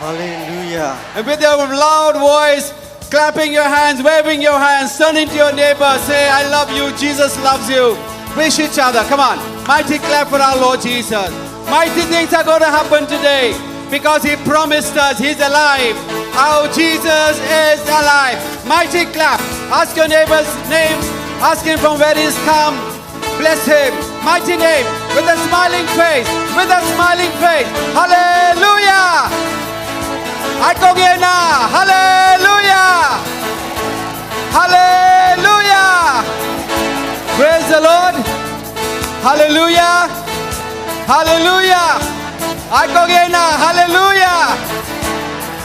Hallelujah. And with your loud voice, clapping your hands, waving your hands, turning to your neighbor, say, I love you, Jesus loves you. Wish each other. Come on. Mighty clap for our Lord Jesus. Mighty things are going to happen today because He promised us He's alive. Our Jesus is alive. Mighty clap. Ask your neighbor's names. Ask him from where he's come. Bless him. Mighty name. With a smiling face. With a smiling face. Hallelujah. Aikogena. Hallelujah. Hallelujah. Praise the Lord. Hallelujah. Hallelujah. Aikogena. Hallelujah.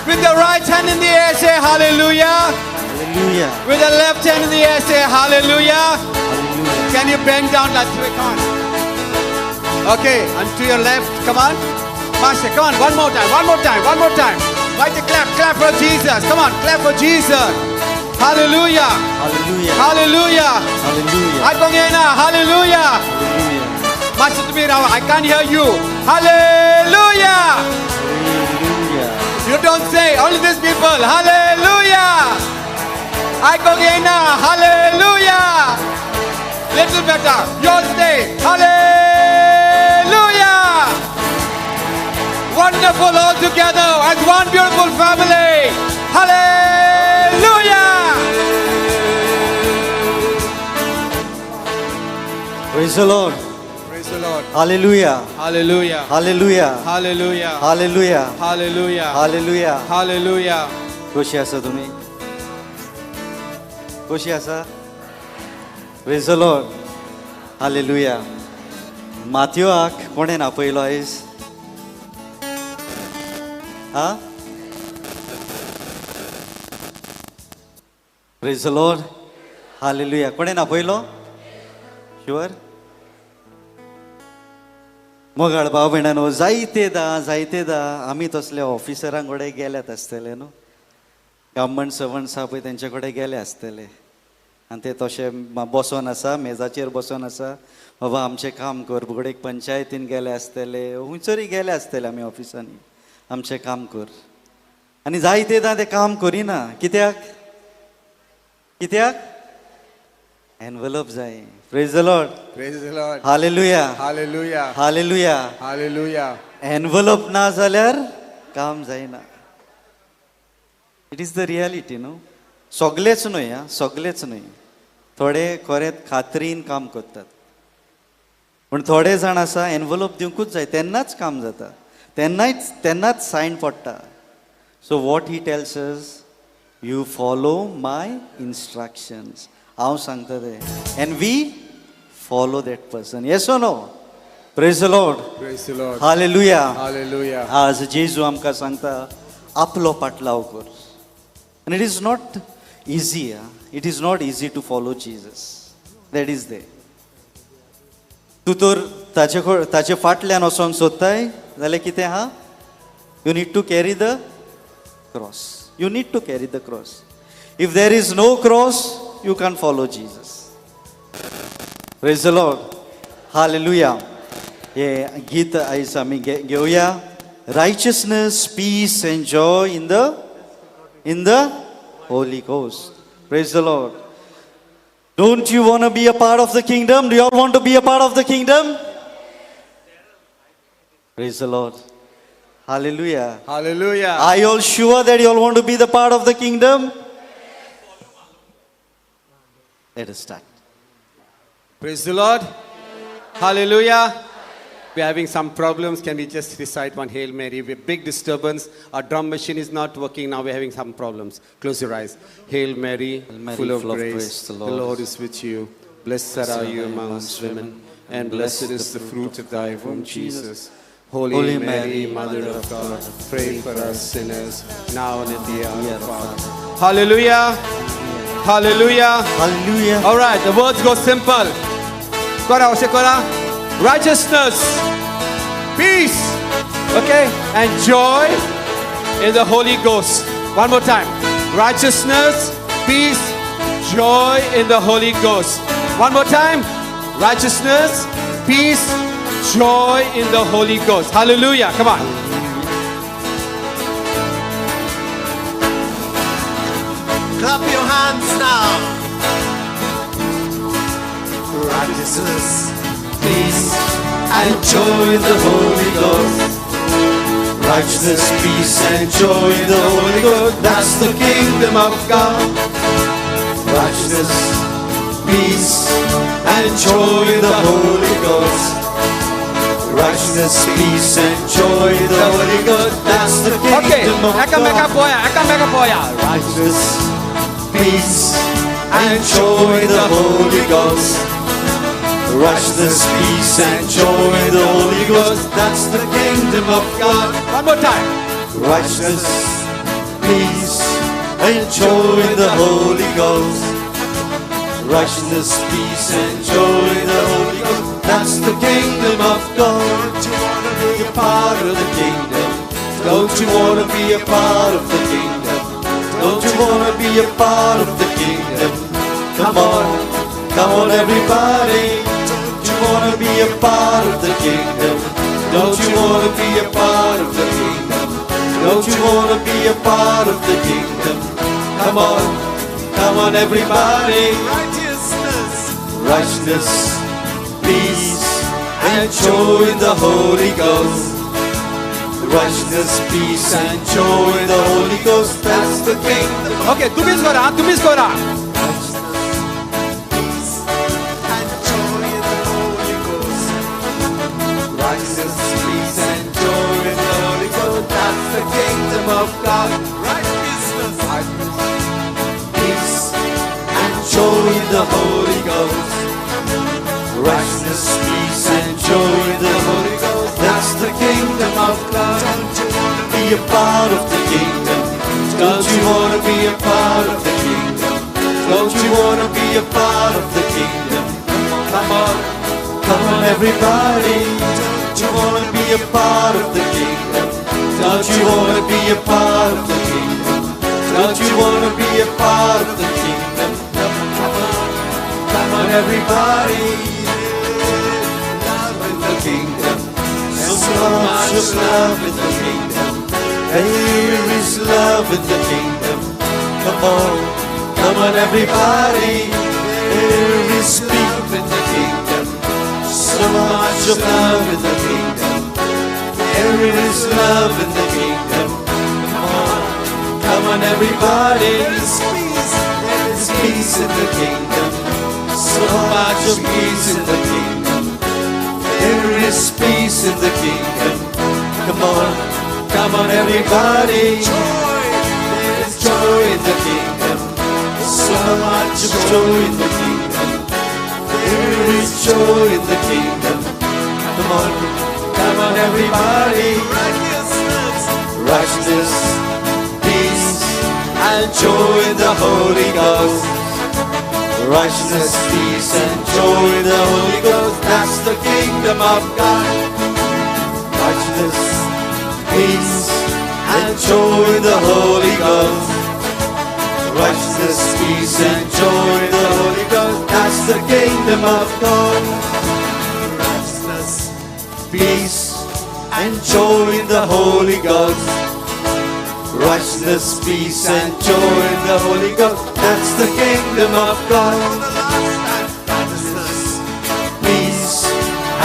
With the right hand in the air, say hallelujah. Hallelujah. With the left hand in the air, say hallelujah. Hallelujah. Can you bend down like this? Come on. Okay, and to your left, come on. Master, come on, one more time, one more time, one more time. Mighty clap, clap for Jesus. Come on, clap for Jesus. Hallelujah. Hallelujah. Hallelujah. Hallelujah. Aikongena, hallelujah. Hallelujah. Master to me now, I can't hear you. Hallelujah. Hallelujah. You don't say, only these people. Hallelujah. Aikongena, hallelujah. Little better. You all say, hallelujah. Wonderful all together as one beautiful family. Hallelujah. Praise the Lord. Praise the Lord. Hallelujah. Hallelujah. Hallelujah. Hallelujah. Hallelujah. Hallelujah. Hallelujah. Hallelujah. खोशी आसा तुमी? खोशी आसा? Praise the Lord. Hallelujah. माथ्योआक कोणें आपयलो आयज? हा? Praise the Lord. Hallelujah. कोणें आपयलो? शुअर? मोगाळ भाव भयणांनो, जायतेदां जायतेदां आमी तसल्या ऑफिसरां कडेन गेल्यात आसतले न्हू, गव्हर्मेंट सर्वंट्स आहा पळय तेंचे कडेन गेले आसतले आनी ते तशे बसोन आसा, मेजाचेर बसोन आसा, बाबा आमचें काम कर. घडये पंचायतीन गेले आसतले, खंयसरूय गेले आसतले आमी ऑफिसांनी, आमचें काम कर. आनी जायतेदां ते काम करिना. कित्याक? कित्याक? एनवलप जाय. Praise the Lord. Praise the Lord. Hallelujah. Hallelujah. Hallelujah. Hallelujah. Envelope ना जाल्यार काम जायना. It is the reality न्हू. सगलेच न्हय, आं, सगलेच न्हय, थोडे खरें खात्रीन काम करतात, पूण थोडे जाण आसा एनवलप दिवंकूच जाय, तेन्नाच काम जाता, तेन्नाच तेन्नाच सायन पडटा. So what he tells us, you follow my instructions. हांव सांगता तें, and we follow that person. Yes or no? Praise the Lord. Praise the Lord. Hallelujah. Hallelujah. आज जेजू आमकां सांगता आपलो पाटलाव कर. And it is not easy. It is not easy to follow Jesus. That is there. तूं तर ताचे ताचे फाटल्यान वचोंक सोदताय जाल्यार कितें आहा? You need to carry the cross. You need to carry the cross. If there is no cross, you can't follow Jesus. Praise the Lord. Hallelujah. हे गीत आयज आमी घेवया. Righteousness, peace and joy in the Holy Ghost. Praise the Lord. Don't you want to be a part of the kingdom? Do you all want to be a part of the kingdom? Praise the Lord. Hallelujah. Hallelujah. Are you all sure that you all want to be the part of the kingdom? Let us start. Praise the Lord. Hallelujah. We're having some problems. Can we just recite one Hail Mary? We have big disturbance. Our drum machine is not working. Now we're having some problems. Close your eyes. Hail Mary, Hail Mary, full of grace, the Lord is with you. Blessed are you amongst women, and blessed is the fruit of thy womb, Jesus. Holy Mary, Mother of God, pray for us sinners, now and at the hour of our death. Hallelujah. Hallelujah. Hallelujah. All right, the words go simple. Kora, kora. Righteousness, peace, okay, and joy in the Holy Ghost. One more time. Righteousness, peace, joy in the Holy Ghost. One more time. Righteousness, peace, joy in the Holy Ghost. Hallelujah. Come on. Clap your hands now. Righteousness, peace, and joy in the Holy Ghost. Righteousness, peace, and joy in the Holy Ghost. That's the kingdom of God. Righteousness, peace, and joy in the Holy Ghost. Righteousness, peace, and joy in the Holy Ghost. That's the kingdom of God. Righteousness, peace, and joy in the Holy Ghost. Righteousness, peace, and joy in the Holy Ghost. That's the kingdom of God. One more time. Righteousness, peace, and joy in the Holy Ghost. Righteousness, peace, and joy in the Holy Ghost. That's the kingdom of God. Don't you wanna be a part of the kingdom? Don't you wanna be a part of the kingdom? Don't you wanna be a part of the kingdom? Come on, come on everybody. Don't you wanna be a part of the kingdom? Don't you wanna be a part of the kingdom? Don't you wanna be a part of the kingdom? Come on, come on everybody. Righteousness, righteousness, peace, and joy in the Holy Ghost. Righteousness, peace, and joy in the Holy Ghost. That's the kingdom. Okay, tumis kora, tumis kora. Righteousness, peace, and joy in the Holy Ghost. Righteousness, peace, and joy in the Holy Ghost. That's the kingdom of God. Righteousness, righteousness, peace, and joy in the Holy Ghost. Righteousness, peace, and joy in the Holy Ghost. That's the kingdom of God. Don't you wanna be a part of the kingdom? Don't you wanna be a part of the kingdom? Don't you wanna be a part of the kingdom? Come on, come on everybody. Don't you wanna be a part of the kingdom? Don't you wanna be a part of the kingdom? Don't you wanna be a part of the kingdom? Come on, come on everybody. Love in the kingdom. So much of love in the kingdom. There is love in the kingdom. Come on, come on everybody. There is peace in the kingdom. So much of love in the kingdom. There is love in the kingdom. Come on, come on everybody. There is peace. There is peace in the kingdom. So much of peace in the kingdom. There is peace in the kingdom. Come on, come on everybody. Joy. There is joy in the kingdom. So much of joy in the kingdom. There is joy in the kingdom. Come on, come on everybody. Righteousness, righteousness, peace, and joy in the Holy Ghost. Righteousness, peace, and joy in the Holy Ghost. That's the kingdom of God. Righteousness, peace, and joy in the Holy Ghost. Righteousness, peace, and joy in the Holy Ghost. That's the kingdom of God. Righteousness, peace, and joy in the Holy Ghost. Righteousness, peace, and joy in the Holy Ghost. That's the kingdom of God. Righteousness, peace,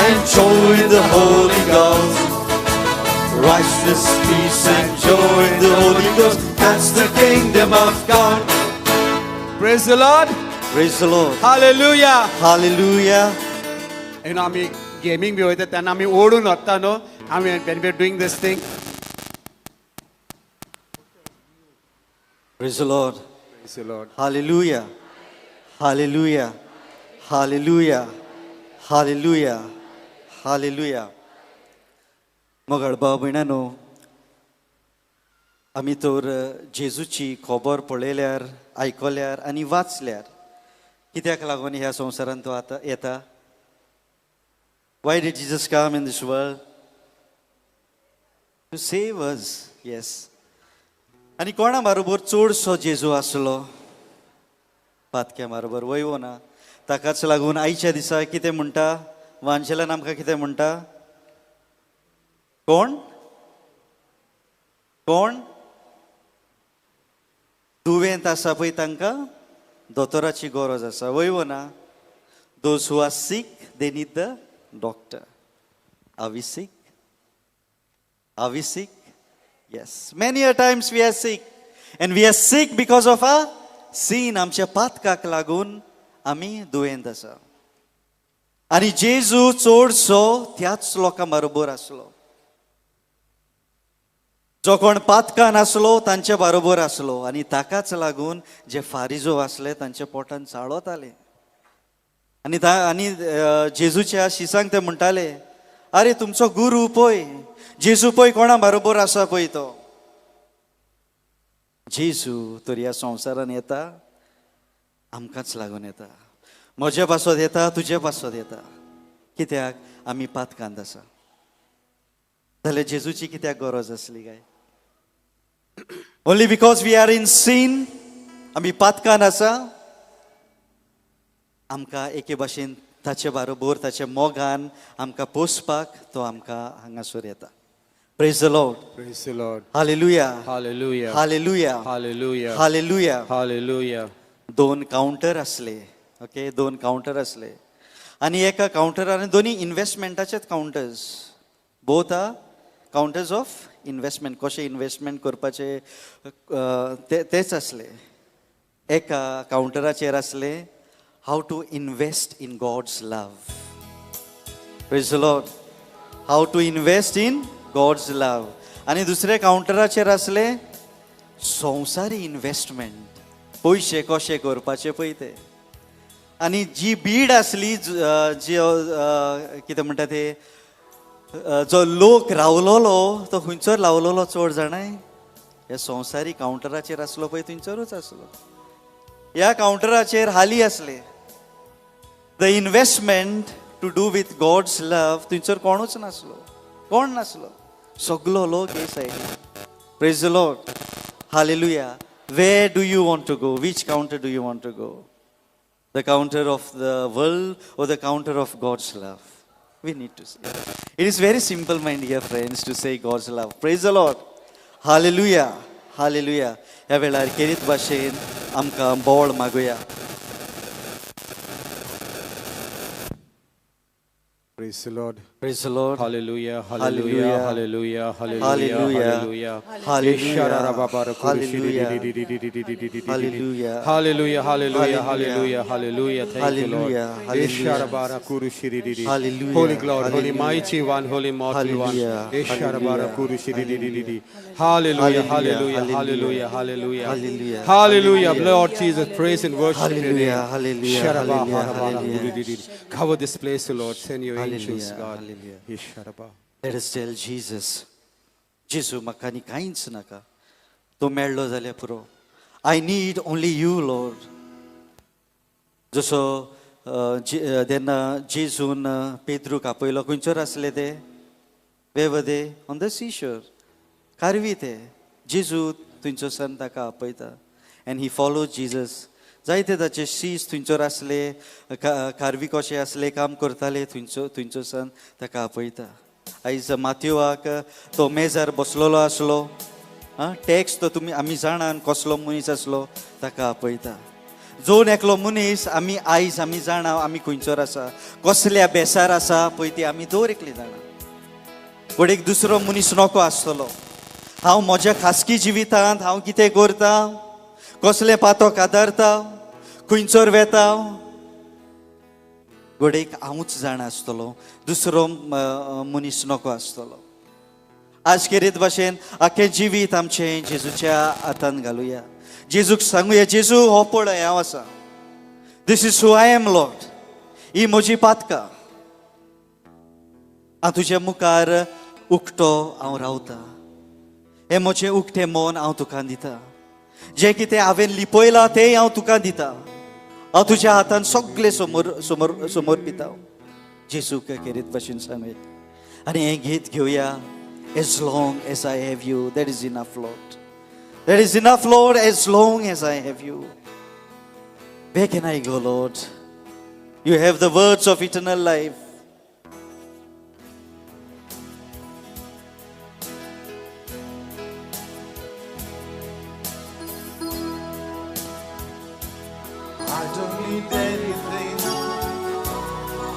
and joy in the Holy Ghost. Righteousness, peace, and joy in the Holy Ghost. That's the kingdom of God. Praise the Lord. Praise the Lord. Hallelujah. Hallelujah. You know, आमी gaming बी वयता तेन्ना आमी ओडून वता न्हू आमी when we are doing this thing. Praise the Lord. Praise the Lord. Hallelujah. Hallelujah. Hallelujah. Hallelujah. Hallelujah. मगळ भाव भयणानो, आमी तर जेजूची खबर पळयल्यार, आयकल्यार आनी वाचल्यार कित्याक लागून ह्या संवसारांत तो आतां येता? Why did Jesus come in this world? To save us. Yes. आनी कोणा बरोबर चडसो जेजू आसलो? पातक्या बरोबर वय वो ना? ताकाच लागून आयच्या दिसा कितें म्हणटा वांजेलान आमकां कितें म्हणटा? कोण कोण दुयेंत दुयेंत आसा पळय तांकां दोतोराची गरज आसा, वय वो ना? Those who are sick, they need the doctor. Are we sick? Are we sick? Yes. Many a times we are sick. And we are sick because of our sin. आमच्या पातकाक लागून आमी दुयेंत आसा. आनी जेजू चडसो त्याच लोकां बरोबर आसलो. जो कोण पातकान आसलो तांचे बरोबर आसलो. आनी ताकाच लागून जे फारिजो आसले तांच्या पोटान चाळवताले. आनी आनी जेजूच्या शिसांक ते म्हणटाले, अरे तुमचो गुरू पळय, जेजू पळय कोणा बरोबर आसा पळय तो. जेजू तर ह्या संवसारान येता आमकांच लागून येता, म्हज्या पासत येता, तुजे पासत येता. कित्याक आमी पातकांत आसा. जाल्यार जेजूची कित्याक गरज आसली काय? Only because we are in sin, आमी पातकान आसा. आमकां एके भाशेन ताचे बरोबर ताच्या मोगान आमकां पोसपाक तो आमकां हांगासर येता. Praise the Lord. Praise the Lord. Hallelujah. Hallelujah. Hallelujah. Hallelujah. Hallelujah. Hallelujah. दोन कावंटर आसले. ओके, दोन कावंटर आसले आनी एका कावंटरान दोनी इन्वेस्टमेंटाचेच counters, both are counters of investment. कशें इन्वेस्टमेंट करपाचें तेच आसले. एका कावंटराचेर आसले how to invest in God's love. Praise the Lord. How to invest in God's love. आनी दुसऱ्या कावंटराचेर आसले संवसारी इन्वेस्टमेंट, पयशे कशे करपाचे पळय ते. आनी जी बीड आसली, जी कितें म्हणटा ते, जो लोक रावलोलो तो खंयचोर रावलोलो चड जाणाय ह्या संवसारी कावंटराचेर आसलो पळय थंयसरूच आसलो. ह्या कावंटराचेर हाली आसले. The investment to do with God's love थंयसर कोणूच नासलो, कोण नासलो, सगलो लोक हे सायडीन. Praise the Lord. Hallelujah. Where do you want to go? Which counter do you want to go? The counter of the world or the counter of God's love? We need to say. It is very simple, my dear friends, to say God's love. Praise the Lord. Hallelujah. Hallelujah. ह्या वेळार खेरीत भाशेन आमकां बोळ मागुया. Praise the Lord. Praise the Lord. Hallelujah. Hallelujah. Hallelujah. Hallelujah. Hallelujah. Hallelujah. Hallelujah. Hallelujah. Hallelujah. Hallelujah. Hallelujah. Thank you, Lord. Hallelujah. Holy God, Holy Mighty One, Holy Mortal One. Hallelujah. Hallelujah. Hallelujah. Hallelujah. Hallelujah. Lord Jesus, praise and worship your name. Hallelujah. Hallelujah. Cover this place, Lord. Send your angels, God. Let us tell Jesus, जेजू म्हाका आनी कांयच नाका, तो मेळ्ळो जाल्यार पुरो. I need only you, Lord. जसो तेन्ना जेजून पेद्रूक आपयलो, खंयचोर आसले ते? Where were they? On the seashore. Karvi ते. जेजू थंयचो सन ताका आपयता. And he follows Jesus. जायते ताचे शीस थंयचोर आसले, कारवी कशे आसले, काम करताले, थंयचो थंयचो सन ताका आपयता. आयज माथ्युवाक तो मेजार बसलेलो आसलो, आं टॅक्स तो तुमी आमी जाणान कसलो मनीस आसलो, ताका आपयता. जोन एकलो मनीस आमी आयज आमी जाणा आमी खंयचोर आसा, कसल्या बेसार आसा पळय ती आमी दर एकली जाणा. पूण एक दुसरो मनीस नको आसतलो. हांव म्हज्या खासगी जिवितांत हांव कितें करता, कसलें पातक आदारता, खंयचोर वेता, घडयेक हांवूच जाणा आसतलो, दुसरो मनीस नको आसतलो. आज खेरीत भाशेन आख्खें जिवीत आमचें जेजूच्या हातान घालुया. जेजूक सांगुया, जेजू हो पळय हांव आसा, this is who I am Lord, ही म्हजी पातकां, हांव तुज्या मुखार उक्तो हांव रावता, हें म्हजें उक्तें मन हांव तुका दिता, जें कितें हांवें लिपयलां तेंय हांव तुका दिता, हांव तुज्या हातान सगळें समोर समोर समर्पिता. जेजूक खेरीत भाशेन सांगुया आनी हें गीत घेवया. As long as I have you, that is enough, Lord. That is enough, Lord, as long as I have you. Where can I go, Lord? You have the words of eternal life. I don't need anything.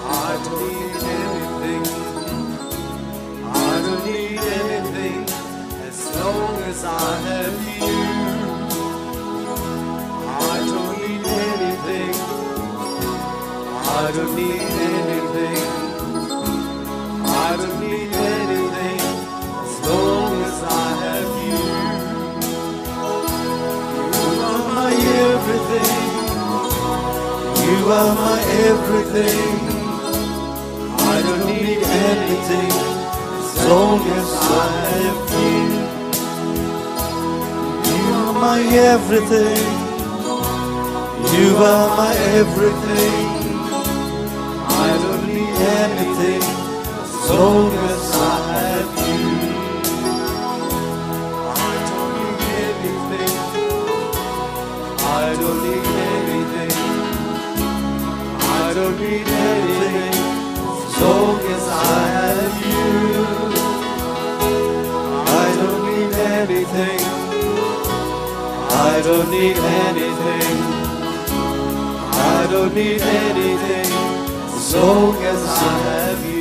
I don't need anything. I don't need anything as long as I have you. I don't need anything. I don't need anything. I don't need anything as long as I have you. You are my everything. You are my everything. I don't need anything as long as I have you. You are my everything. You are my everything. I don't need anything as long as I have you. I don't need anything. I don't need anything. I don't need anything as long as I have you. I don't need anything. I don't need anything. I don't need anything as long as I have you.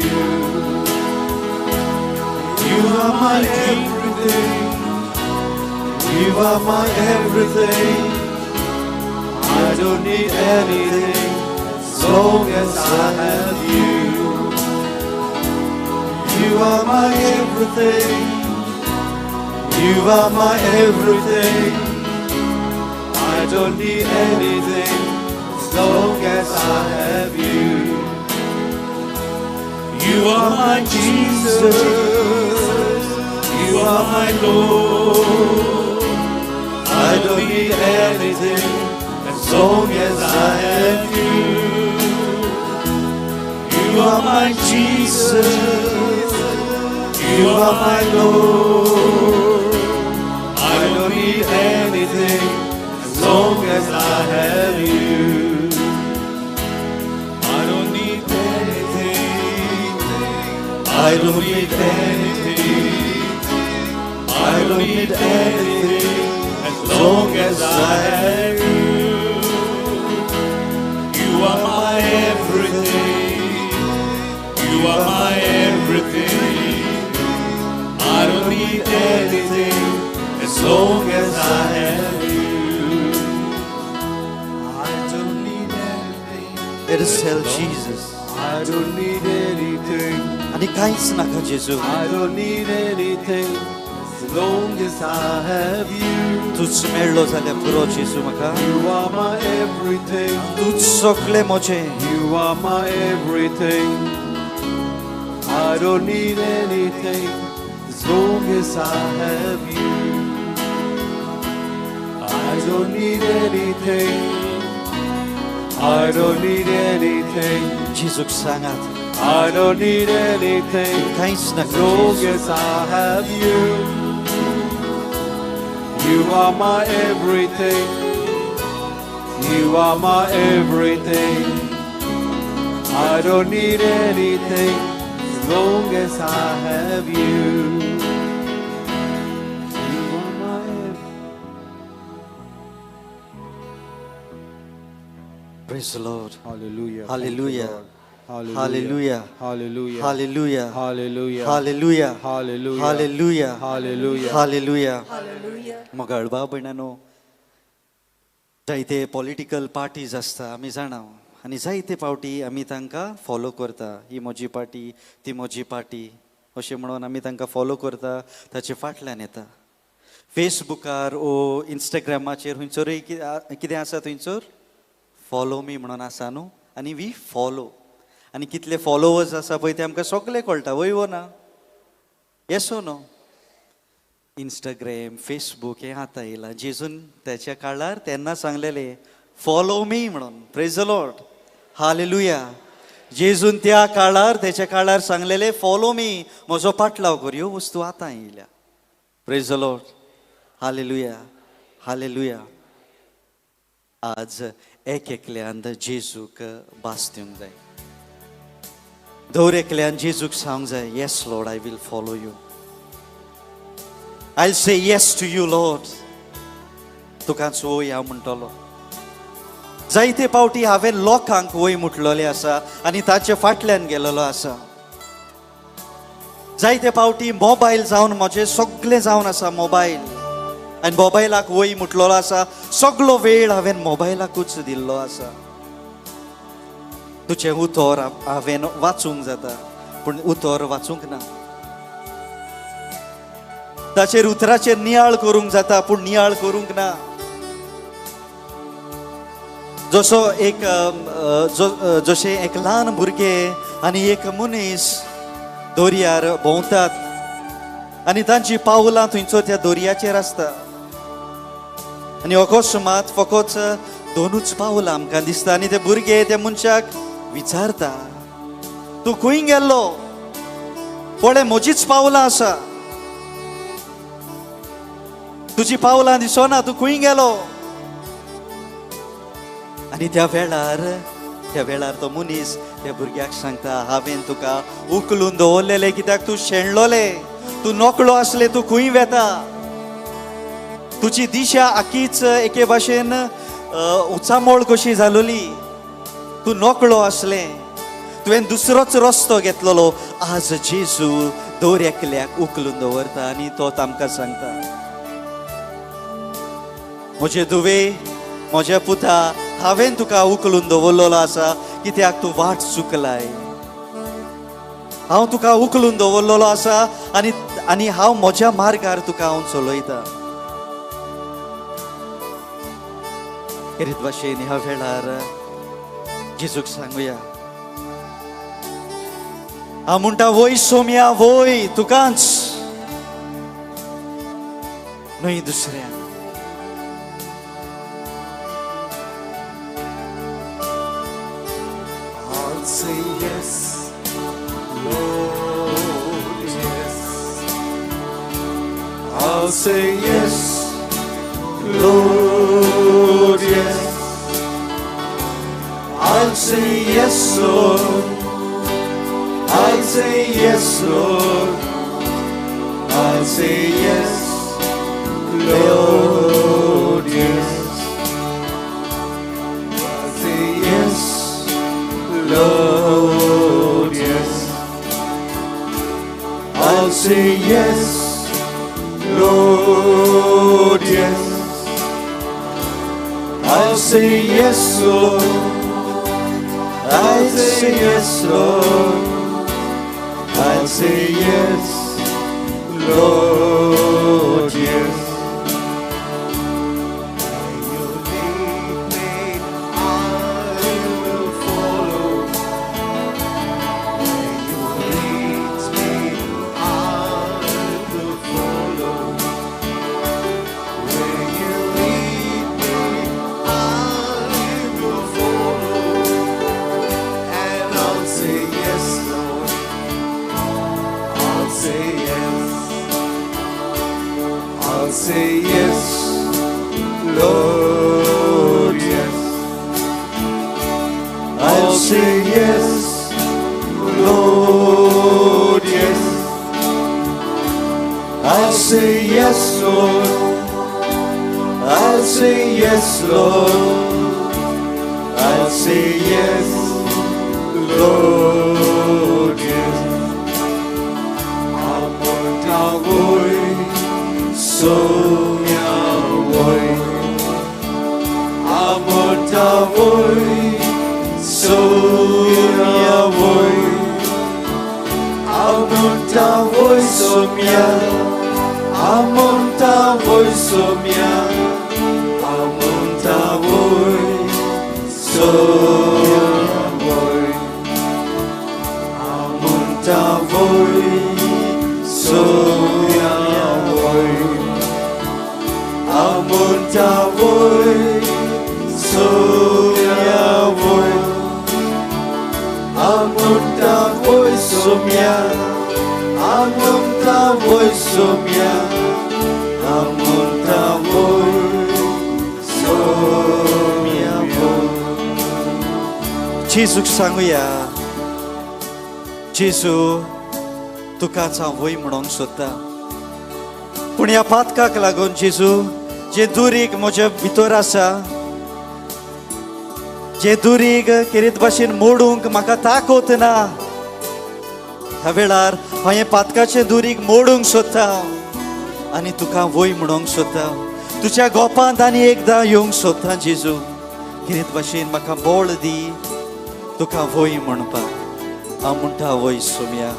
You are my everything. You are my everything. I don't need anything as long as I have you. You are my everything. You are my everything. I don't need anything as long as I have you. You are my Jesus. You are my Lord. I don't need anything as long as I have you. You are my Jesus. You are my Lord. I don't need anything as long as I have you. I don't need anything. I don't need anything. I don't need anything as as long as I have you. You are my everything. You are my everything. I don't need anything as long as I have you. I don't need anything. Let us tell Jesus. I don't need anything. आनी कांयच नाका जेजू. I don't need anything as long as I have you. तूच मेळ्ळो जाल्यार पुरो जेजू म्हाका. You are my everything. तूच सगळें म्हजें. You are my everything. I don't need anything as long as I have you. I don't need anything. I don't need anything. जेजूक सांगात. I don't need anything कांयच as नाका long जेजू. as I have you. You are my everything. You are my everything. I don't need anything as long as I have you. You are my everything. Praise the Lord. Hallelujah. Hallelujah. Hallelujah. Hallelujah. Hallelujah. Hallelujah. Hallelujah. Hallelujah. Hallelujah. Hallelujah. Hallelujah. Hallelujah. मग भाव भयणांनो, जायते political parties आसता आमी जाणा, आनी जायते फावटी आमी तांकां फॉलो करता. ही म्हजी पार्टी, ती म्हजी पार्टी अशें म्हणून आमी तांकां फॉलो करता, ताचे फाटल्यान येता. फेसबुकार ओ इंस्टाग्रामाचेर खंयसरूय कितें आसा थंयसर फॉलो मी म्हणून आसा न्हू, आनी we follow. आनी कितले फॉलोवर्स आसा पळय ते आमकां सगळें कळटा, वय वो ना? येस ओ नो? इंस्टाग्राम, फेसबूक हें आतां येयलां. जेजून त्याच्या काळार तेन्ना सांगलेलें फॉलो मी म्हणून. Praise the Lord. Hallelujah. जेजून त्या काळार त्याच्या काळार सांगलेलें फॉलो मी, म्हजो पाटलाव कर. ह्यो वस्तू आतां येयल्या. Praise the Lord. Hallelujah. Hallelujah. आज एक एकल्यान जेजूक भास दिवंक जाय. दर एकल्यान जेजूक सांगूंक जाय, yes Lord, I will follow you. I say yes to you Lord. तुका चोय हांव म्हणटलो. जायते पावटी हांवें लोकांक वय म्हटलेलें आसा आनी ताचे फाटल्यान गेलेलो आसा. जायते पावटी मोबायल जावन म्हजें सगळें जावन आसा मोबायल, आनी मोबायलाक वय म्हटलेलो आसा. सगळो वेळ हांवें मोबायलाकूच दिल्लो आसा. तुजें उतर हांवें वाचूंक जाता पूण उतर वाचूंक ना. ताचेर उतराचेर नियाळ करूंक जाता पूण नियाळ करूंक ना. जसो एक जशें एक ल्हान भुरगें आनी एक मनीस दर्यार भोंवतात आनी तांची पावलां थंयचो त्या दर्याचेर आसता आनी अकस्मात फकत दोनूच पावलां आमकां दिसता आनी ते भुरगे त्या मनशाक विचारता, तूं खंय गेल्लो? पळय म्हजीच पावलां आसा, तुजी पावलां दिसना, तूं खंय गेलो? आनी त्या वेळार तो मनीस त्या भुरग्याक सांगता, हांवें तुका उखलून दवरलेलें कित्याक तूं शेणलोले, तूं नकळो आसले, तूं खंय वेता, तुजी दिशा आखीच एके भाशेन उचामोळ कशी जालोली, तूं नकळो आसलें, तुवें दुसरोच रस्तो घेतलेलो. आज जेजू दर एकल्याक उखलून दवरता आनी तो तांकां सांगता, म्हजे धुवे, म्हज्या पुता, हांवें तुका उखलून दवरलेलो आसा कित्याक तूं वाट चुकलाय. हांव तुका उखलून दवरलेलो आसा आनी आनी हांव म्हज्या मार्गार तुका हांव चलयता. खेरीत भाशेन ह्या वेळार जेजूक सांगुया, हांव म्हणटा वय सोम्या, वय तुकाच न्हय दुसऱ्या. I'll say yes, Lord, yes. I'll say yes, Lord, yes. I'll say yes, Lord. I'll say yes, Lord. I'll say yes, Lord, yes. I'll say yes, Lord, yes. I'll say yes, Lord, yes. I'll say yes, Lord. I'll say yes, Lord. I'll say yes, Lord, yes. Where you lead me, I will follow. Where you lead me, I will follow. Where you lead me, I will follow. And I'll say yes, Lord. I'll say yes. I'll say yes, Lord, yes. I'll say yes, Lord, yes. I'll say yes, Lord. I'll say yes, Lord. I'll say yes, Lord, yes. Amontavoy, Sonia voy. Amontavoy, Sonia voy. Amontavoy, Sonia. Amontavoy, Sonia. Amontavoy, Sonia voy. Amontavoy, Sonia voy. Amontavoy, Sonia voy. Amontavoy, Sonia. Amontavoy, Sonia. Amontavoy, Sonia voy. जेजूक सांगुया, जेजू तुकाच हांव वय म्हणूंक सोदता, पूण ह्या पातकाक लागून जेजू जे दुरीग म्हज्या भितर आसा जे दुरीग खेरीत भाशेन मोडूंक म्हाका ताकत ना, ह्या वेळार हांव हें पातकाचें दुरीग मोडूंक सोदता आनी तुका वय म्हणूंक सोदता. तुज्या गोपांत आनी एकदां येवंक सोदता जेजू. खेरीत भाशेन म्हाका बळ दी तुका वय म्हणपाक. हांव म्हणटा वय Saumya.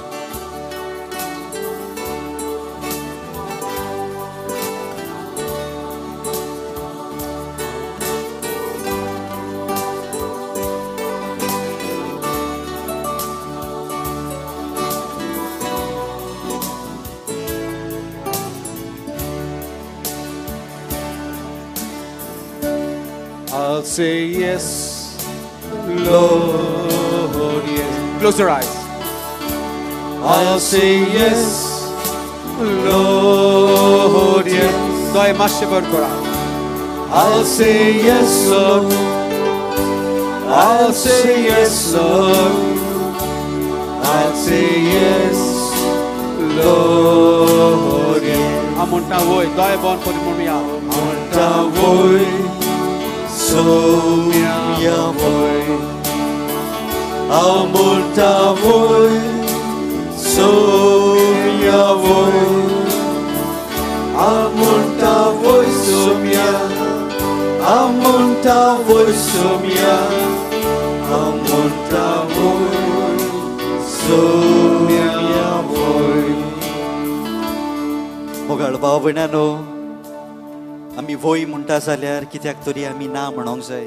I'll say yes, Lord, yes. Close your eyes. I'll say yes, Lord, yes. I'll say yes, Lord. I'll say yes, Lord. I'll say yes, Lord, yes. Amonta voi, doy bon por mia. Amonta voi. Soumya voi, Amulta voi, Soumya voi, Amulta voi, Soumya, Amulta voi, Soumya, Amulta voi, Soumya voi. मोगाळ भाव भयणांनो, आमी वय म्हणटा जाल्यार कित्याक तरी आमी ना म्हणोंक जाय.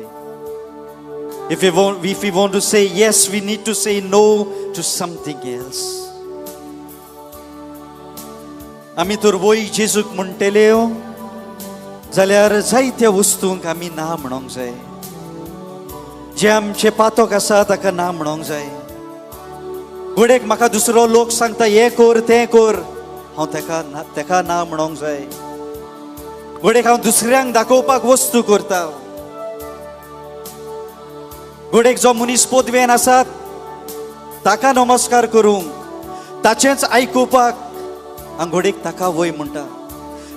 If we want to say yes, we need to say no to something else. आमी तर वय जेजूक म्हणटले जाल्यार जायत्या वस्तूंक आमी ना म्हणोंक जाय. जे आमचे पातक आसा ताका ना म्हणोंक जाय. घडयेक म्हाका दुसरो लोक सांगता हें कर तें कर, हांव ताका ना म्हणोंक जाय. घडयेक हांव दुसऱ्यांक दाखोवपाक वस्तू करता. घडयेक जो मनीस पदवेन आसा ताका नमस्कार करूंक, ताचेंच आयकुपाक हांव घडयेक ताका वय म्हणटा.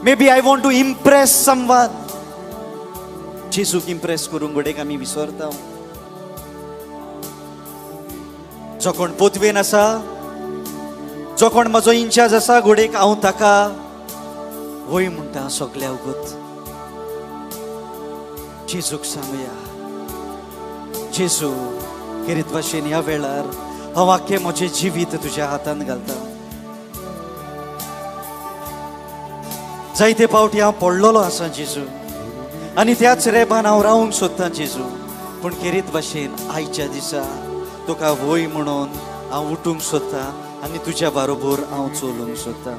Maybe I want to impress someone. जेजूक इम्प्रेस करूंक घडयेक आमी विसरता. जो कोण पदवेन आसा, जो कोण म्हजो इन्चार्ज आसा, घडयेक हांव ताका वय म्हणटा सगल्या उगत. जेजूक सांगया, जेजू खेरीत भाशेन ह्या वेळार हांव आख्खें म्हजें जिवीत तुज्या हातांत घालता. जायते पावटी हांव पडलेलो आसा जेजू आनी त्याच रेबान हांव रावंक सोदतां जेजू, पूण खेरीत भाशेन आयच्या दिसा तुका वय म्हणून हांव उठूंक सोदतां आनी तुज्या बरोबर हांव चलूंक सोदतां.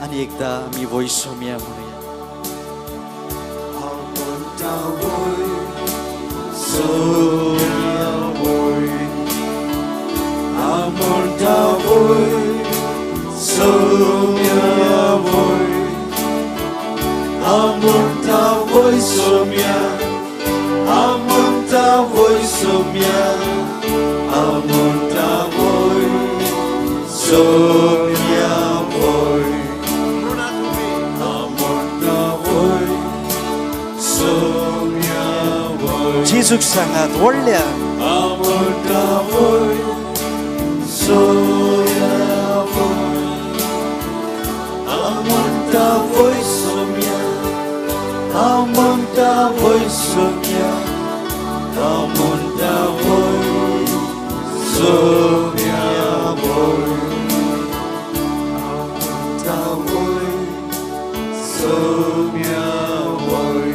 आनी एकदां आमी वय सोम्या म्हणुया. Soumya voi, Amulta voi, Soumya voi, Amulta voi, Soumya, Amulta voi, Soumya, Amulta voi, Soumya voi, Amulta voi, Soumya voi. जेजूक सांगात व्हडल्या Amulta voi, Soumya voi, Amulta voi, Soumya, Amulta voi, Soumya, Amulta voi, Soumya voi, Amulta voi, Soumya voi,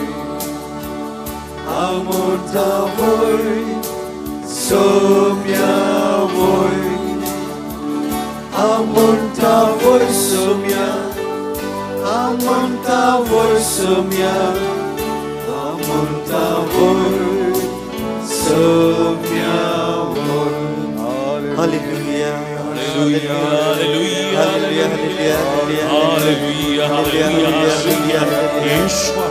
Amulta voi, Soumya voi, Amulta voi, Soumya, Amulta voi, Soumya, Amulta voi, Soumya voi. Hallelujah, Hallelujah, hallelujah, hallelujah, hallelujah, hallelujah, Yeshua,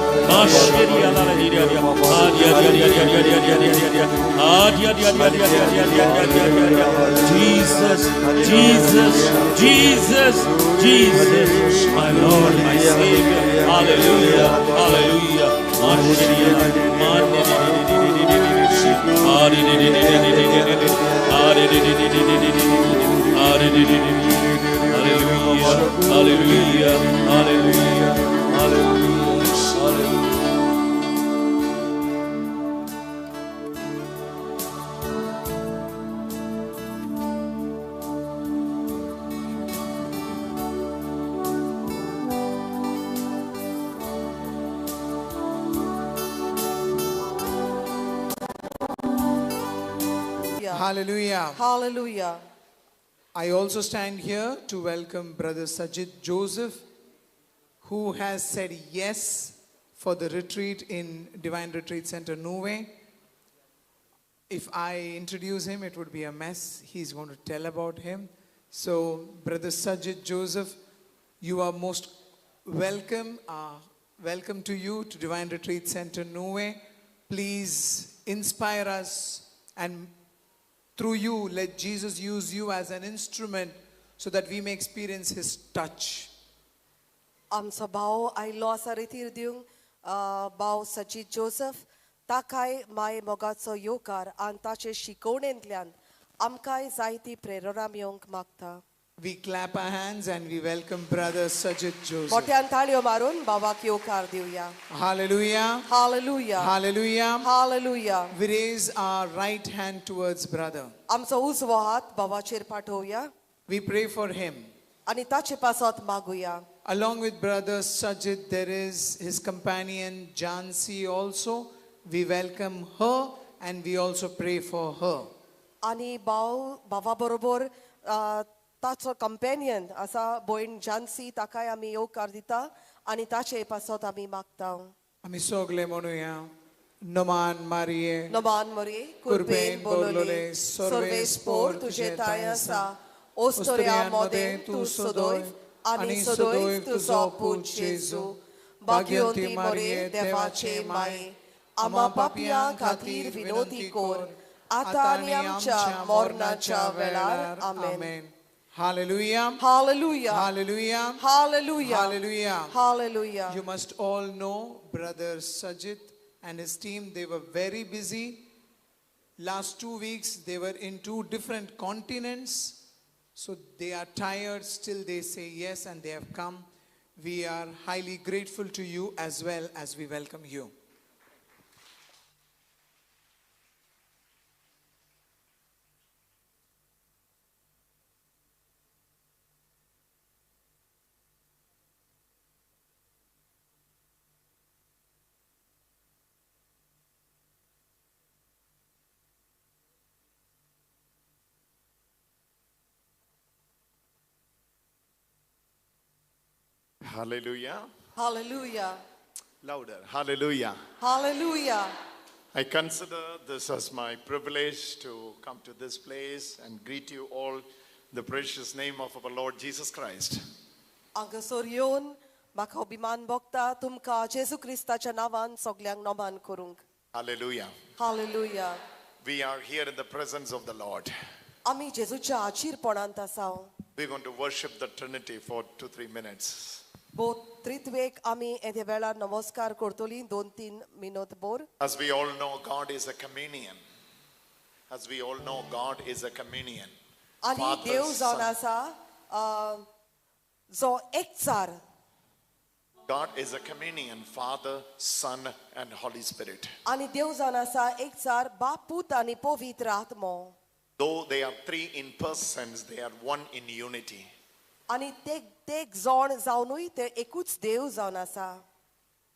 Jesus, Jesus, Jesus, Jesus, my Lord, my Savior, hallelujah, hallelujah. Hallelujah. Hallelujah. I also stand here to welcome Brother Sajid Joseph, who has said yes for the retreat in Divine Retreat Center, Nuvem. If I introduce him, it would be a mess. He's going to tell about him. So, Brother Sajid Joseph, you are most welcome. Welcome to you to Divine Retreat Center, Nuvem. Please inspire us, and through you, let Jesus use you as an instrument so that we may experience his touch. आमचो भाव आयलो आसा रितीर दिवंक भाव Sajit Joseph ताकाय माय मोगाचो येवकार आनी ताचे शिकवणेंतल्यान आमकांय जायती प्रेरणा मेळोवंक मागता. We clap our hands and we welcome Brother Sajid Joseph. मोठ्यान ताळयो मारून भावाक येवकार दिवया. Hallelujah. Hallelujah. Hallelujah. Hallelujah. We raise our right hand towards brother. आमचो उजवो हात भावाचेर पाठोवया. We pray for him. आनी ताचे पासत मागुया. Along with Brother Sajid, there is his companion Jansi also. We welcome her and we also pray for her. आनी भाव भावा बरोबर ताचो कंपेनियन आसा भयण जानसी ताकाय आमी येवकार दिता आनी ताचे पासत आमी मागता. आमी सगळे म्हणुया नमान मारिये नमान मरिये कुर्बेन बोलोले सर्वेस पोर तुजे ताय आसा ओस्तोर्या मोदें तूं सदैव आनी सदैव तुजो पूत जेजू भाग्यवंती मरिये देवाचे माये आमा पापयां खातीर विनोदी कोर आतां आनी आमच्या मरणाच्या वेळार. आमेन. Hallelujah. Hallelujah. Hallelujah. Hallelujah. Hallelujah. Hallelujah. You must all know Brother Sajid and his team, they were very busy. Last 2 weeks, they were in 2 different continents. So they are tired, still they say yes and they have come. We are highly grateful to you as well as we welcome you. Hallelujah. Hallelujah. Louder. Hallelujah. Hallelujah. I consider this as my privilege to come to this place and greet you all in the precious name of our Lord Jesus Christ. हांगासर येवन म्हाका अभिमान भोगता तुमकां जेजू क्रिस्ताच्या नांवान सगल्यांक नमान करूंक. Hallelujah. Hallelujah. We are here in the presence of the Lord. आमी जेजूच्या आचिरपणांत आसा. We're going to worship the Trinity for 2-3 minutes. Both त्रित्वेक आमी येद्या वेळार नमस्कार करतली 2-3 मिनट भर. As we all know, God is a communion. As we all know, God is a communion. आनी देव जावन आसा जो एकचार. God is a communion, Father, Son, and Holy Spirit. आनी देव जावन आसा एकचार बाप पूत आनी पवित्र आत्मो. Though they are three in persons, they are one in unity. आनी ते एक जण जावनूय ते एकूच देव जावन आसा.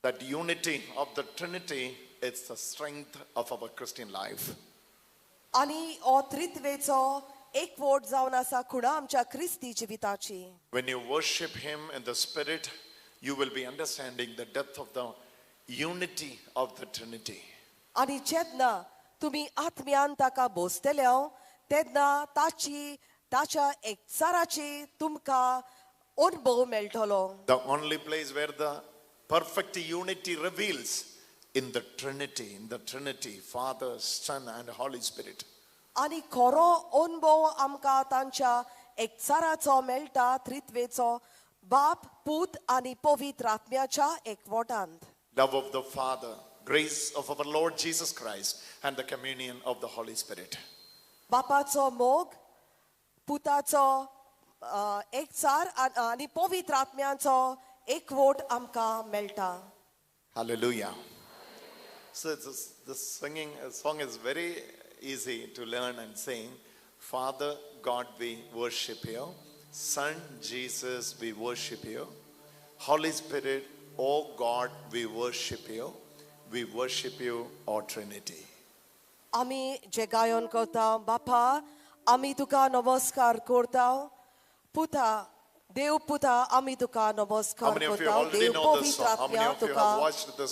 That unity of the Trinity is the strength of our Christian life. आनी हो त्रित्वेचो एकवट जावन आसा खुणा आमच्या क्रिस्ती जिविताची. When you worship him in the spirit, you will be understanding the depth of the unity of the Trinity. आनी जेन्ना तुमी आत्म्यान ताका बसतले तेन्ना ताची ताच्या एकचाराची तुमकां अनुभव मेळटलो. The only place where the perfect unity reveals in the Trinity, Father, Son and Holy Spirit. आनी खरो अनुभव आमकां तांच्या एकचाराचो मेळटा त्रित्वेचो बाप पूत आनी पवित्र आत्म्याच्या एकवटांत. Love of the Father, grace of our Lord Jesus Christ and the communion of the Holy Spirit. बापाचो मोग, पुताचो एकचार आनी पवित्र आत्म्याचो एकवट आमकां मेळटा. Hallelujah. So this singing song is very easy to learn and sing. Father God, we worship you. Son Jesus, we worship you. Holy Spirit, O God, we worship you. We worship you, O Trinity. आमी जे गायन करता बापा आमी तुका नमस्कार करता पुता देव पुता आमी तुका नमस्कार करता देव पवित्र आत्म्या तुका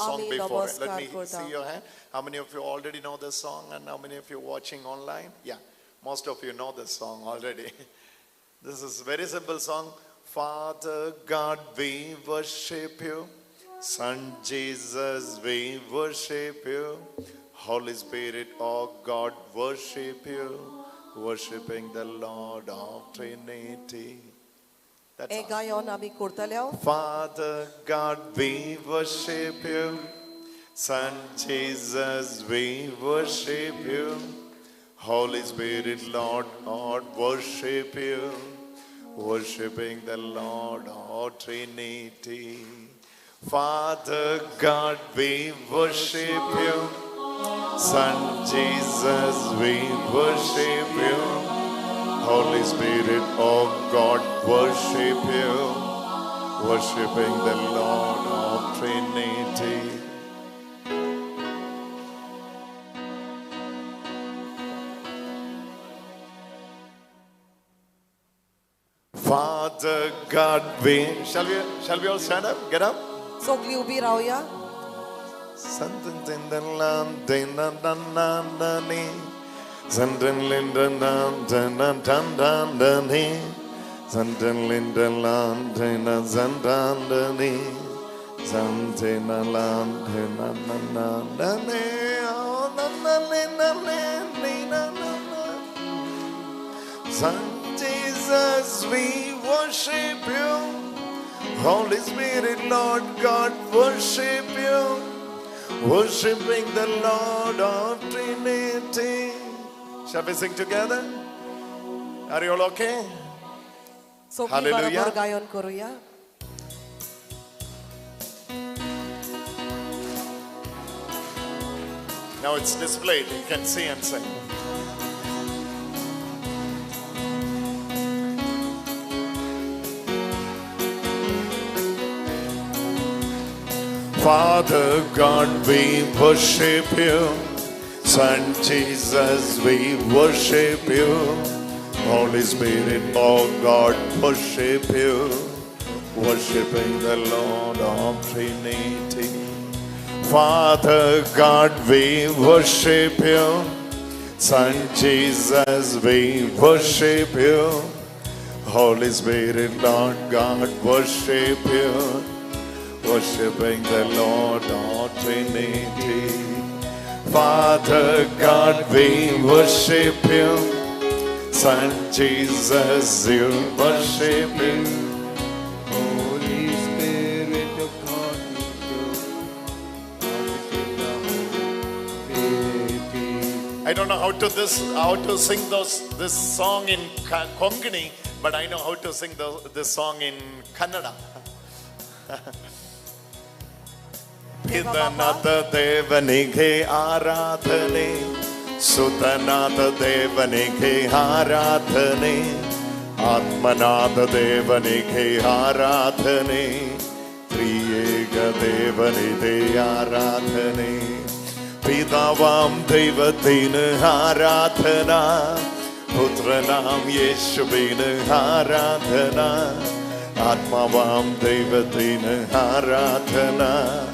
आमी नमस्कार करता. How many of you already know this song and how many of you watching online? Yeah, most of you know this song already. This is very simple song. Father God, we worship you. Son Jesus, we worship you. Holy Spirit, oh God, worship you. Worshipping the Lord of Trinity. That's all. Father God, we worship you. Son Jesus, we worship you. Holy Spirit, Lord God, worship you. Worshipping the Lord of Trinity. Father God, we worship you. Son Jesus, we worship you. Holy Spirit, oh God, worship you. Worshipping the Lord of Trinity. Father God, we shall we all stand up? Get up. सगळी उभी रावया. Son Jesus, we worship you. Holy Spirit, Lord God, worship you. Worshipping the Lord of Trinity. Shall we sing together? Are you all okay? Hallelujah. Now it's displayed. You can see and sing. Father God, we worship you. Son Jesus, we worship you. Holy Spirit, oh God, worship you. Worshipping the Lord of Trinity. Father God, we worship you. Son Jesus, we worship you. Holy Spirit, Lord God, worship you. Worshipping the Lord of Trinity. Father God, we worship you. Son Jesus, you worship you. Holy Spirit of God, I don't know how to sing this song in Konkani, but I know how to sing this song in Kannada. Pidanatha Devanige Aradhane, Sutanatha Devanige Aradhane, Atmanatha Devanige Aradhane, Triyega Devanide Aradhane, Pidavam Devatin Aradhana, Putranam Yeshubin Aradhana, Atmavam Devatin Aradhana,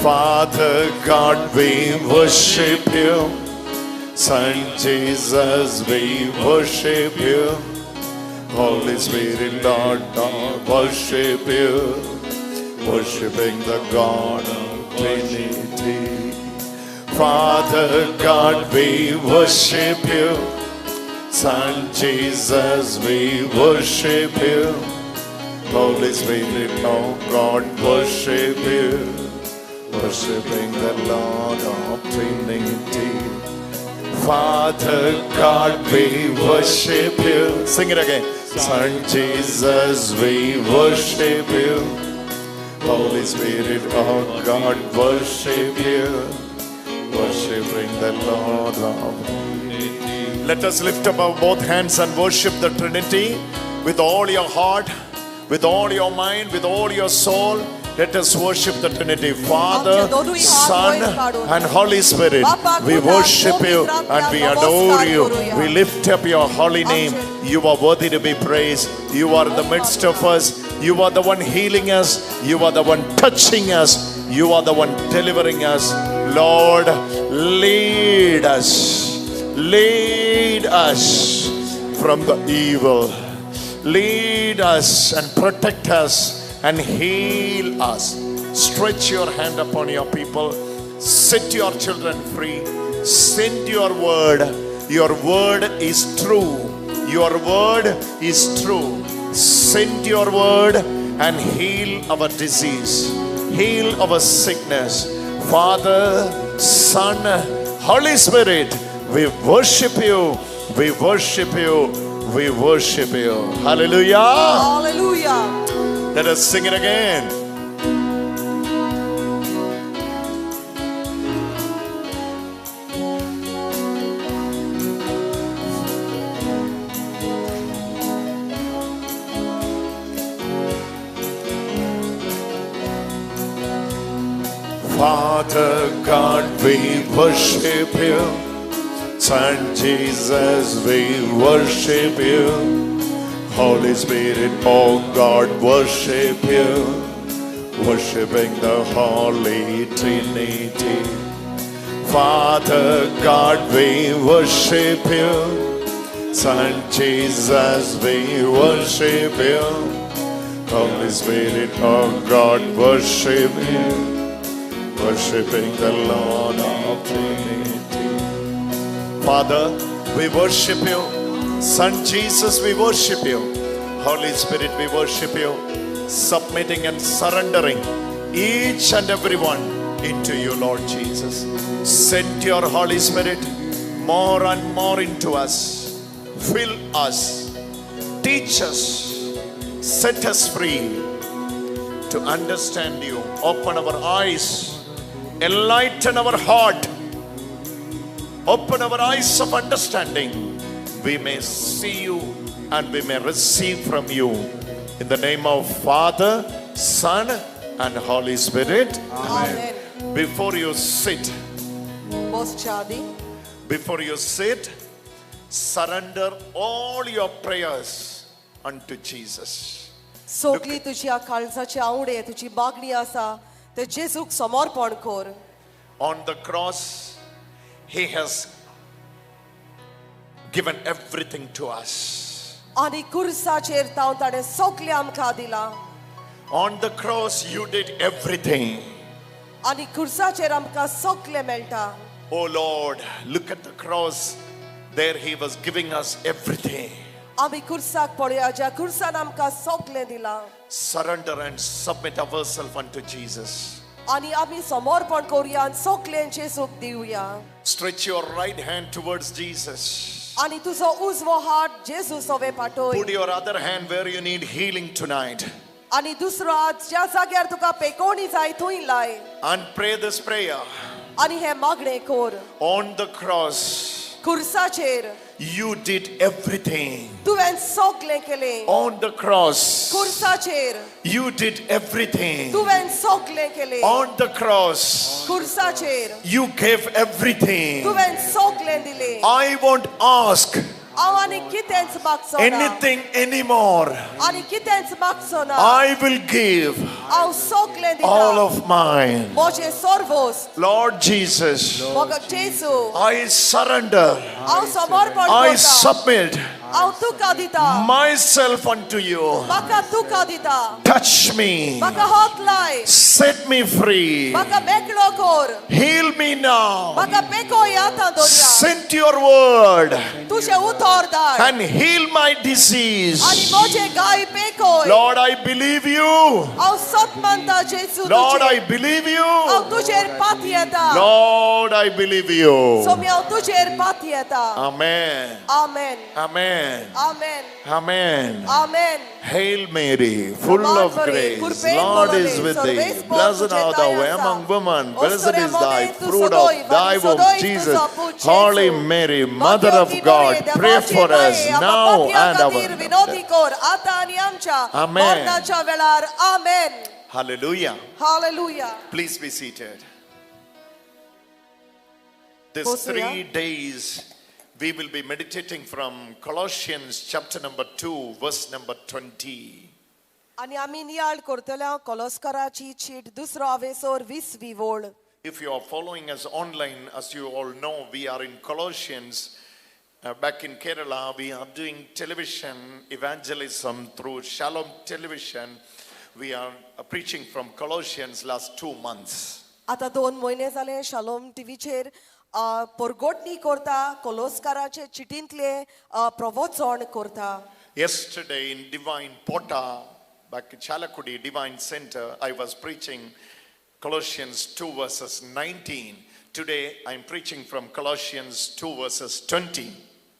Father God, we worship you. Son Jesus, we worship you. Holy Spirit, Lord, God, worship you. Worshipping the God of Trinity. Father God, we worship you. Son Jesus, we worship you. Holy Spirit, oh God, worship you. Worshipping the Lord of Trinity. Father God, we worship you. Sing it again. Son Jesus, we worship you. Holy Spirit, oh God, worship you. Worshipping the Lord of Trinity. Let us lift up our both hands and worship the Trinity with all your heart, with all your mind, with all your soul. Let us worship the Trinity, Father, Son, and Holy Spirit. We worship you and we adore you. We lift up your holy name. You are worthy to be praised. You are in the midst of us. You are the one healing us. You are the one touching us. You are the one delivering us. Lord, lead us. Lead us from the evil. Lead us and protect us and heal us. Stretch your hand upon your people. Set your children free. Send your word. Your word is true. Your word is true. Send your word and heal our disease. Heal our sickness. Father, Son, Holy Spirit, we worship you. We worship you. We worship you. Hallelujah. Hallelujah. Let us sing it again. Father God, we worship you. Son Jesus, we worship you. Holy Spirit, oh God, worship you. Worshipping the Holy Trinity. Father God, we worship you. Son Jesus, we worship you. Holy Spirit, oh God, worship you. Worshipping the Lord of Trinity. Father, we worship you. Son Jesus, we worship you. Holy Spirit, we worship you. Submitting and surrendering each and every one into you, Lord Jesus. Send your Holy Spirit more and more into us. Fill us. Teach us. Set us free to understand you. Open our eyes. Enlighten our heart. Open our eyes of understanding. We may see you and we may receive from you. In the name of Father, Son, and Holy Spirit. Amen. Before you sit, surrender all your prayers unto Jesus. सगळी तुझ्या काळजाचे आवडे तुझी मागणी आसा ते जेजूक समर्पण कर. On the cross, he has given everything to us. आनी कुर्साचेर तांव ताणें सगळें आमकां दिलां. On the cross, you did everything. आनी कुर्साचेर आमकां सगळें मेळटा. Oh Lord, look at the cross. There he was giving us everything. आमी कुर्साक पळया ज्या कुर्सान आमकां सगळें दिलां. Surrender and submit ourselves unto Jesus. आनी आमी समर्पण करुया आनी सगळें जेजूक दिवया. Stretch your right hand towards Jesus. आनी तुजो उजवो हात जेजू सवे पाटोय. Put your other hand where you need healing tonight. आनी दुसरो हात ज्या जाग्यार तुका पेकोवणी जाय थंय लाय. And pray this prayer. आनी हें मागणें कर. On the cross, कुर्साचेर you did everything. तुवें सगळें केलें. On the cross, कुर्साचेर you did everything. तुवें सगळें केलें. On the cross, कुर्साचेर you gave everything. तुवें सगळें दिलें. I won't ask हांव आनी कितेंच मागचो ना. anything anymore. आनी कितेंच मागचो ना. I will give हांव सगळें दिता. all of mine. म्हजें सर्वस्व. Lord Jesus, म्हाका जेजू, I surrender. हांव समर्पण I करता. submit हांव तुका दिता. myself unto you. म्हाका तुका दिता. Touch me. म्हाका हात लाय. Set me free. म्हाका मेकळो कर. Heal me now. म्हाका पेकोय आतां दवरया. Send your word तुजें उतर धाड and heal my disease. आनी म्हजें गाय पेकोय. Lord, I believe you. हांव सत मानता जेजू Lord, I तुजेर. believe you. हांव तुजेर पात येता. Lord, I believe you. Somi हांव तुजेर पात येता. Amen. Amen. Amen. Amen. Amen. Amen. Hail Mary, full of grace, Lord is with thee. Blessed art thou among women, blessed is thy fruit of thy womb, Jesus. Holy Mary, Mother of God, pray for us now and our विनोदी कर आता आनी आमच्या Amen. मरणाच्या वेळार. आमेन. Hallelujah. Hallelujah. Please be seated. This 3 days we will be meditating from Colossians chapter number 2 verse number 20. आनी आमी नियाळ करतल्या कोलोस्कराची चीट दुसरो आवेसोर 20वी वोळ. If you are following us online, as you all know, we are in Colossians. Back in Kerala, we are doing television evangelism through Shalom Television. We are preaching from Colossians last 2 months. आता 2 महिने झाले shalom टीव्हीचेर परगोटणी करता कोलोस्काराचे चिटींतले प्रवचन करता. Yesterday in Divine Pota, back in Chalakudi Divine Center, I was preaching Colossians 2 verses 19. Today I am preaching from Colossians 2 verses 20.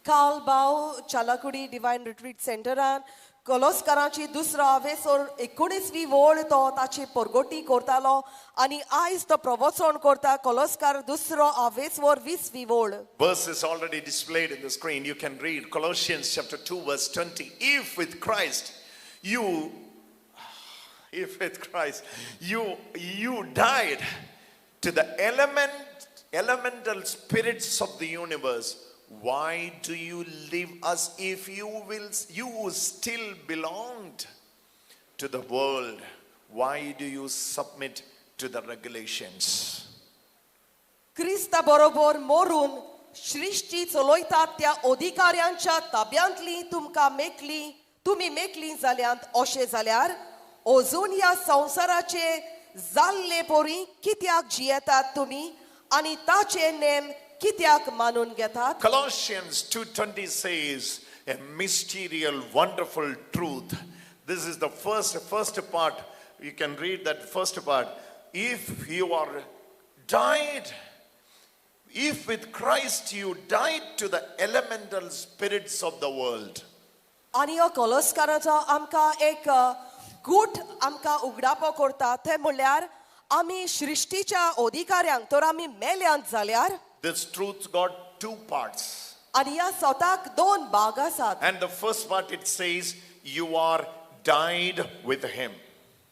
काल भाव Chalakudy divine retreat सेंटरान कोलोस्काराची दुसरो आवेसोर 19वी वोळ तो ताची परगोटी करतालो आनी आयज तो प्रवचन करता कोलोस्कार दुसरो आवेसोर 20वी वोळ. Verse is already displayed in the screen. You can read Colossians chapter 2 verse 20. If with Christ you died to the elemental spirits of the universe, why do you live as if you still belonged to the world? Why do you submit to the regulations? क्रिस्ता बरोबर मोरून सृष्टी चलयतात त्या अधिकाऱ्यांच्या ताब्यांतली तुमकां मेकली तुमी मेकली जाल्यांत अशें जाल्यार अजून ह्या संवसाराचे जाल्ले पोरी कित्याक जियेतात तुमी आनी ताचे नेम कित्याक मानून घेतात? Colossians 2:20 says a mysterious, wonderful truth. This is the first part. You can read that first part. If you are died, if with Christ you died to the elemental spirits of the world. आनी हो कोलोस्काराचो आमकां एक गूट आमकां उगडापो करता ते म्हणल्यार आमी सृश्टीच्या अधिकाऱ्यांक तर आमी मेल्यांत जाल्यार. This truth got 2 parts. आनी ह्या स्वताक 2 भाग आसात. And the first part it says you are died with him.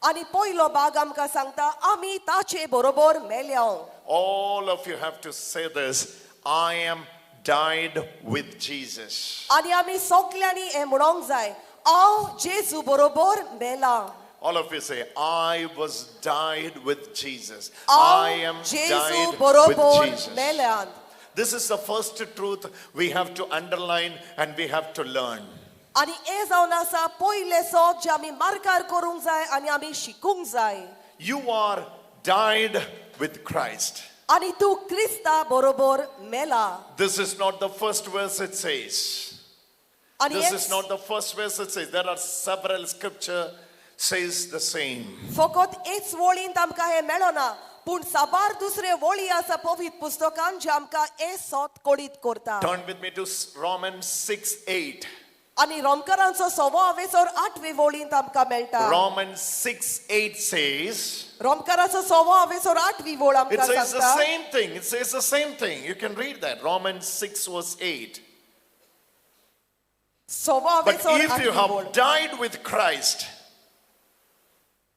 आनी पयलो भाग आमकां सांगता आमी ताचे बरोबर मेल्या. All of you have to say this, I am died with Jesus. आनी आमी सगल्यांनी हें म्हणोंक जाय हांव जेजू बरोबर मेला. All of you say, I was died with Jesus. I am died with Jesus. This is the first truth we have to underline and we have to learn. आनी हें जावन आसा पयलें सत जें आमी मार्कार करूंक जाय आनी आमी शिकूंक जाय. You are died with Christ. आनी तूं क्रिस्ता बरोबर मेला. This is not the first verse it says. This is not the first verse it says. There are several scripture says the same. फकत एच वळींत आमकां हें मेळना पूण साबार दुसरे वळी आसा पवित्र पुस्तकान जे आमकां हें सत कळीत करता. Turn with me to Romans 6:8. आनी रोमकरांचो 6 8 वळींत आमकां मेळटा. Romans 6:8 says. रोमकरांचो 6 8 वळ आमकां सांगता. It says the same thing. It says the same thing. You can read that. Romans 6 verse 8. But if you have died with Christ,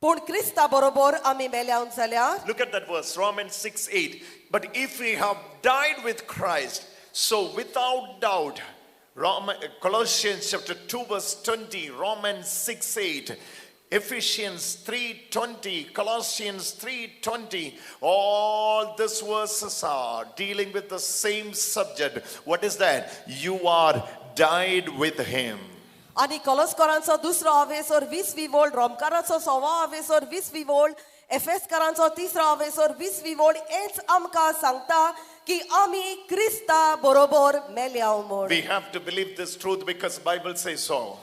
पूण क्रिस्ता बरोबर आमी मेल्यावन जाल्यार. Look at that verse, Romans 6:8. But if we have died with Christ, so without doubt, Colossians chapter 2 verse 20, Romans 6:8, Ephesians 3:20, Colossians 3:20, all these verses are dealing with the same subject. What is that? You are died with him. आनी कोलोस्करांचो दुसरो आवेसोर 20वी वोळ, रोमकाराचो 6 आवेसोर 20वी वोळ, एफेसकारांचो 3 आवेसोर 20वी वोळ हेच आमकां सांगता की आमी क्रिस्ता बरोबर मेल्या म्हूण. We have to believe this truth because Bible says so.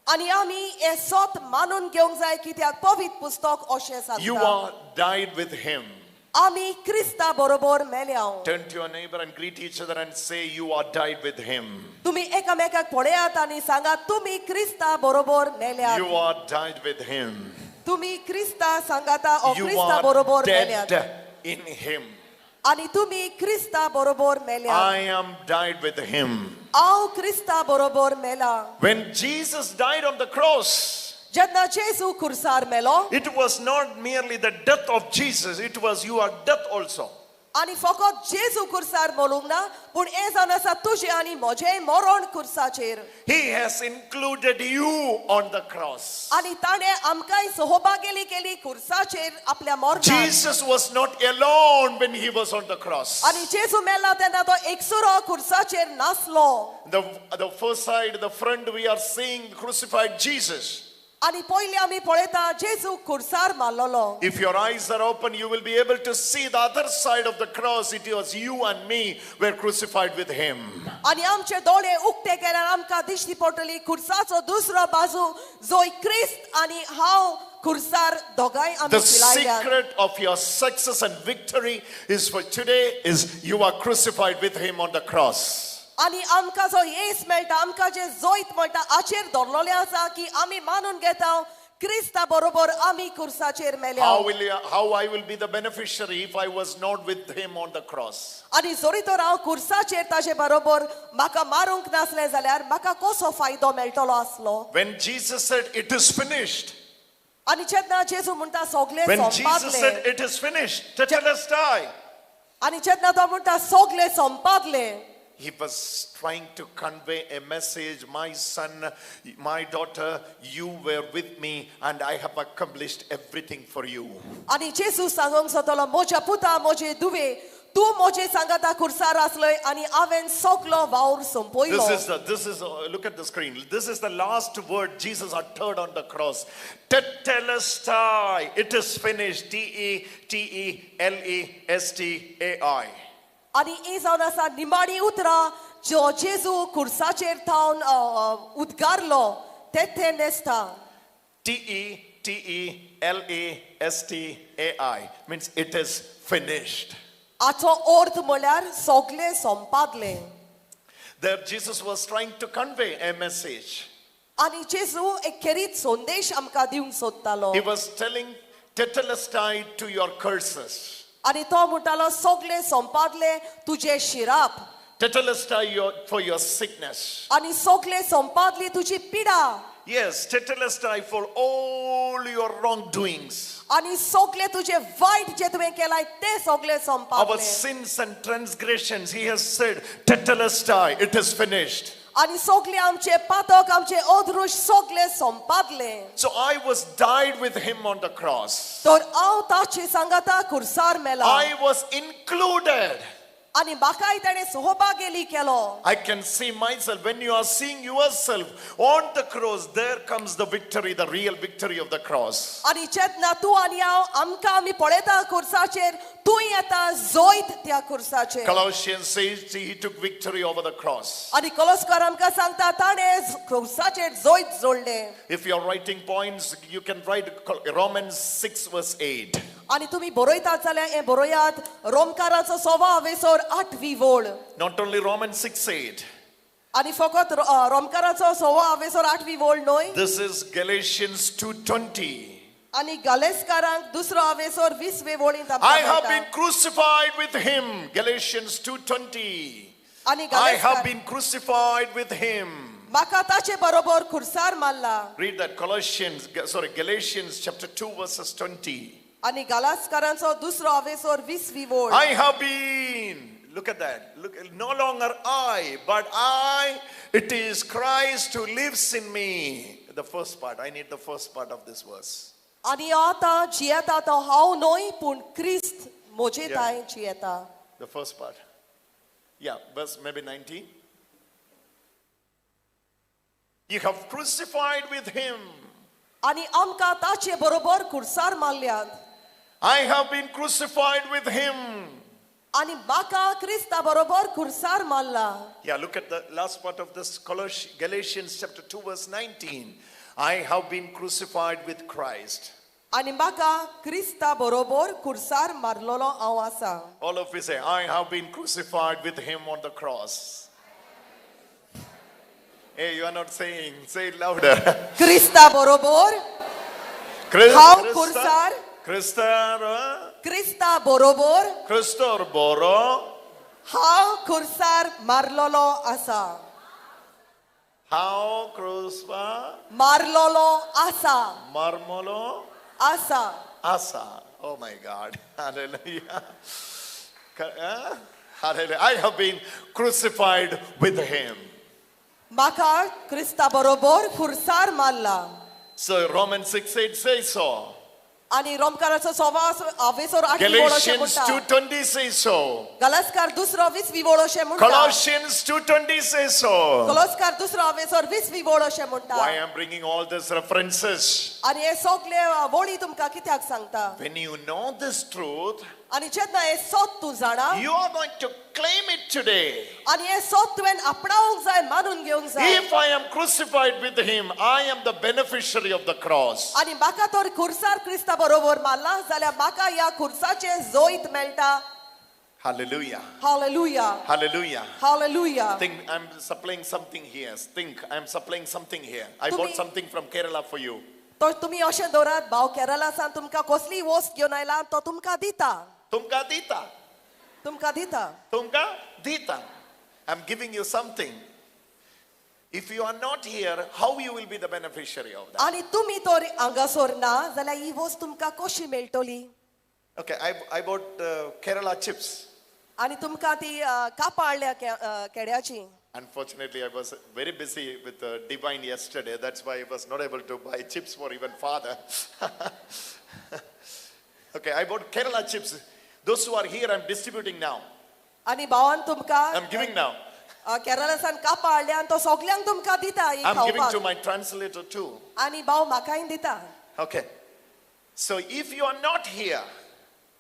आनी आमी हें सत मानून घेवंक जाय कित्याक पवित्र पुस्तक अशें सांगता. You are died with him. आमी क्रिस्ता बरोबर मेल्या. Turn to your neighbor and greet each other and say you are died with him. तुम्ही एकामेकाक पळयात आनी सांगा तुम्ही क्रिस्ता बरोबर मेल्यात. You are died with him. तुम्ही क्रिस्ता सांगाता ओ You क्रिस्ता are बरोबर मेल्यात. dead in him. आनी तुम्ही क्रिस्ता बरोबर मेल्यात. I am died with him. हांव क्रिस्ता बरोबर मेला. When Jesus died on the cross, जेन्ना जेजू खुर्सार मेलो, it was not merely the death of Jesus, it was your death also. आनी फकत जेजू खुर्सार मरूंक ना, पूण हें जावन आसा तुजें आनी म्हजें मरण खुर्साचेर. He has included you on the cross. आनी ताणें आमकांय सहभागेली केली खुर्साचेर आपल्या मरणान. Jesus was not alone when he was on the cross. आनी जेजू मेला तेन्ना तो एकसुरो खुर्साचेर नासलो. The first side, the front, we are seeing crucified Jesus. आनी पयलीं आमी पळयता जेजू खुर्सार मारलेलो. If your eyes are open, you will be able to see the other side of the cross. It was you and me were crucified with him. आनी आमचे दोळे उक्ते केल्यार आमकां दिश्टी पडटली खुर्साचो दुसरो बाजू जोय क्रिस्त आनी हांव खुर्सार दोगांय आमी The शिलायल्यात. secret of your success and victory is for today is you are crucified with him on the cross. आनी आमकां जो येस मेळटा, आमकां जे जैत मेळटा हाचेर दवरलेलें आसा की आमी मानून घेता क्रिस्ता बरोबर आमी खुर्साचेर मेल्या. How I will be the beneficiary if I was not with him on the cross? आनी जरी तर हांव खुर्साचेर ताजे बरोबर म्हाका मारूंक नासलें जाल्यार म्हाका कसो फायदो मेळटलो आसलो? When Jesus said it is finished, आनी जेन्ना जेजू म्हणटा सगळें when Jesus सोंपादलें, said it is finished, tetelestai, आनी जेन्ना तो म्हणटा सगळें सोंपादलें, he was trying to convey a message. My son, my daughter, you were with me and I have accomplished everything for you. आनी जेजू सांगूंक सोदतलो, म्हज्या पुता, म्हजे दुवे, तूं म्हजे सांगाता खुर्सार आसलय आनी हांवें सगलो वावर सोंपयलो. This is look at the screen. This is the last word Jesus uttered on the cross. Tetelestai, it is finished. T-E-T-E-L-E-S-T-A-I. आनी ही जावन आसा निमाणी उतरां जो जेजू खुर्साचेर थावन उद्गारलो तेथे नेसता. T-E-T-E-L-E-S-T-A-I means it is finished. हाचो अर्थ म्हळ्यार सगळें सोंपादलें. There Jesus was trying to convey a message. आनी जेजू एक खेरीत संदेश आमकां दिवंक सोदतालो. He was telling tetelestai to your curses. आनी तो म्हणटालो सगळें सोंपादलें तुजें शिराप. Tetelestai for your sickness. आनी सगळें सोंपादली तुजी पिडा. Yes, tetelestai for all your wrongdoings. आनी सगळे तुजे वायट जे तुवें केलाय ते सगळे Our सोंपादले. sins and transgressions, he has said, tetelestai, it is finished. आनी सगळे आमचे पातक, आमचे अदृश्ट सगळे सोंपादले. So I was died with him on the cross. तर हांव ताचे सांगाता खुर्सार मेला. I was included. आनी म्हाकाय ताणें सहभागेली केलो. I can see myself. When you are seeing yourself on the cross, there comes the victory, the real victory of the cross. आनी जेन्ना तूं आनी हांव आमकां आमी पळयता खुर्साचेर, तूं येता जैत त्या खुर्साचेर. Colossians says he took victory over the cross. आनी कलोस्कार आमकां सांगता ताणें खुर्साचेर जैत जोडलें. If you are writing points, you can write Romans 6 verse 8. आनी तुमी बरयतात जाल्यार हें बरयात रोमकाराचो 6 8वी वळ. Not only Romans 6:8. आनी फकत रोमकाराचो 6 8वी वळ न्हय. This is Galatians 2:20. आनी गालेस्कारांक 2 20वे वळींत आमकां I have मेळटा. been crucified with him. Galatians 2:20. आनी I have been crucified with him. म्हाका ताचे बरोबर खुर्सार मारला. Read that Galatians chapter 2 verses 20. आनी गालास्कारांचो 2 20वी वळ. I have been, look at that. Look, no longer I, but I, it is Christ who lives in me. The first part, I need the first part of this verse. आनी आतां जियेता तो हांव न्हय, पूण क्रिस्त म्हजे तांय जियेता. The first part. Yeah, verse maybe 19. You have crucified with him. आनी आमकां ताचे बरोबर खुर्सार मारल्यात. I have been crucified with him. आनी म्हाका क्रिस्ता बरोबर खुर्सार मारला. Yeah, look at the last part of this Galatians chapter 2 verse 19. I have been crucified with Christ. आनी म्हाका क्रिस्ता बरोबर खुर्सार मारलेलो हांव आसा. All of you say, I have been crucified with him on the cross. Hey, you are not saying, say it louder. क्रिस्ता बरोबर हांव खुर्सार क्रिस्ता बरोबर क्रिस्तर बरो हांव खुर्सार मारलेलो आसा. हांव क्रुसार मारलोलो आसा. मारमलो आसा. आसा. Oh my God. Hallelujah. Hallelujah. I have been crucified with him. म्हाका क्रिस्ता बरोबर खुर्सार मारला. So Romans 6:8 says so. आणि रोमकाराचो सवा आवेसोर आठवी वळ अशें Galatians म्हणटा. 2:20 says so. गलासकार दुसरो वीसवी वळ अशें म्हणटा. Colossians 2:20 says so. कलोसकार दुसरो आवेसोर वीसवी वळ अशें म्हणटा. Why I'm bringing all these references? आणि हे सगळे वळी तुमकां कित्याक सांगता? When you know this truth, आणि जेन्ना हे सत तूं जाणा, you are going to claim it today. आणि हे सत तुवें आपणावंक जाय, मानून घेवंक जाय. If I am crucified with him, I am the beneficiary of the cross. आणि म्हाका तर खुर्सार क्रिस्ता बरोबर मारला जाल्यार म्हाका ह्या खुर्साचें जैत मेळटा. Hallelujah. Hallelujah. Hallelujah. Hallelujah. Think I'm supplying something here. Think I'm supplying something here. I तुम्ही- bought something from Kerala for you. तर तुमी अशें दवरात, भाव केरला सान तुमकां कसलीय वस्त घेवन आयला तो तुमकां दिता. Tumka dita. तुमकां दिता. Tumka dita. I'm giving you something. If you are not here, how you will be the beneficiary of that? आनी तुमी तर हांगासर ना जाल्यार ही वस्त तुमकां कशी मेळटली? Okay, I bought Kerala chips. आनी तुमकां ती कापां हाडल्या केड्याची. Unfortunately, I was very busy with Divine yesterday. That's why I was not able to buy chips for even father. Okay, I bought Kerala chips. Those who are here, I'm distributing now. आनी भावान तुमकां I'm giving now. केरळासान कापां हाडल्या आनी तो सगल्यांक तुमकां दिता ही I'm giving to खावपाक. my translator too. आनी भाव म्हाकाय दिता. Okay. So if you are not here,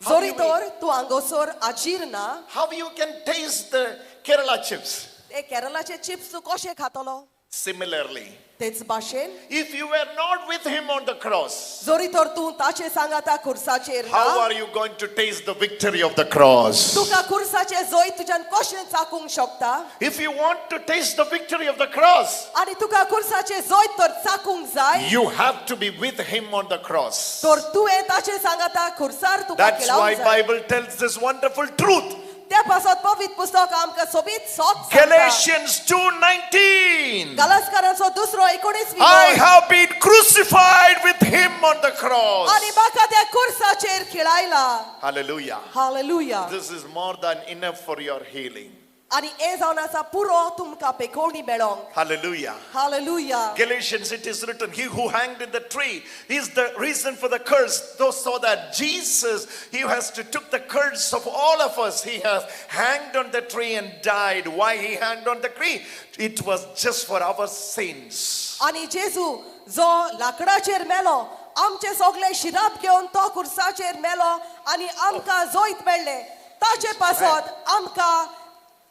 जरी तर तूं हांगासर आजीर ना, how you can taste the Kerala chips? ते केरळाचे चिप्स तूं कशे खातलो? Similarly, तेच भाशेन if you were not with him on the cross, जरी तर तूं ताचे सांगाता खुर्साचेर how ना, are you going to taste the victory of the cross? तुका खुर्साचे जैत तुज्यान कशें चाकूंक शकता? If you want to taste the victory of the cross, आनी तुका खुर्साचे जैत तर चाकूंक जाय, you have to be with him on the cross. तर तुवें ताचे सांगाता खुर्सार तुका That's why खेळावंक जाय. Bible tells this wonderful truth. त्या पासत पवित्र पुस्तक आमकां सोबीत सोत सांगता. Galatians 2:19. गलासकारांचो दुसरो 19 I have been crucified with him on the cross. आनी म्हाका त्या खुर्साचेर खेळायला. Hallelujah. Hallelujah. This is more than enough for your healing. आनी हे जावन आसा पुरो तुमकां पेकोवणी मेळोंक. Hallelujah. Hallelujah. Galatians, it is written, he who hanged in the tree is the reason for the curse. Though so that Jesus, he has to took the curse of all of us. He has hanged on the tree and died. Why he hanged on the tree? It was just for our sins. आनी जेजू जो लाकडाचेर मेलो, आमचे सगळे शिराप घेवन तो खुर्साचेर मेलो आनी आमकां जैत मेळ्ळें. ताचे पासत आमकां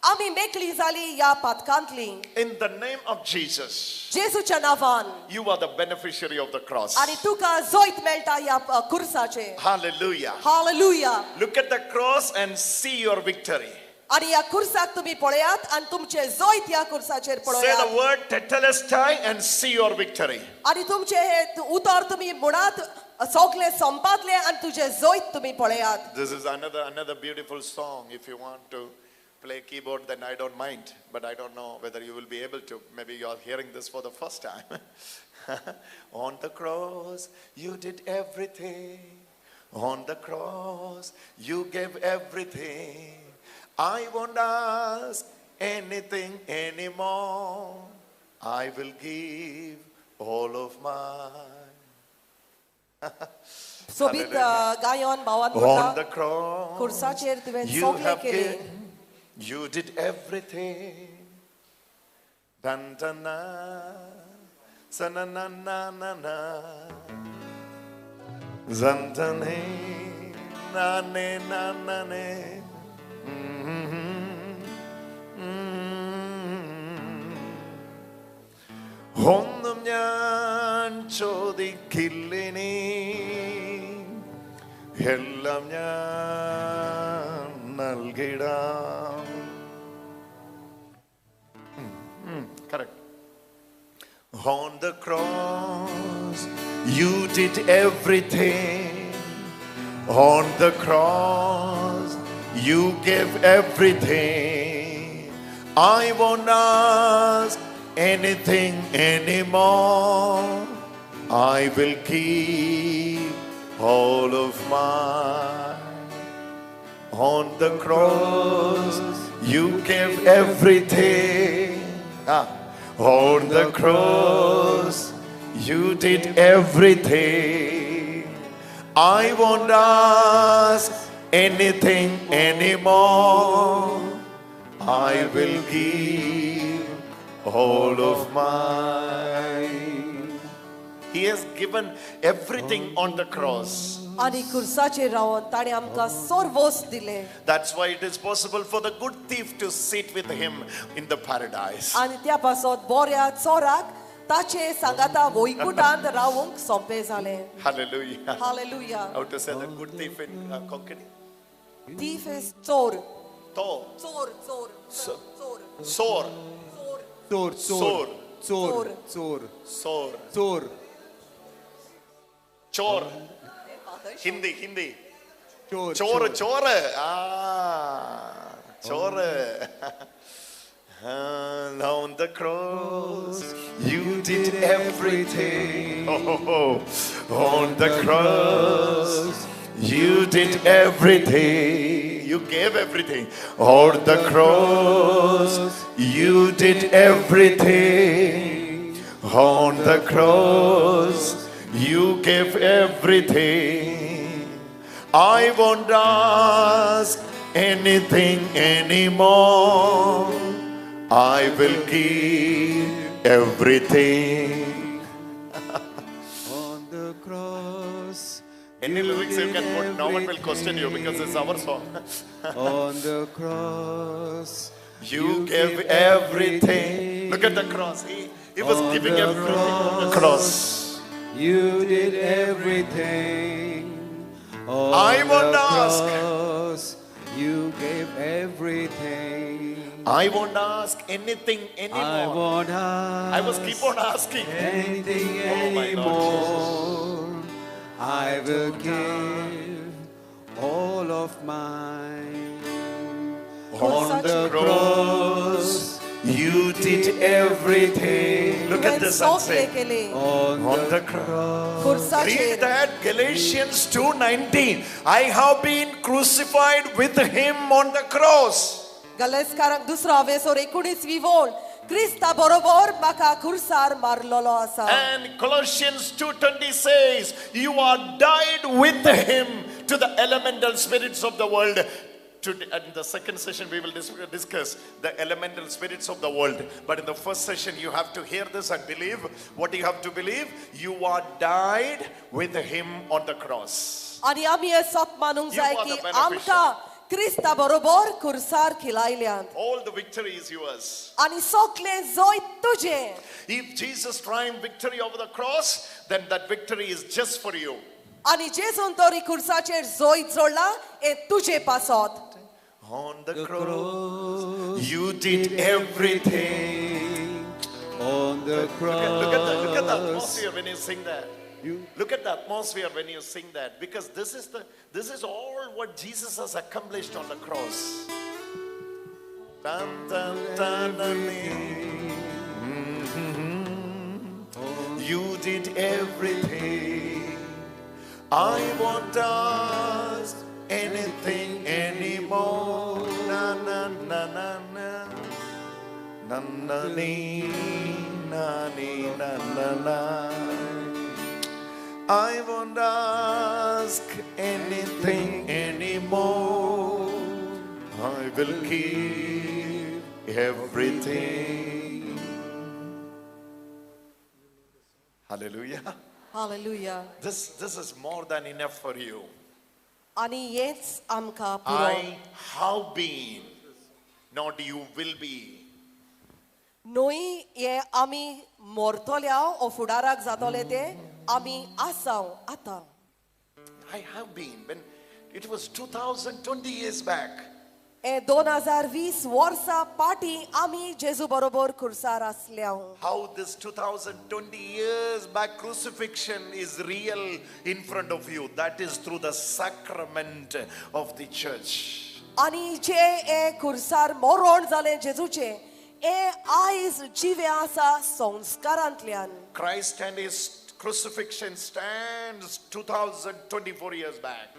आमी मेकळी जाली ह्या पातकांतली. In the name of Jesus, जेजूच्या नांवान you are the beneficiary of the cross. आनी तुका जैत मेळटा ह्या खुर्साचेर. Hallelujah. Hallelujah. Look at the cross and see your victory. आनी ह्या खुर्साक तुमी पळयात आनी तुमचें जैत ह्या खुर्साचेर Say the पळयात. word tetelestai and see your victory. आनी तुमचें हे उतर तुमी म्हणात सगळें संपातलें आनी तुजें जैत तुमी पळयात. This is another beautiful song. If you want to play keyboard, then I don't mind. But I don't know whether you will be able to. Maybe you are hearing this for the first time. On the cross, you did everything. On the cross, you gave everything. I won't ask anything anymore. I will give all of mine. सोबीत गायन भावान On म्हणटा the cross, खुर्साचेर तुवें you सगळें have केलें. given, you did everything. Dun dun na, sa na na na na na. Zan dun he, na ne na na ne. ഒന്നും ഞാൻ ചോദിക്കില്ലിനി, എല്ലാം ഞാൻ നൽകിടാം. Correct. On the cross, you did everything. On the cross, you gave everything. I won't ask anything anymore. I will keep all of mine. On the cross, you gave everything. On the cross, you did everything. I won't ask anything anymore. I will give all of mine. He has given everything on the cross. आनी खुर्साचेर रावन ताणें आमकां servos दिले. That's why it is possible for the good thief to sit with him in the paradise. आनी त्या पासत बऱ्या चोराक ताचे सांगाता वैकुटांत रावंक सोंपें जालें. Hallelujah. Hallelujah. How to say the good thief in Konkani? Thief is चोर. To. चोर, चोर, चोर. Sor. चोर, Sor. चोर, चोर, Sor. चोर. Chor. Hindi, Hindi. चोर, Chor, chor. Ah, chor. And on the cross, you did everything. Oh, on the cross, you did everything. You gave everything. On the cross, you did everything. On the cross, you gave everything. I won't ask anything anymore. I will give everything. On the cross. Any lyrics you can put, no one will question you because it's our song. On the cross. You gave everything. Look at the cross. He was On giving the everything on the cross. You did everything. On I won't the ask. cross, you gave everything. I won't ask anything anymore. I won't ask. I was keep on asking. Anything Oh my Lord anymore. I will give all of mine. On the cross, you did everything. Look at तुवें this and सोगलें say, केलें. On on the cross. Read खुर्साचेर that Galatians 2:19. I have been crucified with him on the cross. गलेसकारांक दुसरो हावेसोर 19वी वोळ क्रिस्ता बरोबर म्हाका खुर्सार मारलेलो आसा. And Colossians 2:20 says, you are died with him to the elemental spirits of the world. Today, in the second session, we will discuss the elemental spirits of the world. But in the first session, you have to hear this and believe. What you have to believe? You are died with him on the cross. आनी आमी हें सत मानूंक You जाय are की the beneficiary. आमकां क्रिस्ता बरोबर खुर्सार खिलायल्यात. All the victory is yours. आनी सगळें जैत तुजें. If Jesus triumphed victory over the cross, then that victory is just for you. आनी जेजून तरी खुर्साचेर जैत जोडलां हें तुजे पासत. On the cross, you did everything. On the cross. Look at the atmosphere when you sing that. Look at the atmosphere when you sing that, because this is all what Jesus has accomplished on the cross. Dun, dun, dun, dun, mm-hmm. You did everything. I won't ask anything anymore. Na na na na na. Na na ni na ni na na na. I won't ask anything anymore. I will keep everything. Hallelujah. Hallelujah. This is more than enough for you. आनी हेंच आमकां पुरो. I have been, not you will be. न्हय हे आमी मरतले ओ फुडाराक जातले ते आमी आसाव आतां. I have been. When it was 2020 years back. हे 2020 वर्सां फाटीं आमी जेजू बरोबर खुर्सार आसल्या. How this 2020 years back crucifixion is real in front of you. That is through the sacrament of the church. आनी जे हे खुर्सार मरण जालें जेजूचें हे आयज जिवे आसा संस्कारांतल्यान. Christ and his crucifixion stands 2024 years back.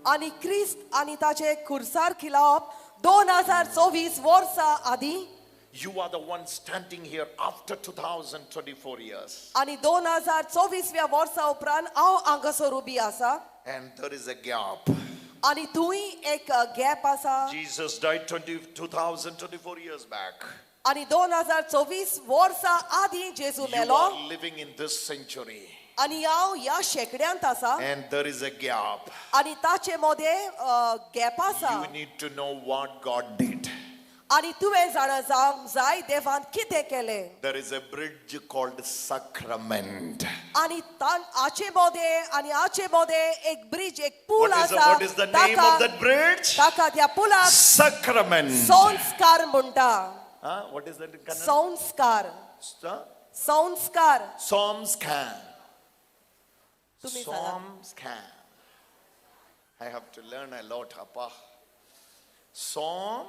आनी क्रिस्त आनी ताचे खुर्सार खिलावप 2024 वर्सां आदीं. You are the one standing here after 2024 years. आनी 2024व्या वर्सा उपरांत हांव हांगासर उबी आसा. And there is a gap. आनी थंय एक गॅप आसा. Jesus died 2024 years back. आनी 2024 वर्सां आदीं जेजू मेलो. You are living in this century. आनी हांव ह्या शेंकड्यांत आसा. And there is a gap. आनी ताचे मदें गॅप आसा. You need to know what God did. आनी तुवें जाणा जावंक जाय देवान कितें केलें. There is a bridge called sacrament. आनी आचे मदें आनी आचे मदें एक ब्रिज, एक पूल आसा. What is the name of that bridge? ताका त्या पुलाक sacrament. संस्कार म्हणटा. What is that in Kannada? संस्कार. संस्कार. Somskan. Somskan. I have to learn a lot, Appa. Som.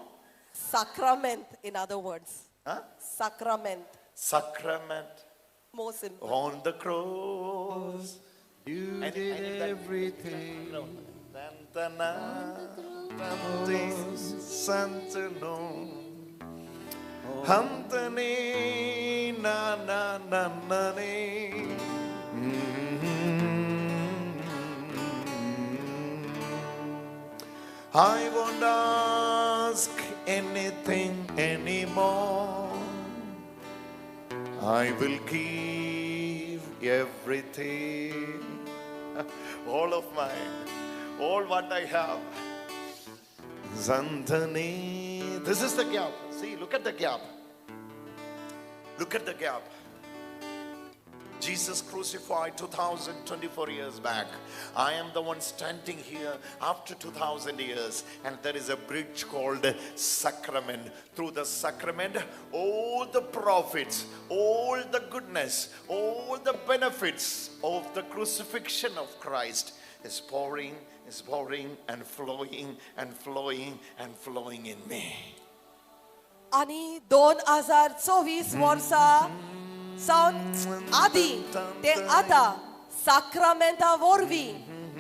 Sacrament, in other words. Huh? Sacrament. Sacrament. More simple. On the cross, you did everything. I won't ask anything anymore. I will give everything. All of mine, all what I have. Zandani. This is the gap. See, look at the gap. Look at the gap. Jesus crucified 2024 years back. I am the one standing here after 2000 years, and there is a bridge called sacrament. Through the sacrament, all the profits, all the goodness, all the benefits of the crucifixion of Christ is pouring and flowing and flowing and flowing in me. Ani 2024 वर्सा सावन आदी ते आतां साक्रामेंता वरवीं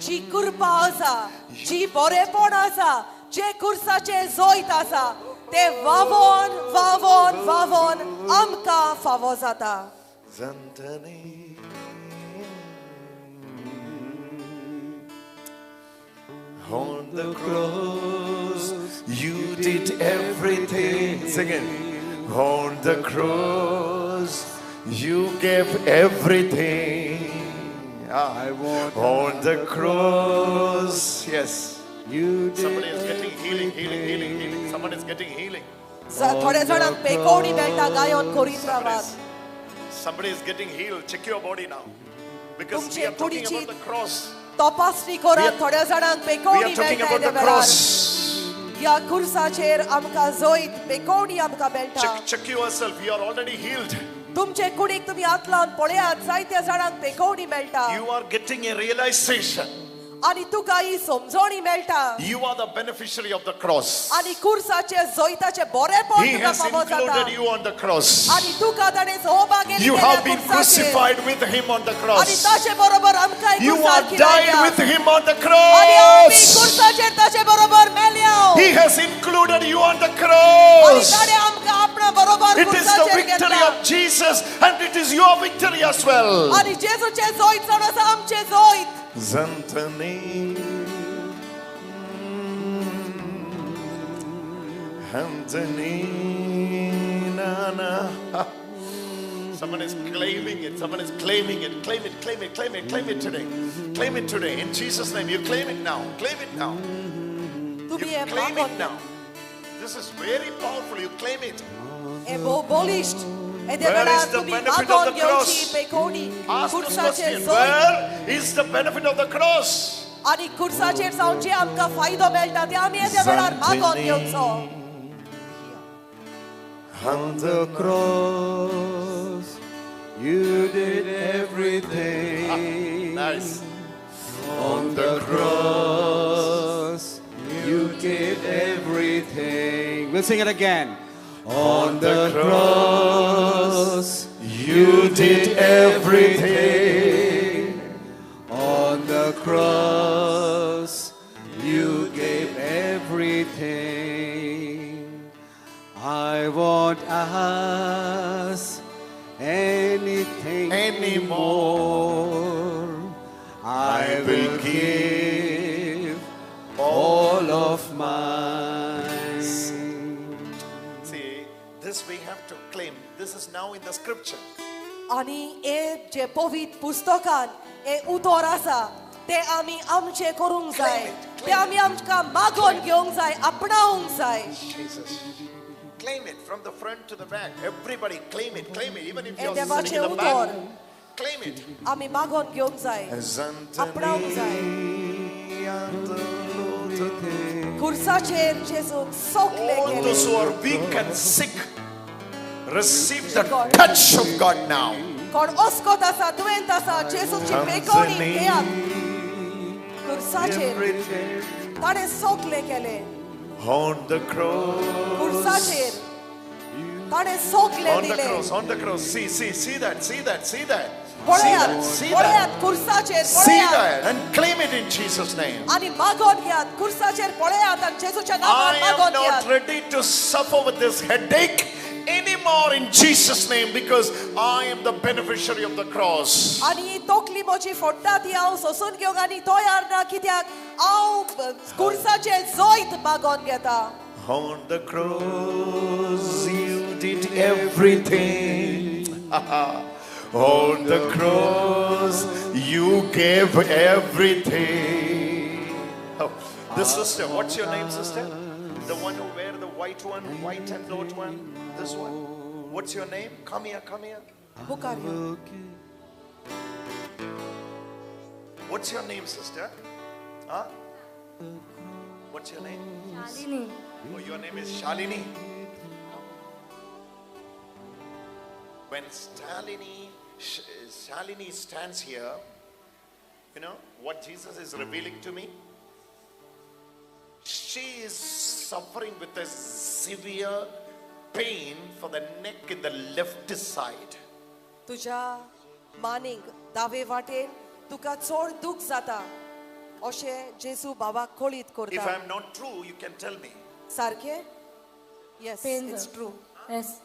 जी कृपा आसा, जी बरेपण आसा, जे कुर्साचें जैत आसा, ते वावोन वावोन वावोन आमकां फावो जाता. On the cross, you did everything. Sing it. On the cross, you gave everything. I want on the cross. Yes. You did. Somebody is getting healing, healing, healing, healing. Someone is getting healing. Somebody is getting healed. Check your body now. Because we are talking about the cross. तपासणी करा, थोड्या जाणांक पेकोवणी We are talking मेळटा about the वेळार. cross. ह्या खुर्साचेर आमकां जैत पेकोवणी आमकां मेळटा. Check yourself. You are already healed. तुमचे कुडीक तुमी हात लावन पळयात, जायत्या जाणांक पेकोवणी मेळटा. You are getting a realization. आनी तुका ही समजणी मेळटा. You are the beneficiary of the cross. आनी कुर्साचे जैताचे बरेपण He तुका has फावो जाता. included you on the cross. आनी तुका ताणें सहभागी You केल्या have been कुर्साचेर. crucified with him on the आनी cross. ताचे बरोबर आमकां You कुर्सार are died खिलायल्या. with him on the आनी आमी cross. कुर्साचेर ताचे बरोबर मेल्या. He has included you on the आनी cross. ताणें आमकां आपणा बरोबर It is the कुर्साचेर victory घेतला. of Jesus, and it is your victory as well. आनी जेजूचें जैत जावन आसा आमचें जैत. Zantani, Antani, na. Someone is claiming it. Someone is claiming it. Claim it, claim it, claim it, claim it today. Claim it today. In Jesus' name, you claim it now. Claim it now. You तुमी हें claim मागून it now. This is very powerful. You claim it. हें भोव बळिश्ट. येदे Where वेळार is the तुमी benefit of मागून the घेवची cross? पेकोवणी Ask this कुर्साचेर question. जैत. Where is the benefit of the cross? आनी कुर्साचेर जावन जे आमकां फायदो मेळटा ते आमी येद्या वेळार मागून घेवचो. On the cross, you did everything. Nice. On the cross, you did everything. We'll sing it again. On the cross, you did everything. On the cross, you gave everything. I won't ask anything anymore. I will give all of mine. See, this we have to claim. This is now in the scripture. आनी हे जे पवित्र पुस्तकान हे उतर आसा ते आमी आमचे करूंक जाय, ते आमी आमकां मागोवन घेवंक जाय, आपणावंक जाय. Jesus. Claim it from the front to the back. Everybody claim it, claim it. Even if हे you're देवाचें sitting in the उतर back, claim it. आमी मागोवन घेवंक जाय, आपणावंक जाय. खुर्साचेर जेजून सोकले All केले. those who are weak and sick, receive the touch of God now. कोण अस्कोत आसा, दुयेंत आसा, जेजूची पेकोवणी घेयात. खुर्साचेर ताणें सोकले केले. On the cross. खुर्साचेर ताणें सोकले On the दिले. cross, on the cross. See, see, see that, see that, see that. See पळयात, that, see पळयात, that. खुर्साचेर See पळयात that and claim it in Jesus' name. आनी मागोवन घेयात. खुर्साचेर पळयात आनी जेजूच्या नांवान I am मागोवन not घेयात. ready to suffer with this headache anymore in Jesus' name, because I am the beneficiary of the cross. आनी ही तकली म्हजी फोडटा ती हांव सोसून घेवंक आनी तयार ना, कित्याक हांव खुर्साचेर जैत मागोवन घेता. On the cross, you did everything. On the cross, you gave everything. Oh, this sister, what's your name, sister? The one who wear the white one, white and dot one, this one. What's your name? Come here, come here. मुखार यो. What's your name, sister? Huh? What's your name? Shalini. Oh, your name is Shalini. When Shalini stands here, you know what Jesus is revealing to me? She is suffering with a severe pain for the neck in the left side. तुज्या मानीक दावे वाटेन तुका चड दूख जाता अशें जेजू बाबाक कळीत If करता. I am not true, you can tell me. सारकें? Yes, Pain, it's sir. True. Yes.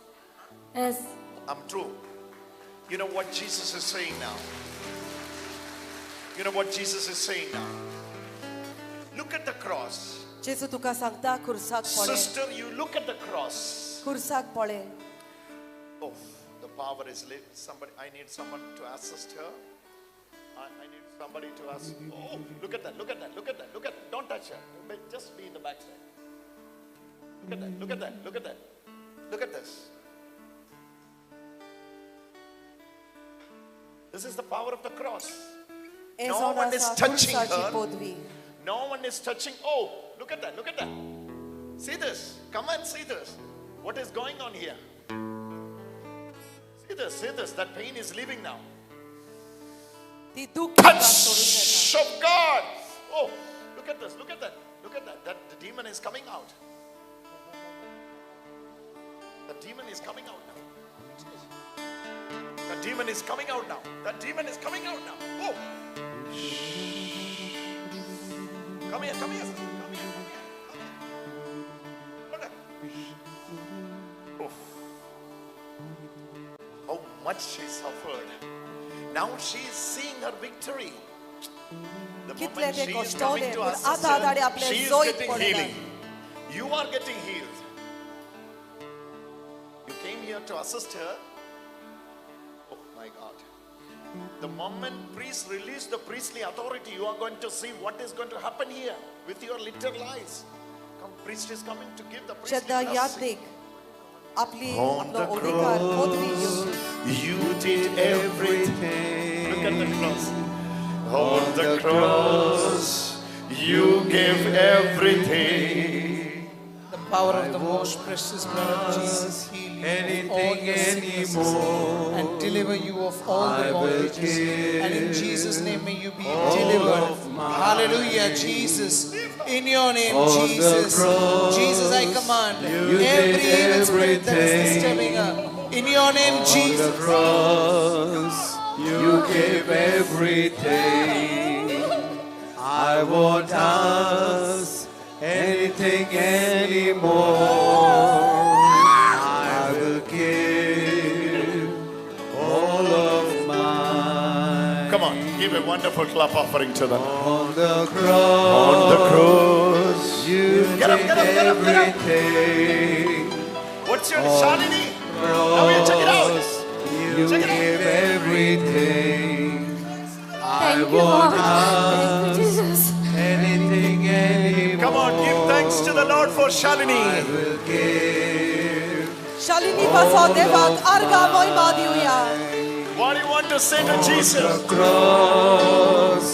Yes. I'm true. You know what Jesus is saying now? You know what Jesus is saying now? Look at the cross. जेजू तुका सांगता खुर्साक पळय. Sister, you look at the cross. खुर्साक पळय. Oh, the power is lit. Somebody, I need someone to assist her. I need somebody to ask. Oh, look at that, look at that, look at that, look at that. Don't touch her. Just be in the backside. Look at that, look at that, look at that. Look at this. This is the power of the cross. हे No जावन one is आसा touching खुर्साची her. पदवी. No one is touching. Oh, look at that, look at that. See this. Come and see this. What is going on here? See this, see this. That pain is leaving now. ती दूख तुका सोडून Touch येता. of God. Oh, look at this, look at that, look at that. That the demon is coming out. The demon is coming out now. The demon is coming out now. The demon is coming out now. Oh. Come here, come here, sister. Come here, come here, come here. Hold on. Oh. How much she suffered. Now she is seeing her victory. The कितले moment ते she is कश्टवले, coming to पूण us, आतां ताणें आपलें she is जैत getting पळयलां. healing. You are getting healed. You came here to assist her. Oh my God. The moment priests release the priestly authority, you are going to see what is going to happen here with your little eyes. Come, priest is coming to give the priestly जेन्ना blessing. Yagnik आपली On आपलो the अधिकार पदवी घेवन You did everything. Look at the cross. On the cross, you gave everything. The Power of the most precious blood of Jesus heal you of all your sicknesses and deliver you of all the bondages. And in Jesus' name may you be delivered. Hallelujah, Jesus. In your name, Jesus. Jesus, I command every evil spirit that is disturbing her. In your name, Jesus. On the cross, you gave everything. I won't ask anything anymore. I will give all of mine. Come on, give a wonderful clap offering to them. On the cross, on the cross, you get up, get up, get up, get up. Everything. What's your Shalini? Now you check it out. You check it out. give everything. I Thank you, won't Lord. Thank you, ask Jesus. anything anymore. Come on, give thanks to the Lord for Shalini. I will give. Shalini पासो देवाक अर्घा मोहिमा दिवया. What do you want to say to Jesus? On the cross,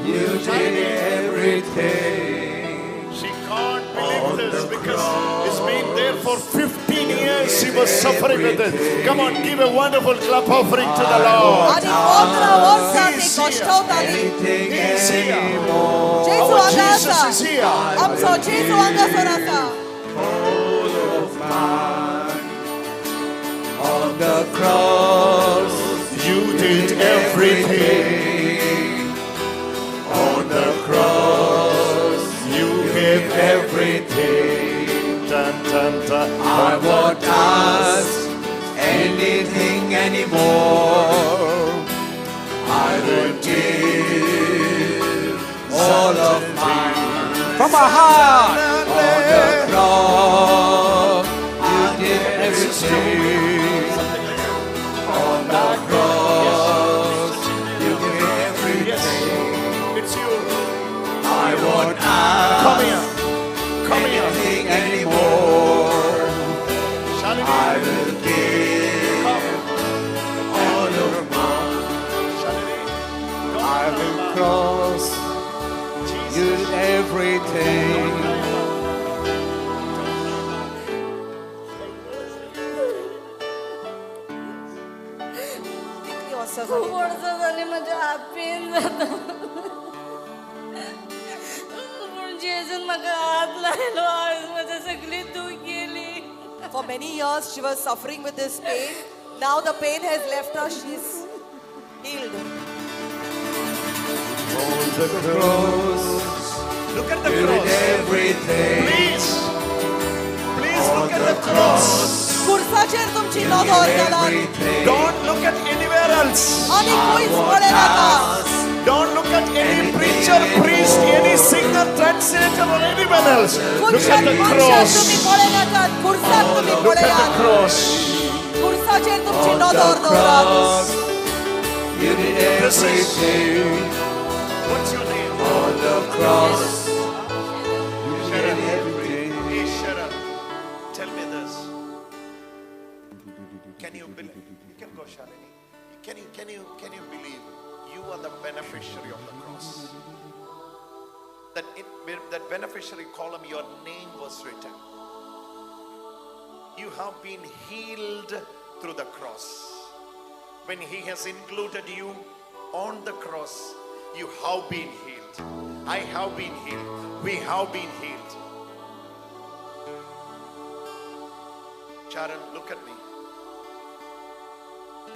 you did everything. She can't believe this because it's been there for 15 years. She was suffering with it. Come on, give a wonderful clap offering to the Lord. आनी 15 वर्सां ती कश्टवताली. Anything He is here. anymore. जेजू Our हांगा Jesus आसा. is here. आमचो जेजू हांगासर आसा. All of mine. On the cross, You did everything. On the cross, You gave everything. Dun, dun, dun, I won't ask anything anymore. I will give all of mine. From our heart. On the cross, you did everything. On the cross, you gave everything. It's you. I won't ask Come here. Come here. anything anymore. Shalini. I will give all of mine. Shalini. I will cross you everything. कितली वर्सां खूप जाली? वर्सां जाली म्हज्या हात pen जाता. पूण जेजून म्हाका हात लायलो, आयज म्हज्या सगळी दूख गेली. For many years she was suffering with this pain. Now the pain has left her. She's healed. On the cross, Look at the you did cross. everything. Please. Please look at the cross. खुर्साचेर तुमची नदर घालात. Everything. Don't look at anywhere else. आनी खंयच पळयनाका. Don't look at any preacher, priest, any singer, translator, or anyone else. Look खुर्साक at the मनशाक cross. तुमी पळयनाकात. खुर्साक तुमी Look at the पळयात. cross. खुर्साचेर तुमची On the नदर दवरात. cross, you did This is- everything. What's your name? On the cross, you did Sharon. everything. Hey, Sharon, tell me this. Can you believe? You can go, Shalini. Can you believe you are the beneficiary of the cross? That beneficiary column, your name was written. You have been healed through the cross. When He has included you on the cross, you have been healed. I have been healed. We have been healed. Sharon, look at me.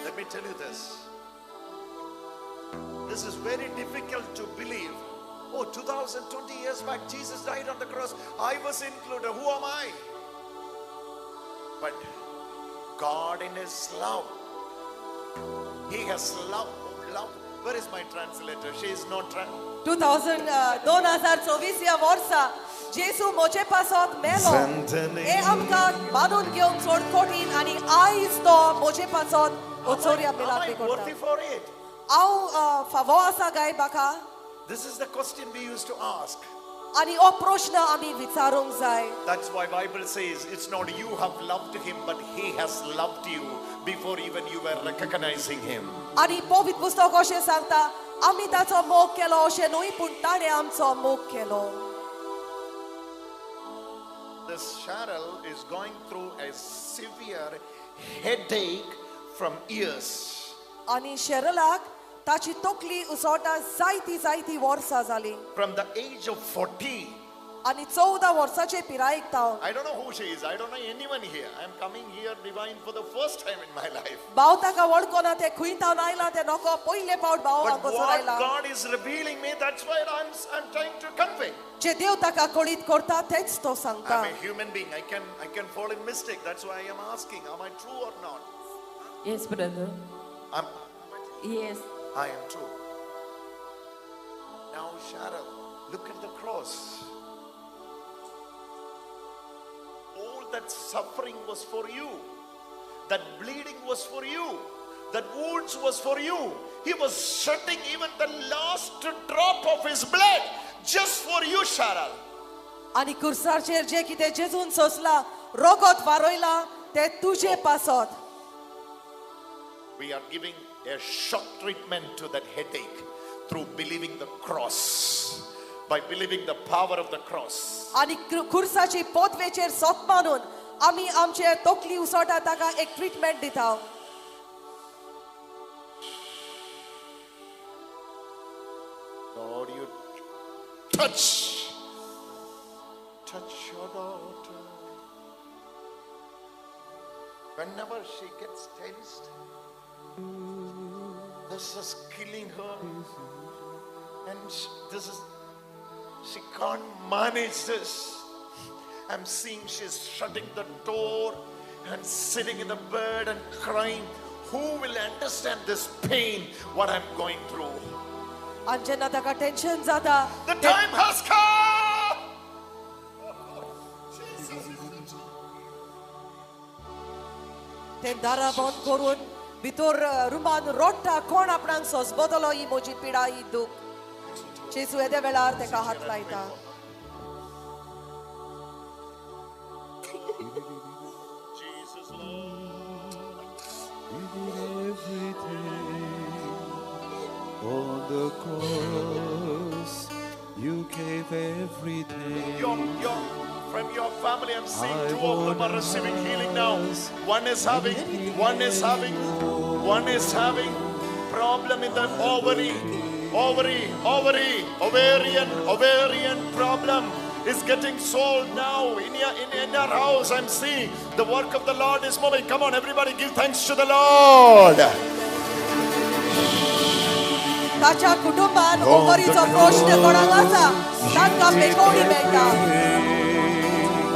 Let me tell you this. This is very difficult to believe. Oh, 2020 years back, Jesus died on the cross. I was included. Who am I? But God in His love, He has loved. Where is my translator? She is not 2024 ह्या वर्सा जेजू म्हजे पासत मेलो. हे आमकां बांदून घेवन चड कठीण आनी आयज तो म्हजे पासत ओचोर्या Am मिलाग्री I करता. worthy for it? हांव फावो आसा काय म्हाका? This is the question we used to ask. आनी हो प्रश्न आमी विचारूंक जाय. That's why Bible says it's not you have loved him, but he has loved you before even you were recognizing him. आनी पवित्र पुस्तक अशें सांगता, आमी ताचो मोग केलो अशें न्हय, पूण ताणें आमचो मोग केलो. This Cheryl is going through a severe headache from years. आनी शेरलाक ताची तकली उसोटा जायती जायती वर्सां जाली. From the age of 14. आनी 14 वर्साचे पिरायेक तावन. I don't know who she is. I don't know anyone here. I am coming here divine for the first time in my life. भाव ताका वळखना ते खंय तावन आयला ते नको पयले पावट भाव But हांगासर what आयला. God is revealing me, that's why I'm trying to convey. जे देव ताका कळीत करता तेच तो सांगता. I'm a human being. I can fall in mistake. That's why I am asking, am I true or not? Yes, brother. Am I true? Yes. I am true. Now, Cheryl, look at the cross. All that suffering was for you. That bleeding was for you. That wounds was for you. He was shedding even the last drop of his blood just for you, Cheryl. आनी कुर्साचेर जे कितें जेजून सोंसला रोगत वारयला ते तुजे पासत. We are giving a shock treatment to that headache through believing the cross, by believing the power of the cross. आनी खुर्साची पदवेचेर सोत मानून आमी आमचे तकली उसोटा ताका एक ट्रिटमेंट दिता. Lord, you touch your daughter. Whenever she gets tensed, this is killing her, and she can't manage this. I'm seeing she's shutting the door and sitting in the bed and crying. Who will understand this pain, what I'm going through? आनी जेन्ना ताका tension जाता, The time has come. Jesus. ते दारां बंद करून भितर रुमान रोडटा कोण आपणाक सोंसबतलो ही म्हजी पिडा ही दूख. जेजू येद्या वेळार ताका हात लायता. Jesus, Lord. You did everything on the cross. You gave everything. From your family, I'm seeing two of them are receiving healing now. One is having problem in the ovarian problem is getting solved now. In your house, I'm seeing the work of the Lord is moving. Come on, everybody, give thanks to the Lord. ताच्या कुटुंबान ओवरीचो प्रश्न कोणाक आसा तांकां मेकोवणी मेळटा.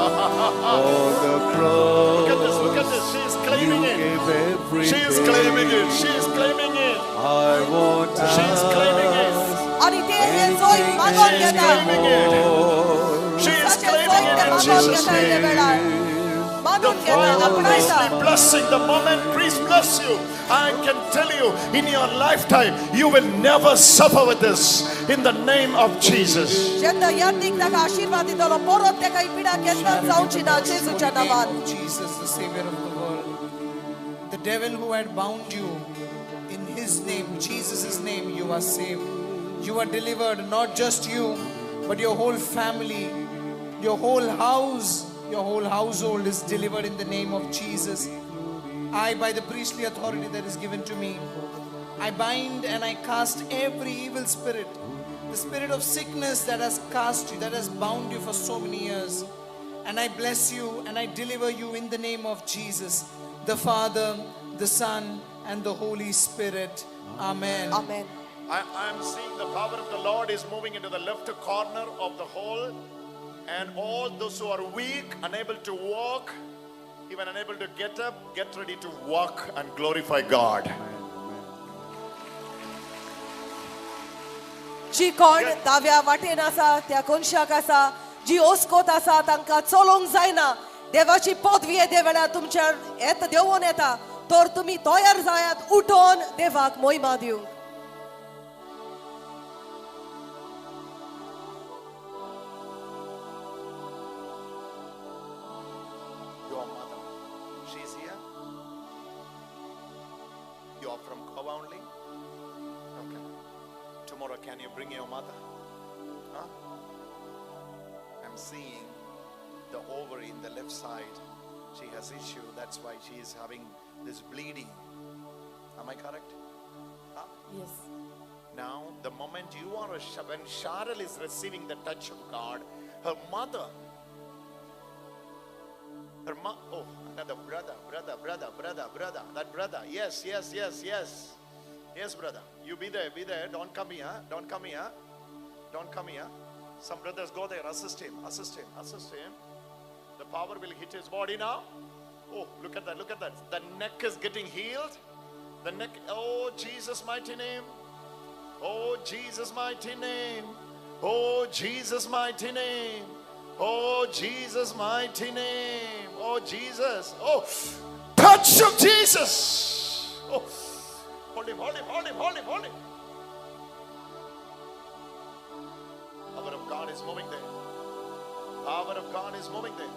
On the cross, Look at this, look at this. She is claiming it. She is claiming it. She is claiming it. I won't She is claiming it. आनी ते हे जोय मागोन She is घेता. claiming it. She is claiming it in Jesus' name. The priestly blessing, the moment priest bless you, I can tell you, in your lifetime, you will never suffer with this. In the name of Jesus. जेन्ना यादीक ताका आशीर्वाद दितलो परत ताका ही पिडा केन्नाच जावची ना जेजूच्या नांवान. Jesus, the Savior of the world, the devil who had bound you, in his name, Jesus' name, you are saved. You are delivered, not just you, but your whole family, your whole house, your whole household is delivered in the name of Jesus. I, by the priestly authority that is given to me, I bind and I cast every evil spirit, the spirit of sickness that has cast you, that has bound you for so many years. And I bless you and I deliver you in the name of Jesus, the Father, the Son, and the Holy Spirit. Amen. Amen. I am seeing the power of the Lord is moving into the left corner of the hall. And all those who are weak, unable to walk, even unable to get up, get ready to walk and glorify God. जी कोण दाव्या वाटेन आसा त्या कोनशाक आसा जी ओस्कोत आसा तांकां चलोवंक जायना देवाची पदवी येदे वेळार तुमच्या येत देंवोन येता तर तुमी तयार जायात उठोन देवाक मोहिमा दिवंक. Your mother, she's here. You are from Goa only? Okay. Tomorrow, can you bring your mother? Huh? I'm seeing the ovary in the left side. She has issue. That's why she is having this bleeding. Am I correct? Huh? Yes. Now, the moment you are when Sharal is receiving the touch of God, her mother, oh, another brother, that brother. Yes. Yes, brother. You be there. Don't come here. Don't come here. Some brothers go there. Assist him. The power will hit his body now. Oh, look at that. The neck is getting healed. The neck. Oh, Jesus' mighty name. Oh, Jesus' mighty name. Oh, Jesus' mighty name. Oh, Jesus' mighty name. Oh, Jesus. Oh, touch of Jesus. Oh, hold him. Power of God is moving there. Power of God is moving there.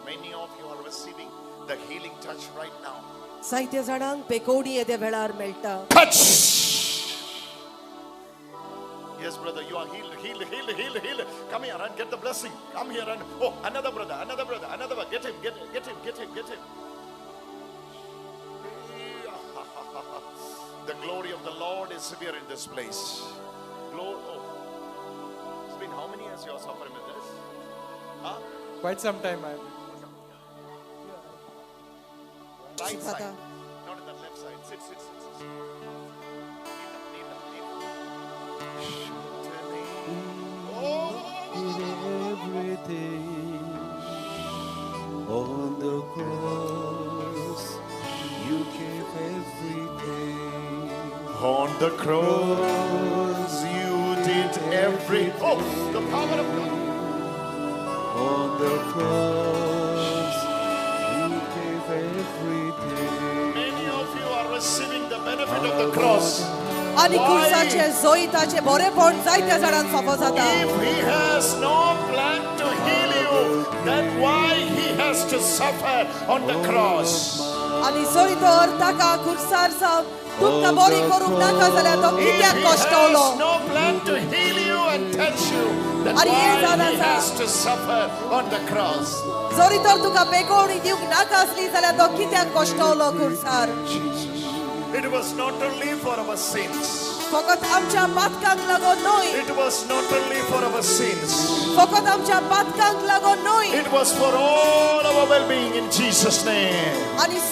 Many of you are receiving the healing touch right now. साहित्य जाणांक बेकोवणी येद्या वेळार मेळटा. Touch. Yes, brother, you are healed. Come here and get the blessing. Come here and oh, another brother. Get him. The glory of the Lord is severe in this place. Glory. Oh, it's been how many years you are suffering with this? Huh? Quite some time. Right side, not in the left side. Sit. Kneel down. Oh, everything on the cross, you gave everything. On the cross, you did everything. Oh, the power of God. On the cross, you gave everything. Many of you are receiving the benefit of the cross. If he has no plan to heal you, then why he has to suffer on the cross? If he has no plan to heal you and touch you, then why he has to suffer on the cross? Jesus. It was not only for our sins. It was not only for our sins. It was for all our well-being in Jesus' name. Get the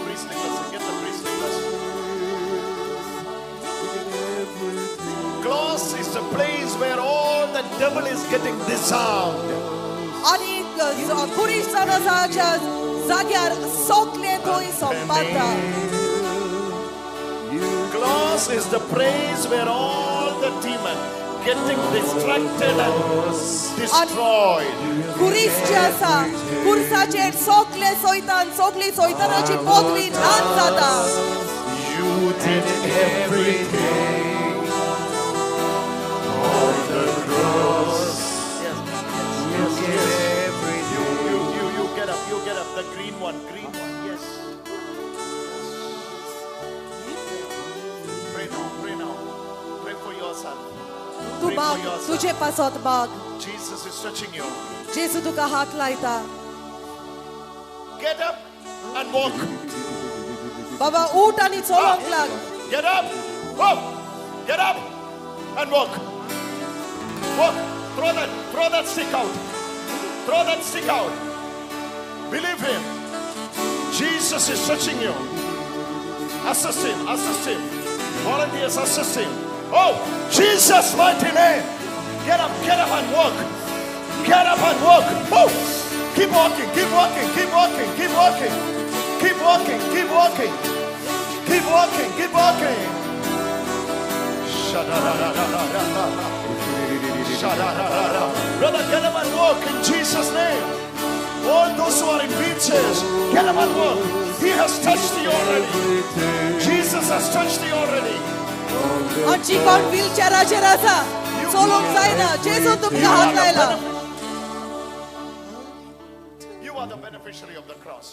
priestly blessing. Get the priestly blessing. Cross is the place where all the devil is getting disarmed. Cross is the place where all the demon getting distracted and destroyed. You did everything on the cross. Yes. You get up, the green one, yes. Pray now. Pray for yourself. Pray for yourself. Jesus is touching you. Get up and walk. Get up. Oh, get up and walk. Walk. Throw that stick out. Throw that stick out. Believe him. Jesus is touching you. Assist him. Volunteers, assist him. Oh, Jesus' mighty name. Get up and walk. Get up and walk. Oh, keep walking. Brother, get up and walk in Jesus' name. All those who are in wheelchairs, get up and walk. He has touched you already. Jesus has touched you already. You are the beneficiary of the cross.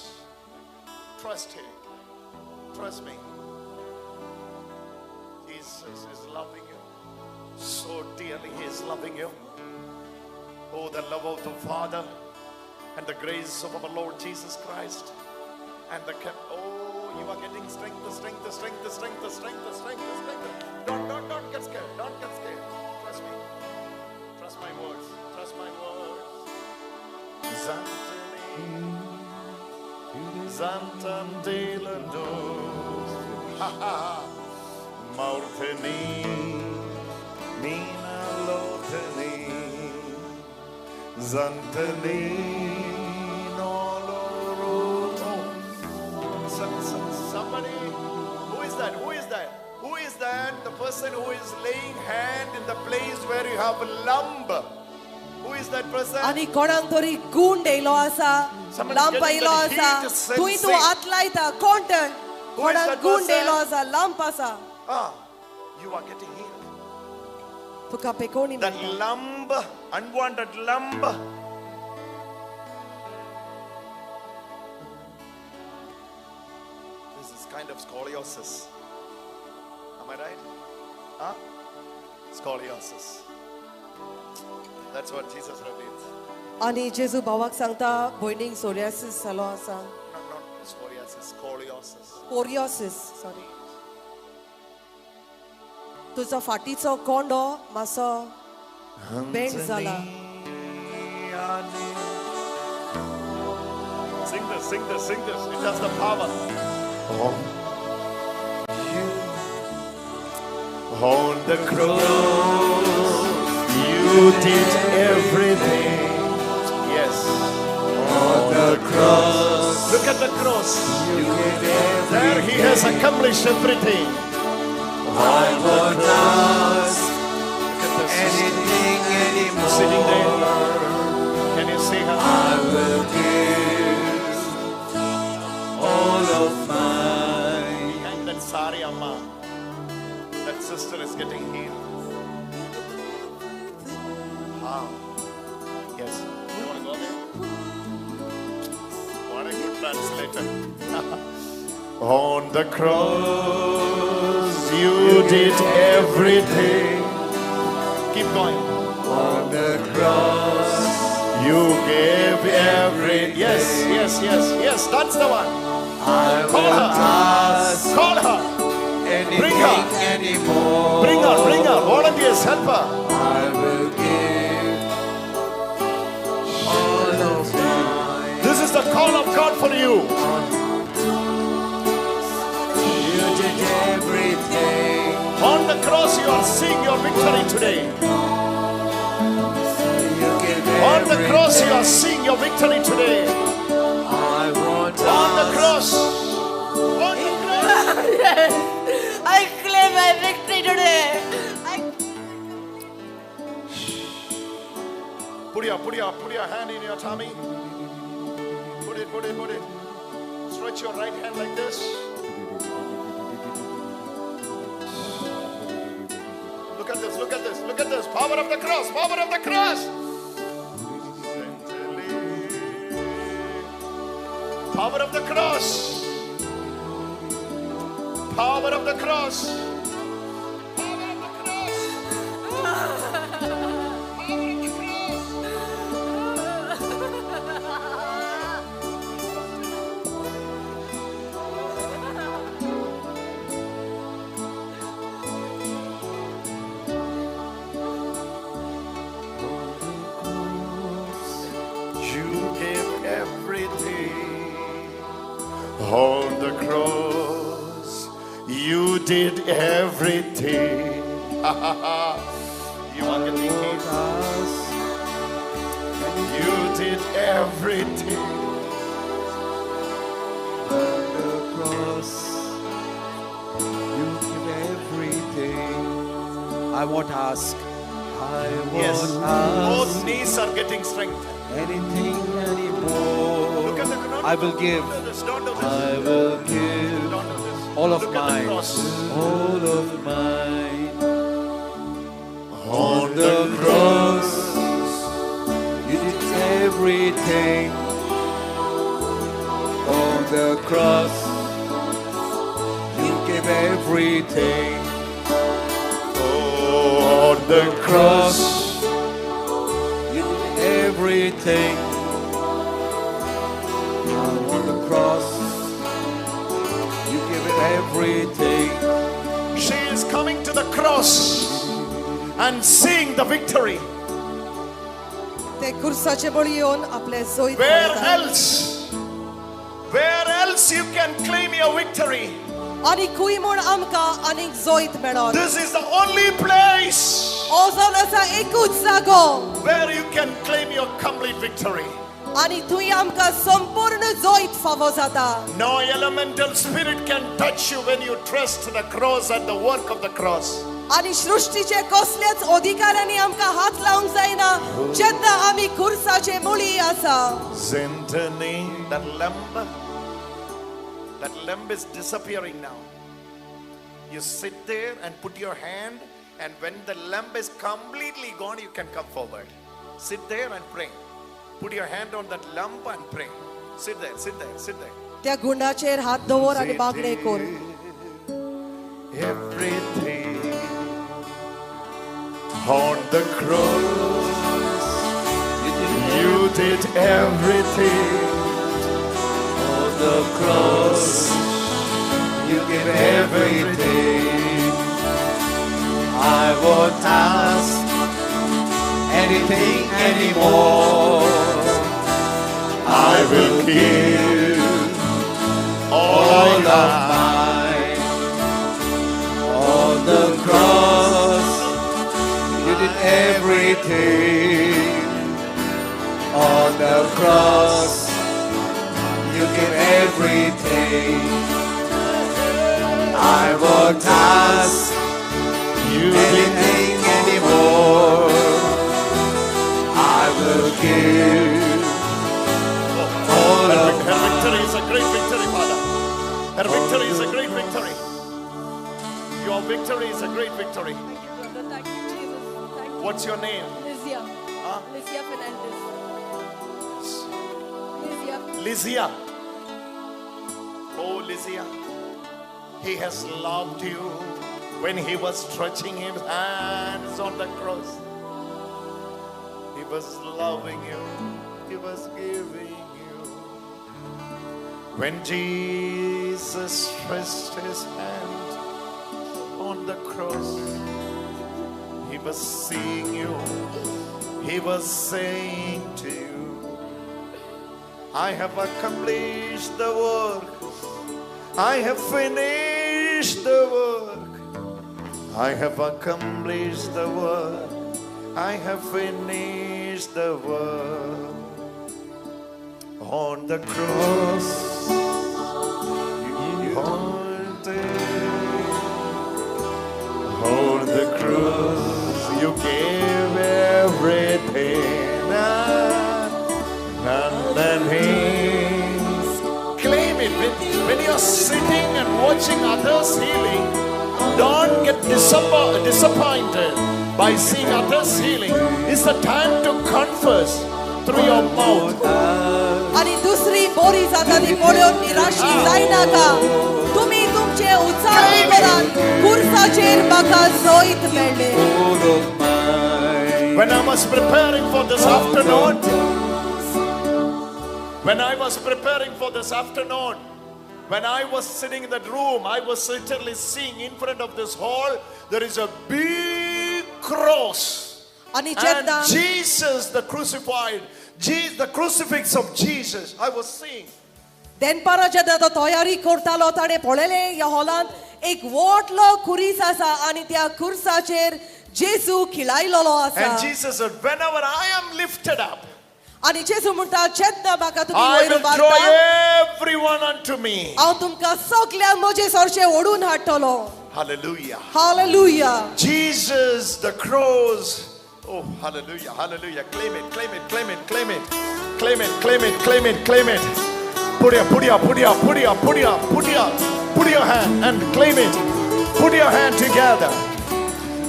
Trust him. Trust me. Jesus is loving you. So dearly He is loving you. Oh, the love of the Father and the grace of our Lord Jesus Christ and the oh, you are getting strength, strength, strength, strength, strength, strength, strength. Don't get scared. Don't get scared. Trust me. Trust my words. Trust my words. Zantandelando. Ha ha. Maurteni. Nina Loteni. Zantani. Somebody, who is that? Who is that? Who is that? The person who is laying hand in the place where you have a lump. Who is that person? Ani konan tori goond eilo asa, lump eilo asa. Tui tu atlaita konta. Konan goond eilo asa, lump asa. Ah, you are getting healed. Tuka pekoni. That lump, unwanted lump. This is kind of scoliosis. Am I right? Huh? Scoliosis. That's what Jesus reveals. Ani Jesu bawak sangta boining psoriasis salo asa. Not psoriasis, scoliosis. Scoliosis, sorry. Tuja faticho kondo maso bend zala. Sing this, sing this, sing this. It has the power. Oh. You on the cross, you did everything. Yes. On the cross. Look at the cross. You did everything. There he has accomplished everything. I won't ask anything anymore. Sitting there. Can you see her? I will give all of mine. Behind that sari amma, that sister is getting healed. Ah. Yes. You want to go there? What a good translator. On the cross, you did everything. Keep going. On the cross, you gave everything. Yes, yes, yes, yes. That's the one. I Call her. Ask Call her. Anything Bring her. Anymore. Bring her. Bring her. Volunteers, help her. I will give all of mine. This is the call of God for you. You did everything. On the cross, you are seeing your victory today. You give On the cross, you are seeing your victory today. I want On the cross. On the cross. Yes. I claim my victory today. Put your hand in your tummy. Put it, put it, put it. Stretch your right hand like this. Look at this, look at this, look at this. Power of the cross, power of the cross. Power of the cross. Power of the cross. Power of the cross. Power of the cross. You gave everything. On the cross, you did everything. You are getting healed. You did everything. On the cross, you give everything. I won't ask. I won't Yes. ask. Both knees are getting strength. Anything anymore. Look at the no, I will give. Don't do this. Don't do this. I will give. Don't do this. All of Look at the mine. cross. All of mine. On the cross, you did everything. On the cross, you gave everything. Oh, the cross, you did everything. On the cross, you give it everything. She is coming to the cross and seeing the victory. ते खुर्साचे बळी येवन आपले जैत Where मेळयता. else? Where else you can claim your victory? आनी खंय म्हूण आमकां आनीक जैत मेळत? This is the only place हो जावन आसा एकूच जागो where you can claim your complete victory. आनी थंय आमकां संपूर्ण जैत फावो जाता. No elemental spirit can touch you when you trust the cross and the work of the cross. आनी सृश्टीचे कसल्याच अधिकारांनी आमकां हात लावंक जायना जेन्ना आमी खुर्साचे मुळी आसा. Zentani, that limb is disappearing now. You sit there and put your hand, and when the limb is completely gone, you can come forward. Sit there and pray. Put your hand on that lump and pray. Sit there, sit there, sit there. त्या गुंडाचेर हात दवर आनी बागडे कर. Everything on the cross, you did everything. On the cross, you give everything. I won't ask anything anymore. I will give all All I of have. mine. On the cross, you did everything. On the cross, you give everything. I won't ask You did anything anymore. I will give all Her, of her victory is a great victory, Father. Her victory is a great victory. Your victory is a great victory. Thank you, brother. Thank you, Jesus. Thank you. What's your name? Lizia. Huh? Lizia Fernandez. Lizia. Lizia. Oh, Lizia. He has loved you when he was stretching his hands on the cross. He was loving you. He was giving you. When Jesus stretched his hand on the cross, he was seeing you. He was saying to you, I have accomplished the work. I have finished the work. I have accomplished the work. I have finished the work. On the cross, you pointed. On the cross, you gave everything. Claim it. When you're sitting and watching others healing, don't get disappointed by seeing others healing. It's the time to confess through your mouth. आनी दुसरी बोरी जाता ती पळोवन निराशी जायनाका. तुमी तुमचे उच्चारण करात खुर्साचेर म्हाका जैत मेळ्ळें. all of mine. When I was preparing for this afternoon, when I was preparing for this afternoon, when I was sitting in that room, I was literally seeing in front of this hall, there is a big cross. आनी And जेन्ना Jesus, the crucified, the crucifix of Jesus, I was seeing. देनपारा जेन्ना तो तयारी करतालो ताणें पळयलें ह्या हॉलांत एक व्हडलो खुरीस आसा आनी त्या खुर्साचेर जेजू खिळायलेलो आसा. And Jesus said, whenever I am lifted up, आनी जेजू म्हणटा जेन्ना म्हाका तुमी I वयर will draw उबारता everyone unto me. हांव तुमकां सगल्यांक म्हजे सरशें ओडून हाडटलो. Hallelujah. Hallelujah. Jesus, the cross. Oh, hallelujah, hallelujah. Claim it, claim it, claim it, claim it. Claim it, claim it, claim it, claim it. Put your, put your, put your, put your, put your, put your, put your hand and claim it. Put your hand together.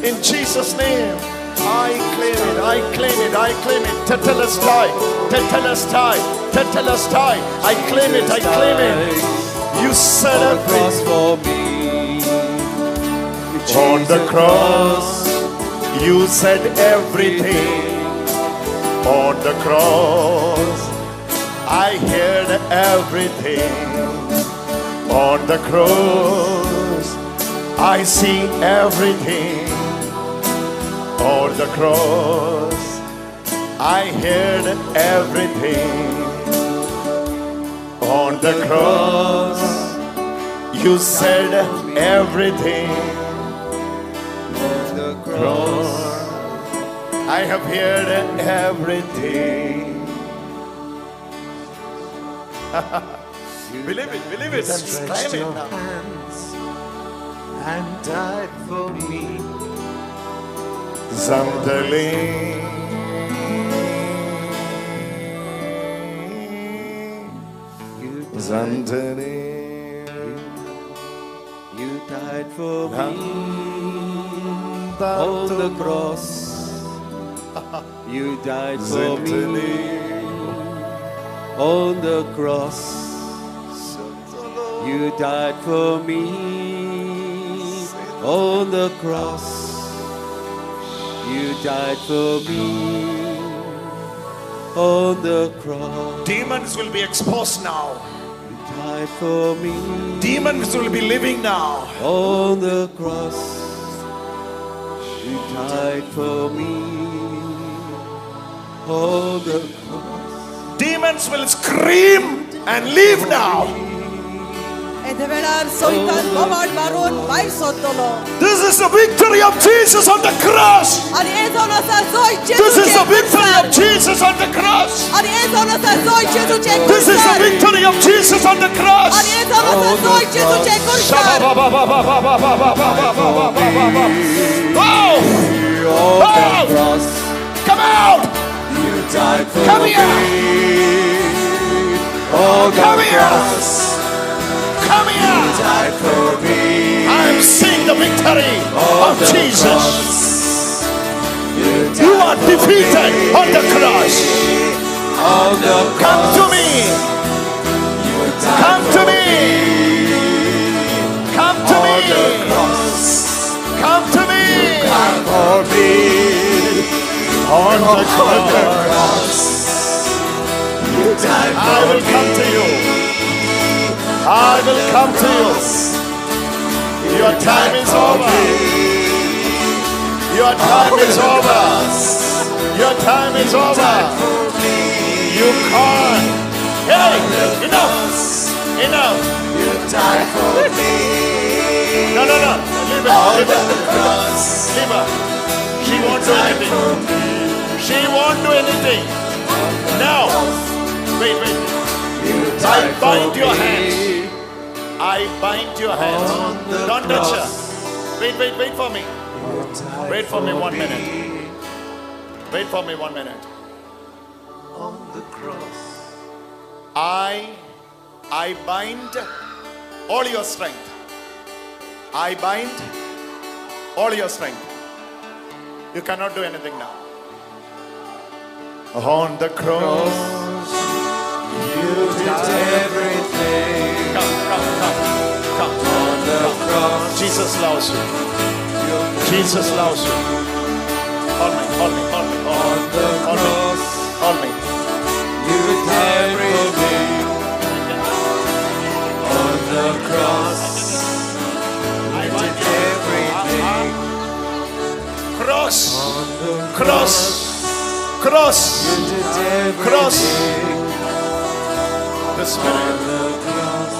In Jesus' name, I claim it, I claim it, I claim it. Tetelestai, tetelestai, tetelestai. I claim it, I claim it. You said On the cross everything. for me. On the cross, You said everything. On the cross, I heard everything. On the cross, I see everything. On the cross, I heard everything. On the cross, you said everything. On the Cross, I have heard everything. Believe it, believe it, and Stretched claim it your now. hands and died for me. Zandali. You died, Zandali. you died for me on the cross. You died for me on the cross. You died for me on the cross. You died for me on the cross. Demons will be exposed now. You died for me Demons will be living now. on the cross. You died for me on the cross. Demons will scream and leave now. येद्या वेळार सैतान बोवाळ मारून भायर सरतलो This is the victory of Jesus on the cross. आनी हे जावन आसा जय This is the जेजूचें victory of कुर्सार. Jesus on the cross. आनी हे जावन आसा जय जेजूचें This is the कुर्सार. victory of Jesus on the cross. आनी हे जावन आसा जय जेजूचें कुर्सार. Oh! On the Oh! cross. Come out! You died for Come here. me on the Come here. cross. Come here! Died for me I'm seeing the victory on of the Jesus. cross. You You are defeated on the cross. on the Come cross. to me. You died Come to for me. Come to on me. the cross. Come to me. Died for me On the on the cross. cross. You died I for will come to you. I will come to you. Your time is over. Your time is over. Your time is over. You can't. Hey, enough. Enough. You died for me No, no, no. Leave her. on Leave the her. cross. Leave her. She won't do anything. She won't do anything. Now. Wait, wait. You I died for bind your me. hands. I bind your hands. On the Don't touch her. cross. Wait, wait, wait for me. You died Wait for me 1 minute. me Wait for me 1 minute. On the cross. I bind all your strength. I bind all your strength. You cannot do anything now. On the cross, You did everything come, come, come, come. on the cross. Jesus loves you. Jesus loves you. Hold me, hold me, hold me, hold On me, the hold me, cross. hold me. You died for me on the cross. I You bind did you. everything Cross, on the cross, cross. You did Cross. everything The Spirit. on the cross.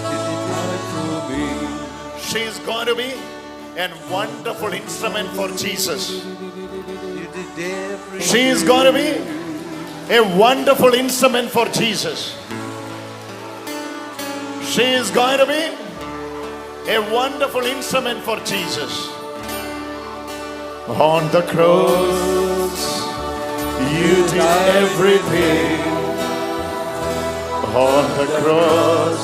You died for me. She is going to be a wonderful instrument for Jesus. You did everything. She is going to be a wonderful instrument for Jesus. She is going to be a wonderful instrument for Jesus. On the cross, you did everything. On the cross,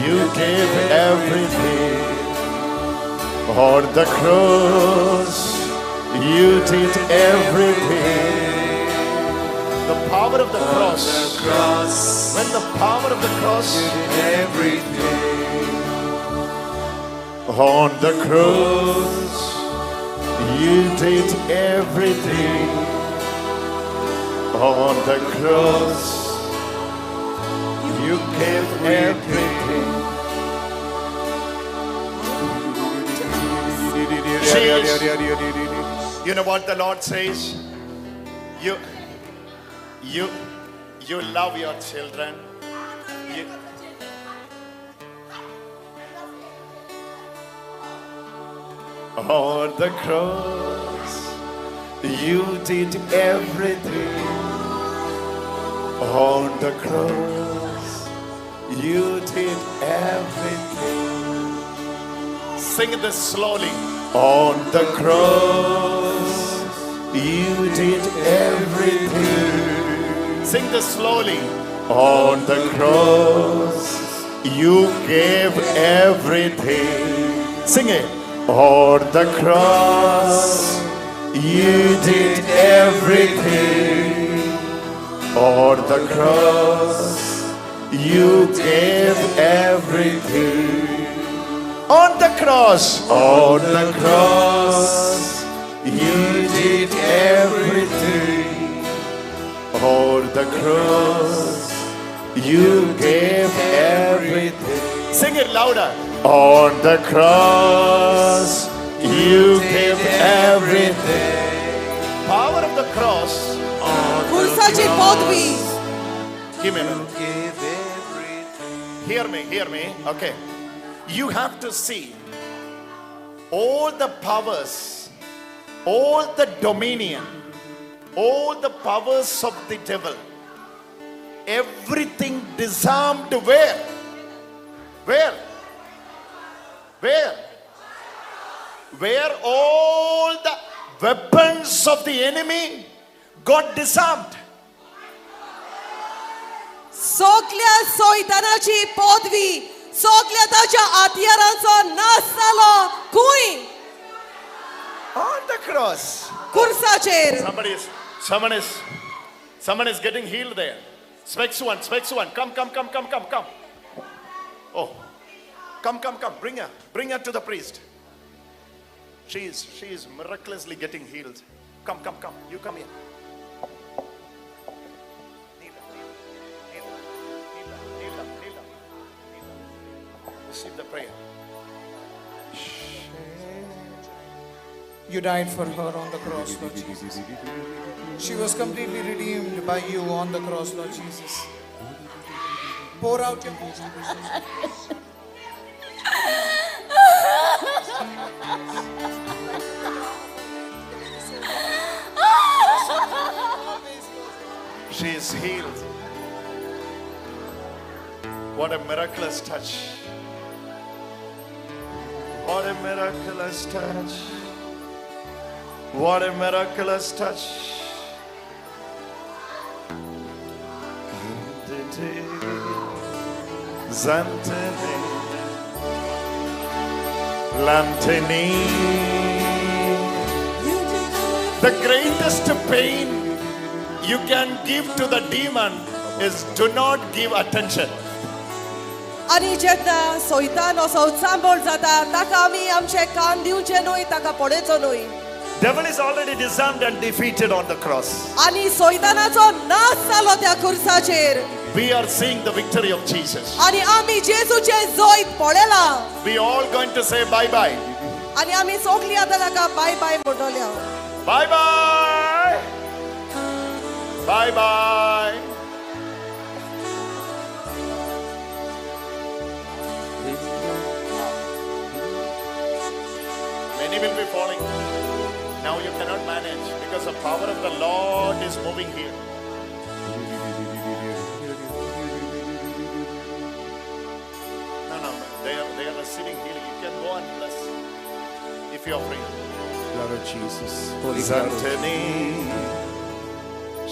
you gave everything. On the cross, you did everything. The power of the cross. Cross. When the power of the cross You did everything on the cross, You did everything. On the cross, you gave everything. You know what the Lord says? You love your children. On the cross, you did everything. On the cross, you did everything. Sing this slowly. On the cross, you did everything. Sing this slowly. On the cross, you gave everything. Sing it. On the cross, you did everything. On the cross, you gave everything. On the cross, on the cross, you did everything. On the cross, you gave everything. Sing it louder. On the cross, you gave everything. Power of the cross. Give me a minute. Hear me, hear me. Okay. You have to see all the powers, all the dominion, all the powers of the devil. Everything disarmed where? Where? Where? Where all the weapons of the enemy got disarmed. सगळ्या सैतानाची पदवी, सगळ्या ताच्या हत्यारांचो नाश जालो खंय? On the cross. कुर्साचेर. Someone is getting healed there. Specs one, come, come, come, come, come, come. Oh, come, come, come. Bring her to the priest. She is miraculously getting healed. Come, come, come. You come here. Kneel down, kneel down, kneel down, kneel down, kneel down. Receive the prayer. You died for her on the cross, Lord Jesus. She was completely redeemed by you on the cross, Lord Jesus. Pour out your most precious. She is healed. What a miraculous touch. What a miraculous touch. What a miraculous touch. The greatest pain you can give to the demon is do not give attention. आनी जेन्ना सैतान असो उचांबळ जाता ताका आमी आमचे कान दिवचे न्हय, ताका पळयचो न्हय. Devil is already disarmed and defeated on the cross. आनी सैतानाचो नाश जालो त्या खुर्साचेर. We are seeing the victory of Jesus. आनी आमी जेजूचें जैत पळयलां. We all going to say bye bye. आनी आमी सगळीं आतां ताका बाय बाय म्हणटले. Bye bye. Bye bye. Many will be falling. Now you cannot manage because the power of the Lord is moving here. No, no, they are receiving healing. You can go and bless if you are free. Blood of Jesus. Holy blood of Jesus.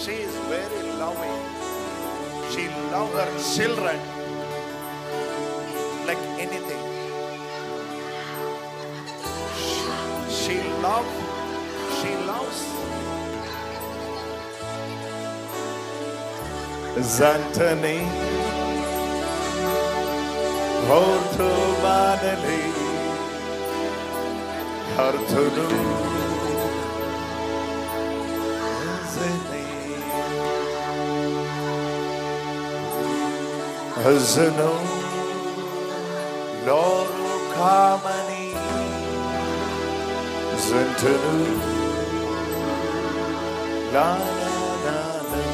She is very loving. She loves her children like anything. She loves. Zantani, Hortu Manali, Hartunu. Hazano Loru Kamani Zantanu La la la la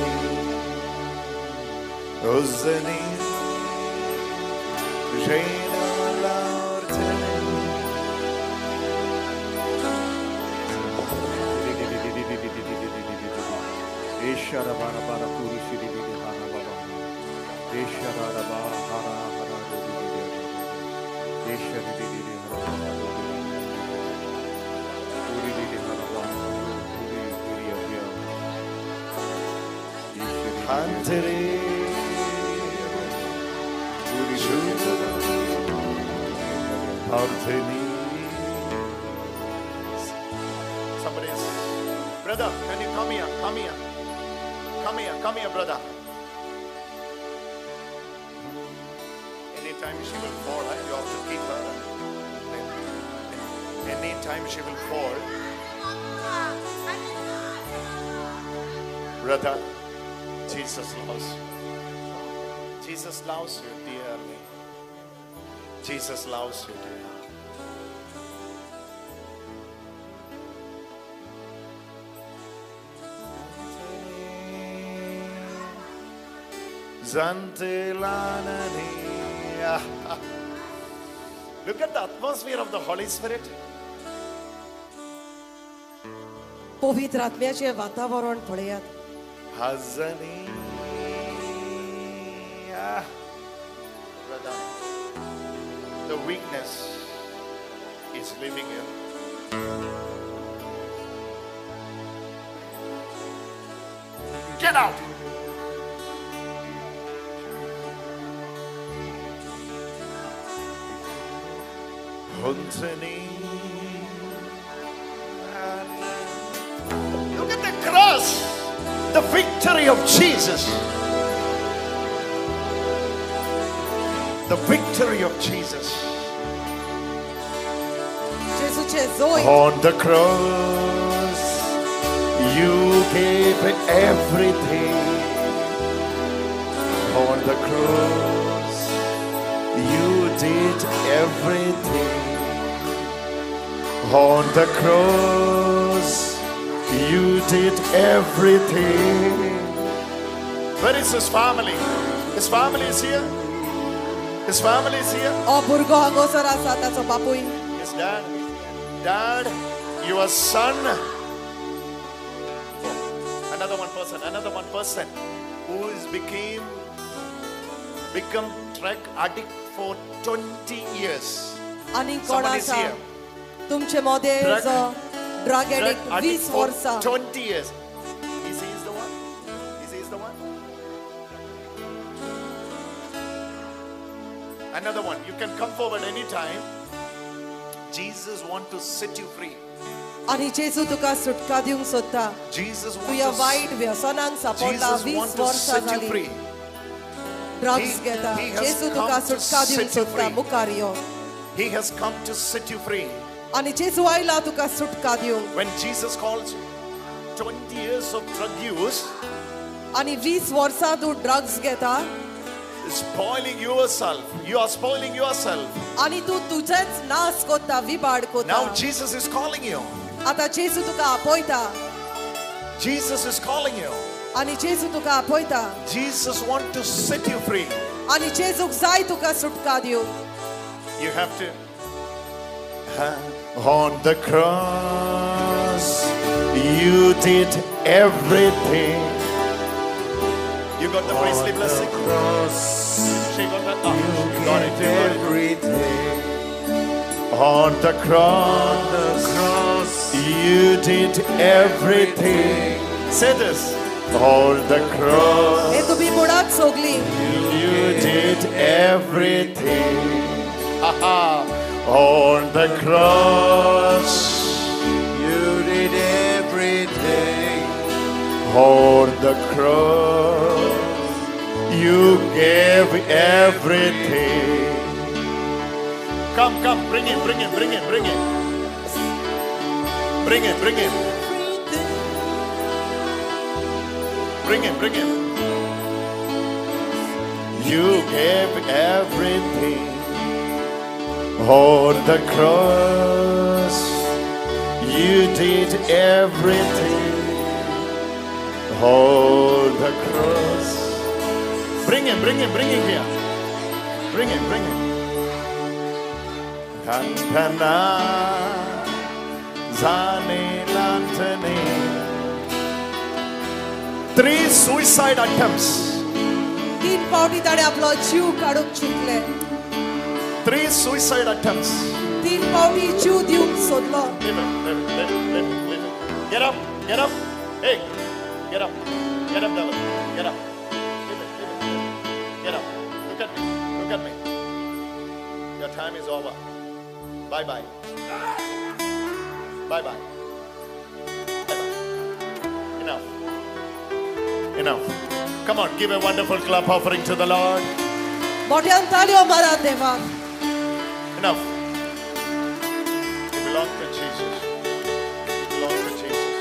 Ozani Jena Lartani. Somebody's brother, can you come here? Come here. Come here, come here, brother. Anytime she will fall, you have to keep her. Anytime she will fall, brother, Jesus loves you. Jesus loves you dearly. Jesus loves you dearly. Look at the atmosphere of the Holy Spirit. पवित्र आत्म्याचे वातावरण पळयात. Hazani. Brother, the weakness is leaving you. Get out. Look at the cross, the victory of Jesus. The victory of Jesus. On the cross, you gave everything. On the cross, you did everything. On the cross, you did everything. Where is his family? His family is here. His family is here. His dad. Dad, your son. Oh, another one person. Another one person who is become drug addict for 20 years. Someone is here. तुमचे मोदे drug addict 20 Varsha 20 years. Is he the one? Is he the one? Another one. You can come forward anytime. Jesus want to set you free. आणि जेजू तुका सुटका दिवंक सोदता. Jesus wants तुया white व्यसनांक सापडला 20 वर्षा झाली. Drugs घेता. जेजू तुका सुटका दिवंक सोदता. मुखार यो. He has come to set you free. आणि जेजू आयला तुका सुटका दिवंक. When Jesus calls you, 20 years of drug use, आणि 20 वर्षा तू ड्रग्स घेता, spoiling yourself. You are spoiling yourself. आणि तू तुझेच नाश करता, विबाड करता. Now Jesus is calling you. आता जेजू तुका आपयता. Jesus is calling you. आणि जेजू तुका आपयता. Jesus want to set you free. आणि जेजूक जाय तुका सुटका दिवंक. You have to. On the cross, you did everything. You got the priestly blessing. She got that. Oh, you got it. You got everything. On the cross, you did everything. Say this. On the cross, you did everything. On the cross, you did everything. On the cross, you gave everything. Come, come, bring him, bring him, bring him, bring him. Bring him, bring him. Bring him, bring him. You gave everything on the cross. You did everything on the cross. Bring him, bring him, bring him here. Bring him, bring him. Tantana, Zane Lantane. 3 suicide attempts. 3 फावटी ताणें आपलो जीव काडूंक चिंतलें. 3 suicide attempts. 3 फावटी जीव दिवंक सोदलो. Leave it, leave it, leave it, leave it, leave it. Get up, get up. Hey, get up. Get up, devil. Get up. Leave it, leave it, leave it. Get up. Look at me. Look at me. Your time is over. Bye bye. Bye bye. Bye bye. Enough. Enough. Come on, give a wonderful clap offering to the Lord. मोठ्यान ताळयो मारात देवाक. Enough. You belong to Jesus. You belong to Jesus.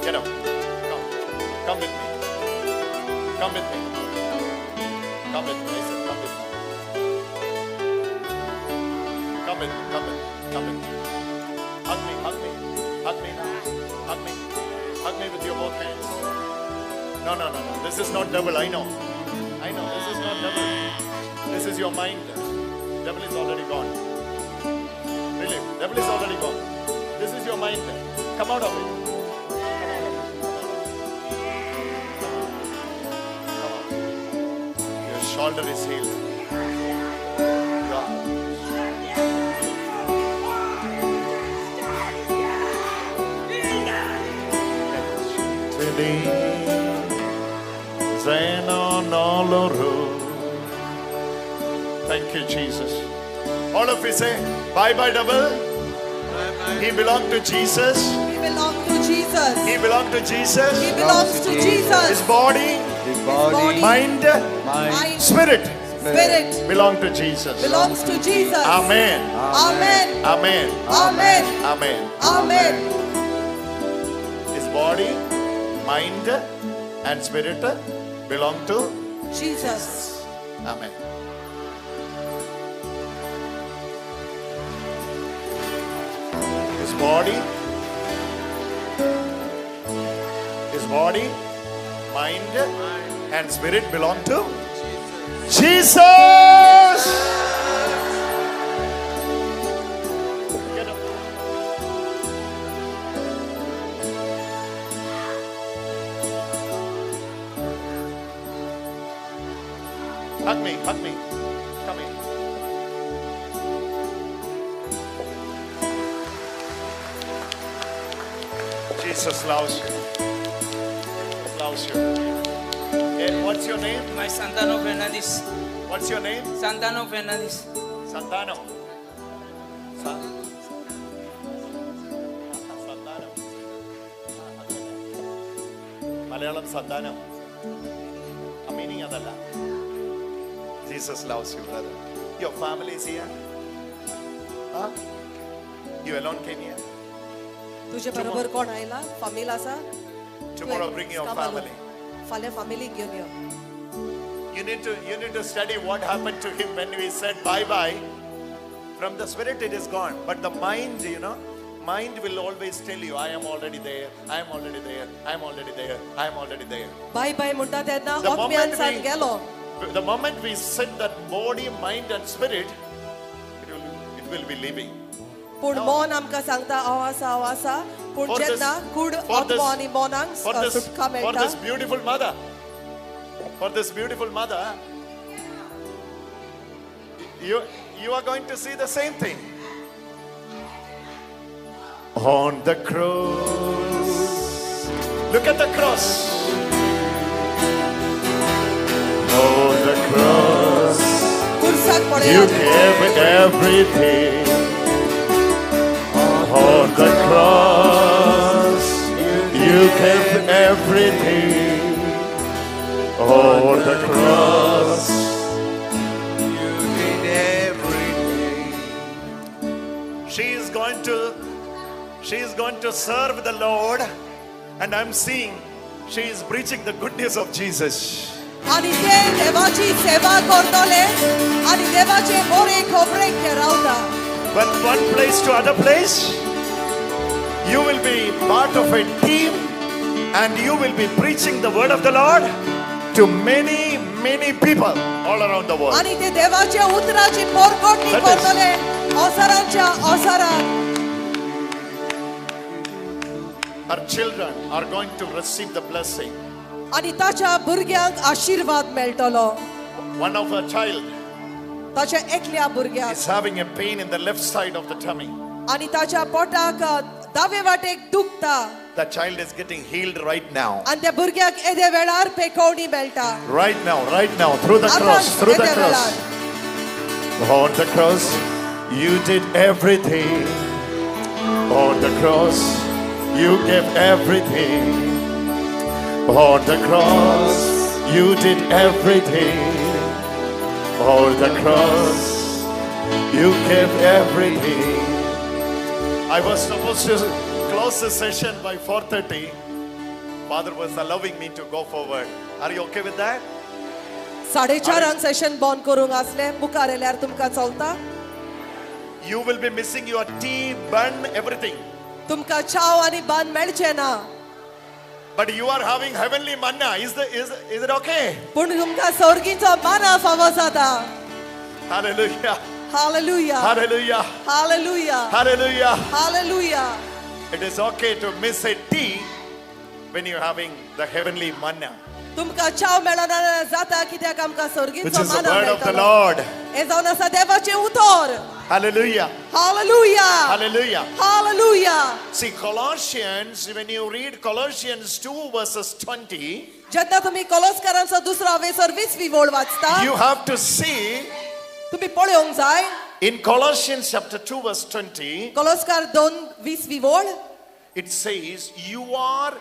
Get up. Come. Come with me. Come with me. Come with me. I said, come with me. Come with me. Come with me. Come with me. Hug me. Hug me. Hug me now. Hug me. Hug me with your both hands. No, no, no, no. This is not devil. I know. I know. This is not devil. This is your mind. Devil is already gone. Really. Devil is already gone. This is your mind. Come out of it. Come out of it. Come out. Come out. Your shoulder is healed. Thank you, Jesus. All of you say, bye bye, devil. Bye-bye. He belonged to Jesus. He belonged to Jesus. He belonged to Jesus. He belongs to Jesus. His body, mind, spirit, belong to Jesus. Belongs to Jesus. Amen. Amen. Amen. Amen. Amen. Amen. His body, mind, and spirit belong to Jesus. Amen. His body, mind, and spirit belong to Jesus. Get up. Hug me, hug me. Come here. Jesus loves you. Loves you. And what's your name? My Santano Fernandez. What's your name? Santano Fernandez. Santano. Santano. Malayalam Santano. Meaning adalla. Jesus loves you, brother. Your family is here. Huh? You alone came here? तुझे बरोबर कोण आयला? फामील आसा? Tomorrow bring your family. फाल्यां फामिलीक घेवन यो. You need to study what happened to him when we said bye bye. From the spirit it is gone, but the mind, you know, mind will always tell you, I am already there, I am already there, I am already there, I am already there. Bye bye म्हणटा तेन्ना आत्म्यान सान गेलो. The moment we said that body, mind and spirit, it will be living. पूण मन आमकां सांगता हांव आसा हांव आसा, पूण जेन्ना कूड आत्मो आनी मनाक सुटका मेळटा. For this beautiful mother, for this beautiful mother, you are going to see the same thing. On the cross, look at the cross. On the cross, you gave everything. On the cross, you gave everything. On the cross, you did everything. She is going to serve the Lord, and I'm seeing she is preaching the good news of Jesus. आनी ते देवाची सेवा करतले आनी देवाचे बरे खबरेक ते रावता. But one place to other place, you will be part of a team and you will be preaching the word of the Lord to many, many people all around the world. आनी ते देवाच्या उतराची पोरकोटणी That is- करतले अवसरांच्या अवसरात. Her children are going to receive the blessing. आनी ताच्या भुरग्यांक आशिर्वाद मेळटलो. One of her child ताच्या एकल्या भुरग्याक is having a pain in the left side of the tummy. आनी ताच्या पोटाक दावे वाटेक दुखता. The child is getting healed right now. आनी त्या भुरग्याक येद्या वेळार पेकोवणी मेळटा. Right now, right now, through the cross, आतांच through the येद्या cross. वेळार. On the cross, you did everything. On the cross, you gave everything. On the cross, you did everything. On the cross, you gave everything. I was supposed to close the session by 4:30. Father was allowing me to go forward. Are you okay with that? 4:30 session बंद करूंक आसले मुखार येल्यार तुमकां चलता. You will be missing your tea, bun, everything. तुमकां चाव आनी बन मेळचे ना. But you are having heavenly manna. Is it okay? पूण तुमकां सर्गीचो माना फावो जाता. Hallelujah. Hallelujah. Hallelujah. Hallelujah. Hallelujah. Hallelujah. It is okay to miss a tea when you're having the heavenly manna, तुमकां चाव मेळना जाता कित्याक आमकां which सर्गीचो is the माना word of the मेळटलो. Lord. हें जावन आसा देवाचें उतर. Hallelujah. Hallelujah. Hallelujah. Hallelujah. See, Colossians, when you read Colossians 2 verses 20, जेन्ना तुमी कोलोस्कारांचो दुसरो वेसर 20वी वळ वाचता you have to see तुमी पळोवंक जाय. in Colossians chapter 2 verse 20, कोलोस्कार 2:20 वळ it says, you are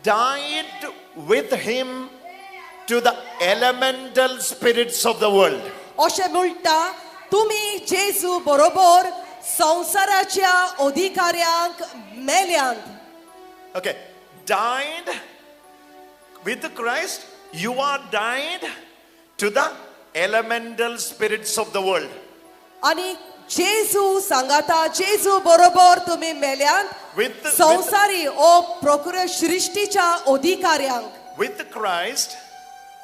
died with him to the elemental spirits of the world. अशें म्हणटा तुमी जेजू बरोबर संवसाराच्या अधिकाऱ्यांक मेल्यांत. Okay, died with Christ, you are died to the elemental spirits of the world. आनी जेजू सांगाता जेजू बरोबर तुमी मेल्यांत संवसारी ओ प्रकृ सृश्टीच्या अधिकाऱ्यांक. With Christ.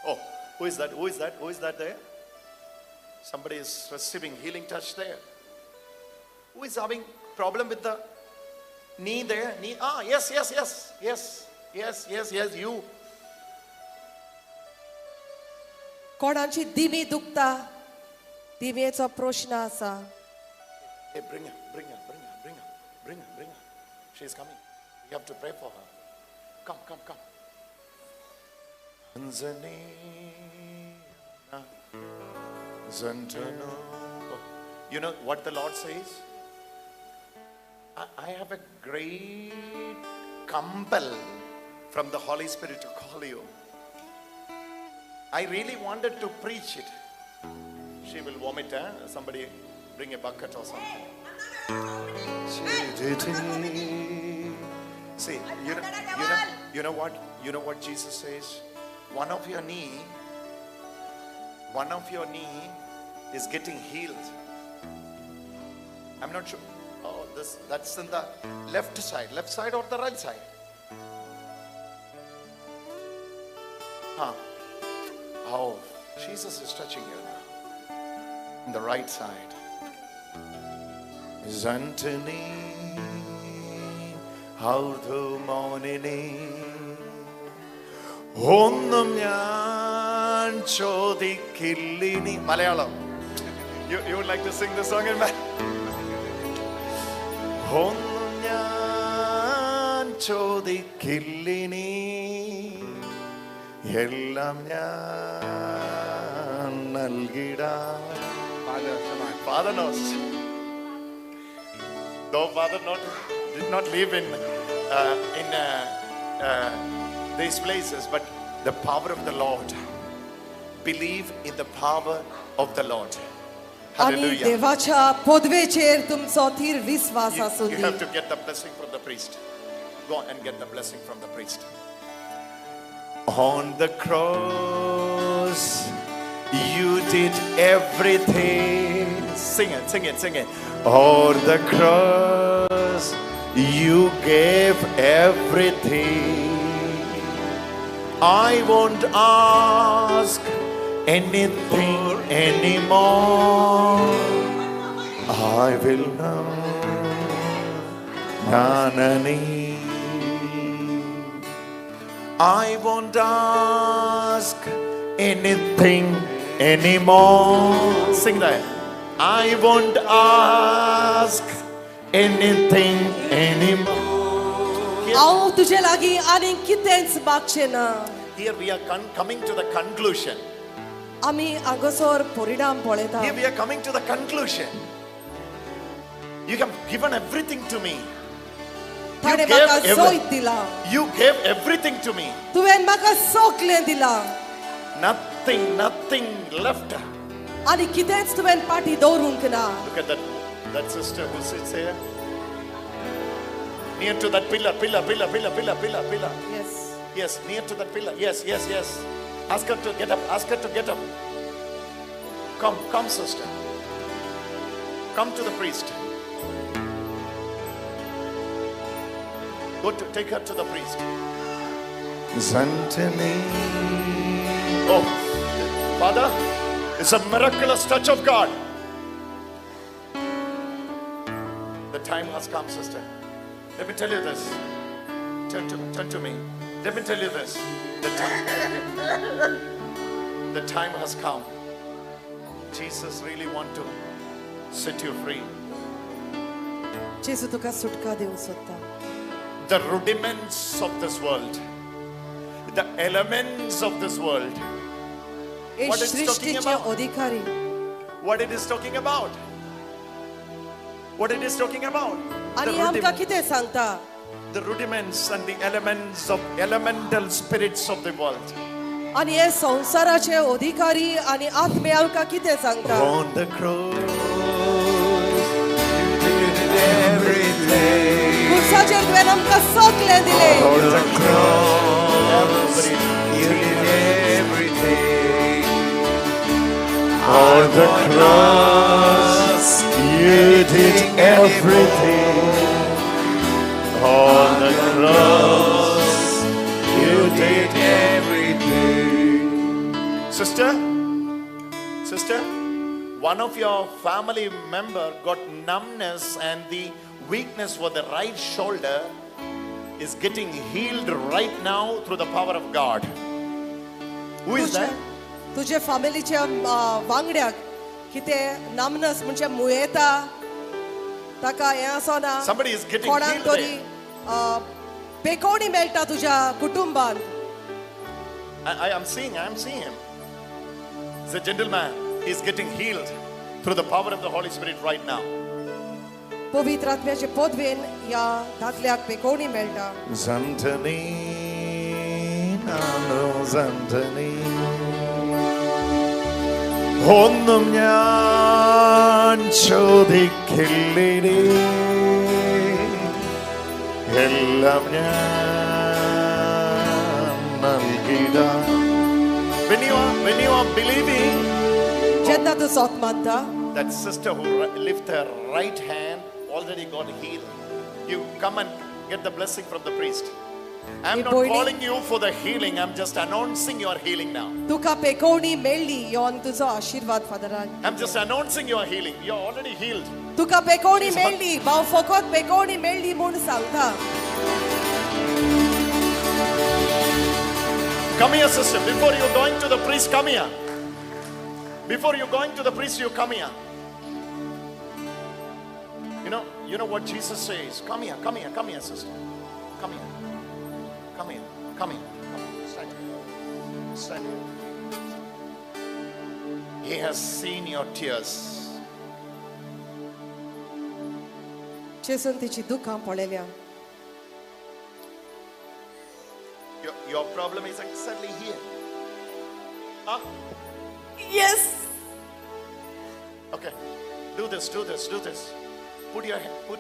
Oh, who is that? Who is that? Who is that there? Somebody is receiving healing touch there. Who is having problem with the knee there? Knee. Ah, yes, yes, yes, yes, yes, yes, yes. You. कोणाची दिमी दुखता? दिमयेचो प्रश्न आसा. Hey, bring her, bring her, bring her, bring her, bring her, bring her. She is coming. You have to pray for her. Come, come, come. You know what the Lord says? I have a great compel from the Holy Spirit to call you. I really wanted to preach it. She will vomit, eh? Somebody bring a bucket or something. See, you know what Jesus says? One of your knee is getting healed. I'm not sure. Oh, that's in the left side or the right side? Huh. Oh, Jesus is touching you now. On the right side. Zantani, how morning, ഒന്നും ഞാൻ ചോദിക്കില്ലിനി. Malayalam. You would like to sing the song in Malayalam? ഒന്നും ഞാൻ ചോദിക്കില്ലിനി, എല്ലാം ഞാൻ നൽകിടാം. Father knows. Though Father did not live in these places, but the power of the Lord. Believe in the power of the Lord. आणि Hallelujah. देवाच्या पदवेचेर तुमचो थीर विश्वास You आसूं दी. have to get the blessing from the priest. Go and get the blessing from the priest. On the cross, you did everything. Sing it, sing it, sing it. On the cross, you gave everything. I won't ask anything anymore. I will know. Na na ni. I won't ask anything anymore. Sing that. I won't ask anything anymore. हांव तुजे लागीं आनी कितेंच मागचें ना. Here we are coming to the conclusion. आमी हांगासर परिणाम पळयता. Here we are coming to the conclusion. You have given everything to me. ताणें म्हाका जैत दिलां. You gave everything to me. तुवें म्हाका सगळें दिलां. Nothing, nothing left. आनी कितेंच तुवें पाटी दवरूंक ना. Look at that sister who sits here. Near to that pillar, pillar, pillar, pillar, pillar, pillar, pillar. Yes. Yes, near to that pillar. Yes, yes, yes. Ask her to get up. Ask her to get up. Come, come, sister. Come to the priest. Go to take her to the priest. Oh, Father, it's a miraculous touch of God. The time has come, sister. Let me tell you this. Turn to me. Let me tell you this. The time has come. Jesus really wants to set you free. जेजू तुका सुटका दिवंक सोदता. The rudiments of this world, the elements of this world. What it's talking about? What it is talking about? What it is talking about? The rudiments and the elements of elemental spirits of the world. On the cross, you did everything. On the cross, you did everything. On the cross, you did everything. On the cross, you did everything. Sister, sister, one of your family member got numbness and the weakness for the right shoulder is getting healed right now through the power of God. Who is that? तुझे फॅमिलीच्या वांगड्याक कितें numbness म्हणजे मुयेता ताका हें आसना. Somebody is getting healed there. पेकोणी मेळटा तुझ्या कुटुंबान. I am seeing him. He's a gentleman. He is getting healed through the power of the Holy Spirit right now. पवित्र आत्म्याचे पदवेन ह्या दादल्याक पेकोणी मेळटा. Zantani, nano zantani. ഒന്നും ഞാൻ ചോദിക്കില്ലേ, എല്ലാം ഞാൻ നൽകിടാം. When you are believing, that sister who lifted her right hand already got healed. You come and get the blessing from the priest. I'm not calling you for the healing. I'm just announcing your healing now. I'm just announcing your healing. You're already healed. Come here, sister. Before you're going to the priest, come here. Before you're going to the priest, you come here. You know what Jesus says. Come here, come here, come here, sister. Come here. Come here, come here, come here. Stand here. Stand here. He has seen your tears. Your problem is exactly here. Huh? Yes. Okay. Do this, do this, do this. Put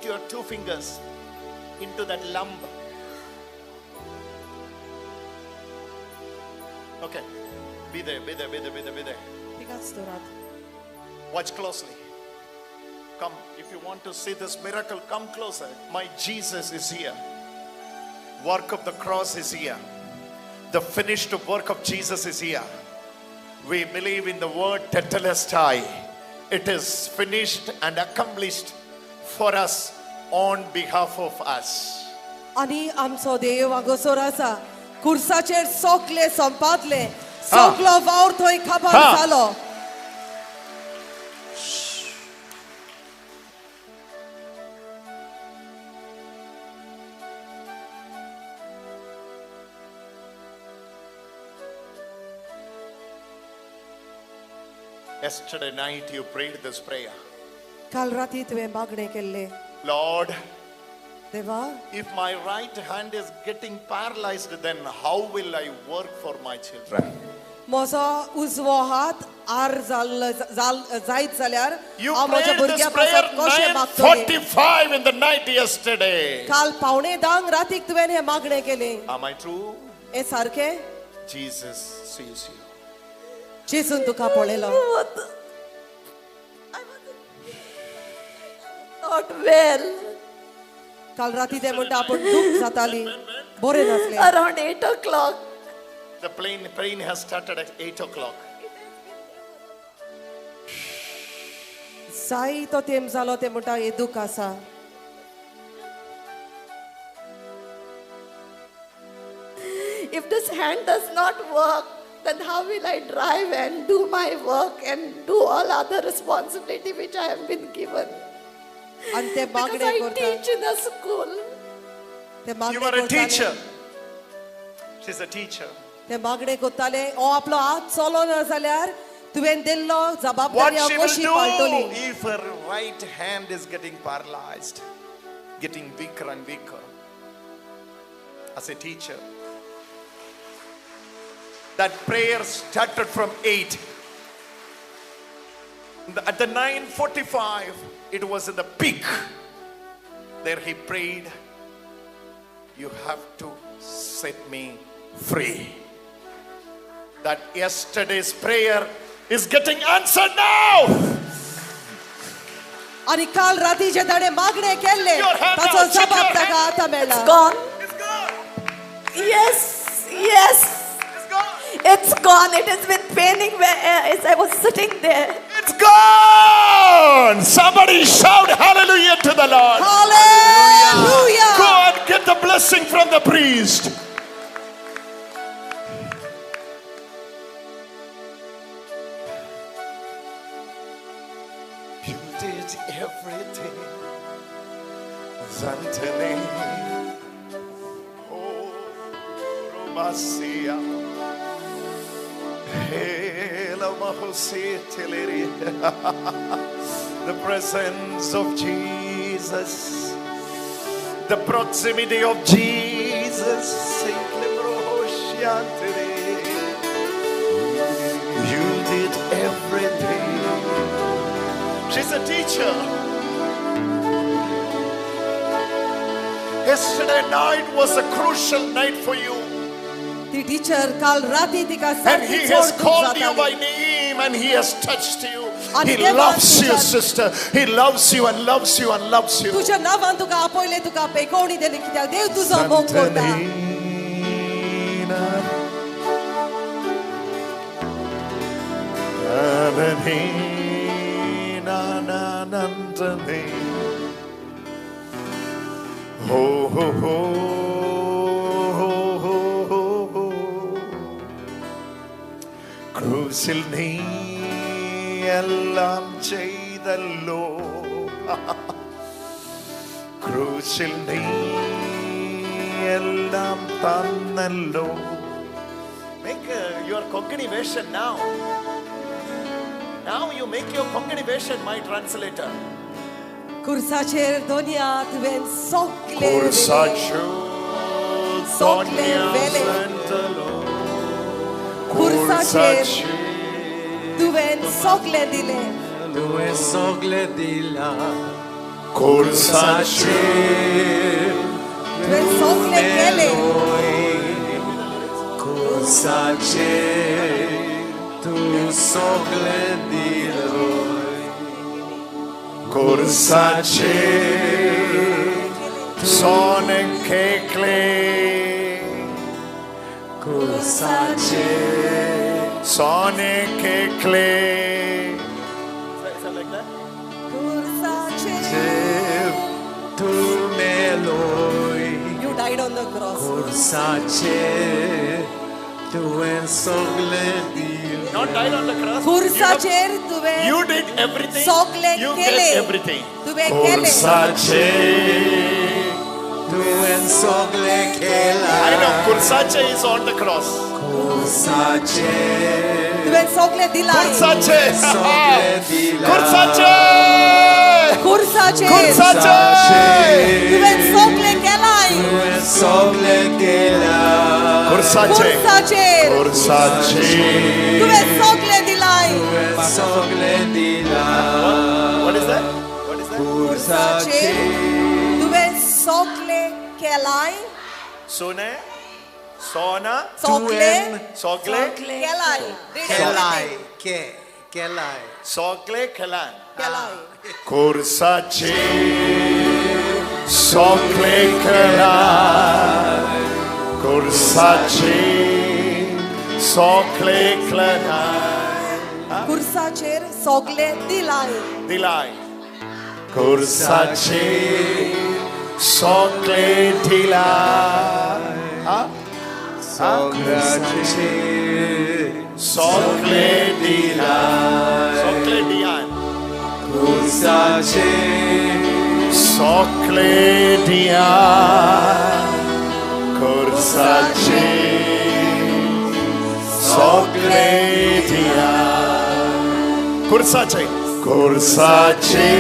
your two fingers into that lump. Okay. Be there, be there, be there, be there, be there. थिंगाच दवरात. Watch closely. Come, if you want to see this miracle, come closer. My Jesus is here. Work of the cross is here. The finished work of Jesus is here. We believe in the word tetelestai. It is finished and accomplished for us on behalf of us. आनी आमचो देव हांगासर आसा. कुर्साचेर सोकले संपादले, सगलो वावर थंय खबर जालो. Yesterday night you prayed this prayer. काल राती तुवें मागणें केल्लें. Lord, देवा, if my right hand is getting paralyzed, then how will I work for my children? म्हजो उजवो हात आर जाल्लो जायत जाल्यार You हांव म्हज्या prayed this भुरग्यां prayer पासत कशें मागतलें? 9:45 in the night yesterday. काल 9:45 रातीक तुवें हें मागणें केलें. Am I true? हें सारकें? Jesus sees you. जेजून तुका पळयलो. Not well. काल राती ते म्हणटा आपूण दूख जाताली, बरें नासलें. Around 8 o'clock. The plane has started at 8 o'clock. जायतो तेम जालो ते म्हणटा हे दूख आसा. If this hand does not work, then how will I drive and do my work and do all other responsibility which I have been given? आनी ते Because मागणें I करता. teach in a school. ते You मागणें are a करताले. teacher. She's a teacher. ते मागणें करताले, हो आपलो हात चलो ना जाल्यार तुवें दिल्लो What जबाबदारी हांव she will कशी पाळटली? do if her right hand is getting paralyzed, getting weaker and weaker? As a teacher, that prayer started from 8. At the 9:45, it was at the peak. There he prayed, you have to set me free. That yesterday's prayer is getting answered now. आनी काल राती जे ताणें मागणें केल्लें Your hand ताचो out, check जबाब your ताका hand. आतां मेळ्ळा. It's gone. It's gone. Yes, yes. It's gone. It's gone. It has been paining as I was sitting there. It's gone. Somebody shout hallelujah to the Lord. Hallelujah. Go and get the blessing from the priest. You did everything. Zantene. Oh, Romasia. The presence of Jesus, the proximity of Jesus. You did everything. She's a teacher. Yesterday night was a crucial night for you. ती teacher काल राती तिका And सारकी he चड has दूख called you जाताली. by name and he has touched you. आणि He देवान loves you, तुझ्या- sister. He loves you and loves you and loves you. तुझ्या नांवान तुका आपयलें, तुका पेकोवणी दिली कित्याक देव तुजो मोग करता. Ho, ho, ho, ho, ho, ho, ho. ക്രൂശിൽ നീ എല്ലാം ചെയ്തല്ലോ, ക്രൂശിൽ നീ എല്ലാം തന്നല്ലോ. Make your Konkani version now. Now you make your Konkani version, my translator. कुर्साचेर दोनया तुवें सगलें कुर्साच्यो सगलें वेलें. कुर्साचेर तुवें सगलें दिलें. तुवें सगलें दिलां कुर्साचेर तुवें सगळें केलें. खुर्साचेर तूं सगळें दिलोय. खुर्साचेर सोने खेकले. खुर्साचेर सोने खेकले. खुर्साचेर तूं मेलोय. You died on the cross. खुर्साचेर तुवें सगळें दिलें. Not died on the cross. खुर्साचेर तुवें You did everything. सगळें You केलें. did everything. तुवें केलें. खुर्साचेर तुवें सगळें केलां. I know Kursache is on the cross. खुर्साचेर तुवें सगळें दिलां. Kursache. सगळें दिलां. Kursache. खुर्साचेर Kursache. तुवें सगळें केलां. तुवें सगळें केलां. Kursache. खुर्साचेर Kursache. तुवें सगळें दिलां. तुवें सगळें दिलां. What is that? What is that? खुर्साचेर तुवें सगळें केलां. Sone. Sona. सगळें Sogle. केलां. केलाय के केलाय. Sogle kelan. केलां. Kursache. Sogle kelan. Kursache. Sogle kelan. खुर्साचेर सगळें दिलां. Dilai. Kursache. Sogle dilai. Huh? खुर्साचेर Sogle dilai. Sogle dian. खुर्साचेर Sogle dian. Kursache. Sogle dian. Kursache. Kursache.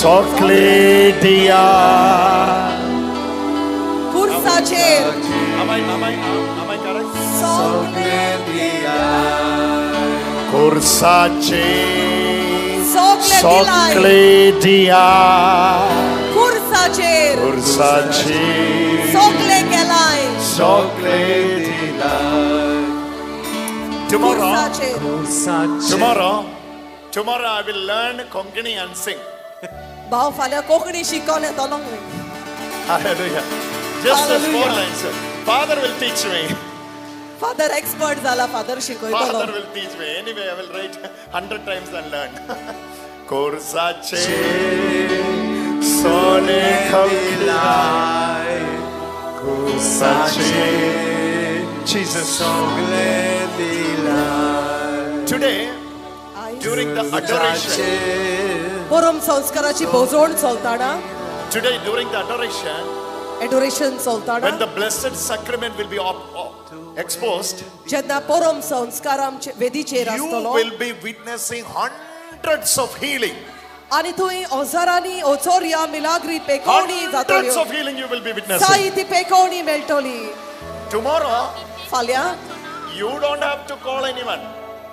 Sogle dian. खुर्साचेर Am I correct? सगळें दिलाय. Kursache. सगळें दिलाय. Sogle dian. खुर्साचेर Kursache. सगळें केलां. Sogle दिलाय. Tomorrow, खुर्साचेर खुर्साचेर tomorrow I will learn Konkani and sing. भाव फाल्यां कोंकणी शिकोन येतलो. Hallelujah. Just the four lines. Father will teach me. Father expert जाला, फादर शिकयतलो. Father will teach me. Anyway, I will write 100 times and learn. Kursache sone दिलाय. खुर्साचेर Jesus. सगळें दिलाय. Today, during the adoration, परम संस्काराची भोजवण चलताना, today during the adoration, adoration चलताना, when the blessed sacrament will be exposed, जेन्ना परम संस्कार आमचे वेदीचेर you आसतलो will be witnessing hundreds of healing. आनी थंय हजारांनी ओचोरया मिलाग्री पेकोवणी Hundreds जातल्यो. of healing you will be witnessing. जायती पेकोवणी मेळटली. Tomorrow, फाल्यां you don't have to call anyone.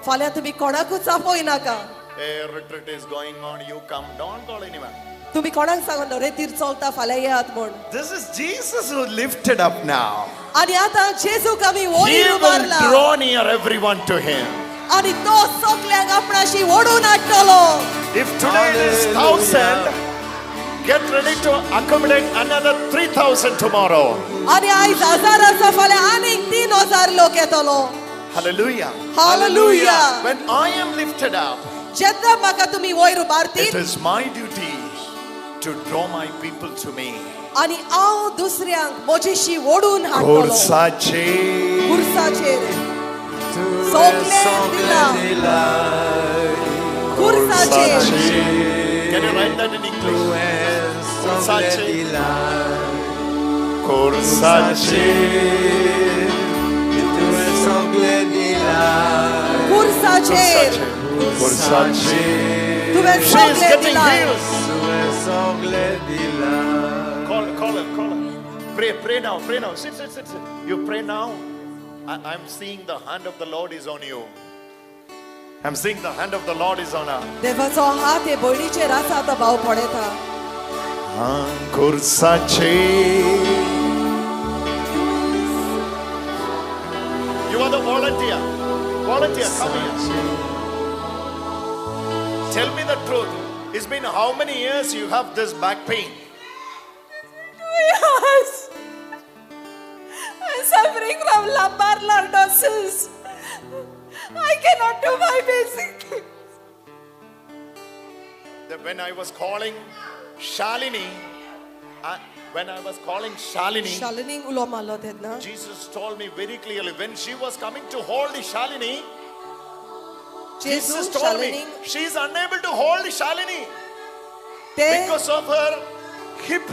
फाल्यां तुमी कोणाकूच आपोय नाका. A retreat is going on, you come. Don't call anyone. तुमी कोणाक सांगना रेतीर चलता फाल्यां येयात म्हूण. This is Jesus who lifted up now. आनी आतां जेजूक आमी He वयर will उबारला draw near everyone to him. आनी तो सगल्यांक आपणाशी ओडून हाडटलो. If today it is 1,000, get ready to accommodate another 3,000 tomorrow. आनी आयज 1,000 आसा, फाल्यां आनीक 3,000 लोक येतलो. Hallelujah. Hallelujah. When I am lifted up, जेन्ना म्हाका तुमी वयर उबारतीत, it is my duty to draw my people to me. आनी हांव दुसऱ्यांक म्हजेशी ओडून हाडटलो. Kursache. खुर्साचेर तुवें सगळें दिलां. दिलाय. खुर्साचेर Can you write that in English? तुवें सगळें दिलाय. Kursache. तुवें सगळें दिलाय. खुर्साचेर Kursache. तुवें She is सगळें getting दिलां. healed. तुवें सगळें दिलाय. Call, call her, call her. Pray, pray now, pray now. Sit, sit, sit, sit. You pray now. I'm seeing the hand of the Lord is on you. I'm seeing the hand of the Lord is on her. देवाचो हात हे भयणीचेर आसा आतां भाव पळयता. Kursache. You are the volunteer. Volunteer, come here. Tell me the truth. It's been how many years you have this back pain? 2 years. I'm suffering from lumbar lordosis. I cannot do my basic things. When I was calling Shalini, Shalini ulo malo tedna. Jesus told me very clearly, when she was coming to hold Shalini, Jesus told me she is unable to hold Shalini because of her hip.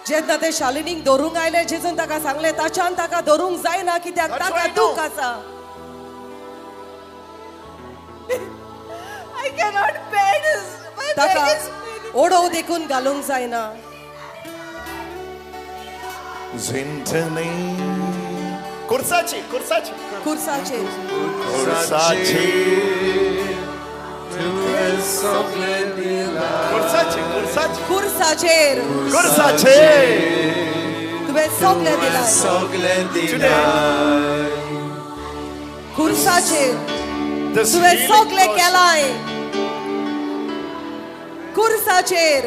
जेन्ना ते शालिनीक धरूंक आयले, जेजून ताका सांगले ताच्यान ताका धरूंक जायना कित्याक ताका दूख आसा. I cannot bend. My back is paining. ओडो देखून घालूंक जायना. Zintani Kursache, Kursache, Kursache, Kursache, Kursache, Kursache, Kursache, Kursache. तुवें सगळें दिलां. Today, Kursache, this तुवें healing सगळें process, केलां. कुर्साचेर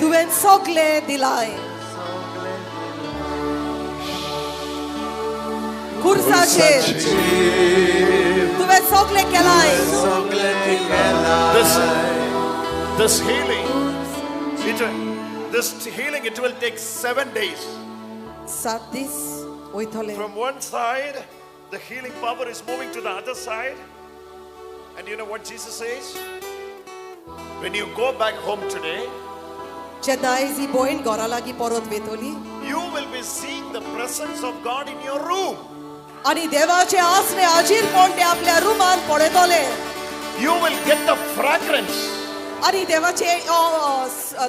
तुवें सगळें दिलां. कुर्साचेर तुवें सगळें केलां. This healing, this healing, it will take 7 days. सात दीस वयतले. From one side, the healing power is moving to the other side. And you know what Jesus says? When you go back home today, जेन्ना आयज ही भयण घरा लागीं परत वेतली, you will be seeing the presence of God in your room. आनी देवाचे आसरे आजीरपण ते आपल्या रुमान पळयतले. You will get the fragrance. आनी देवाचे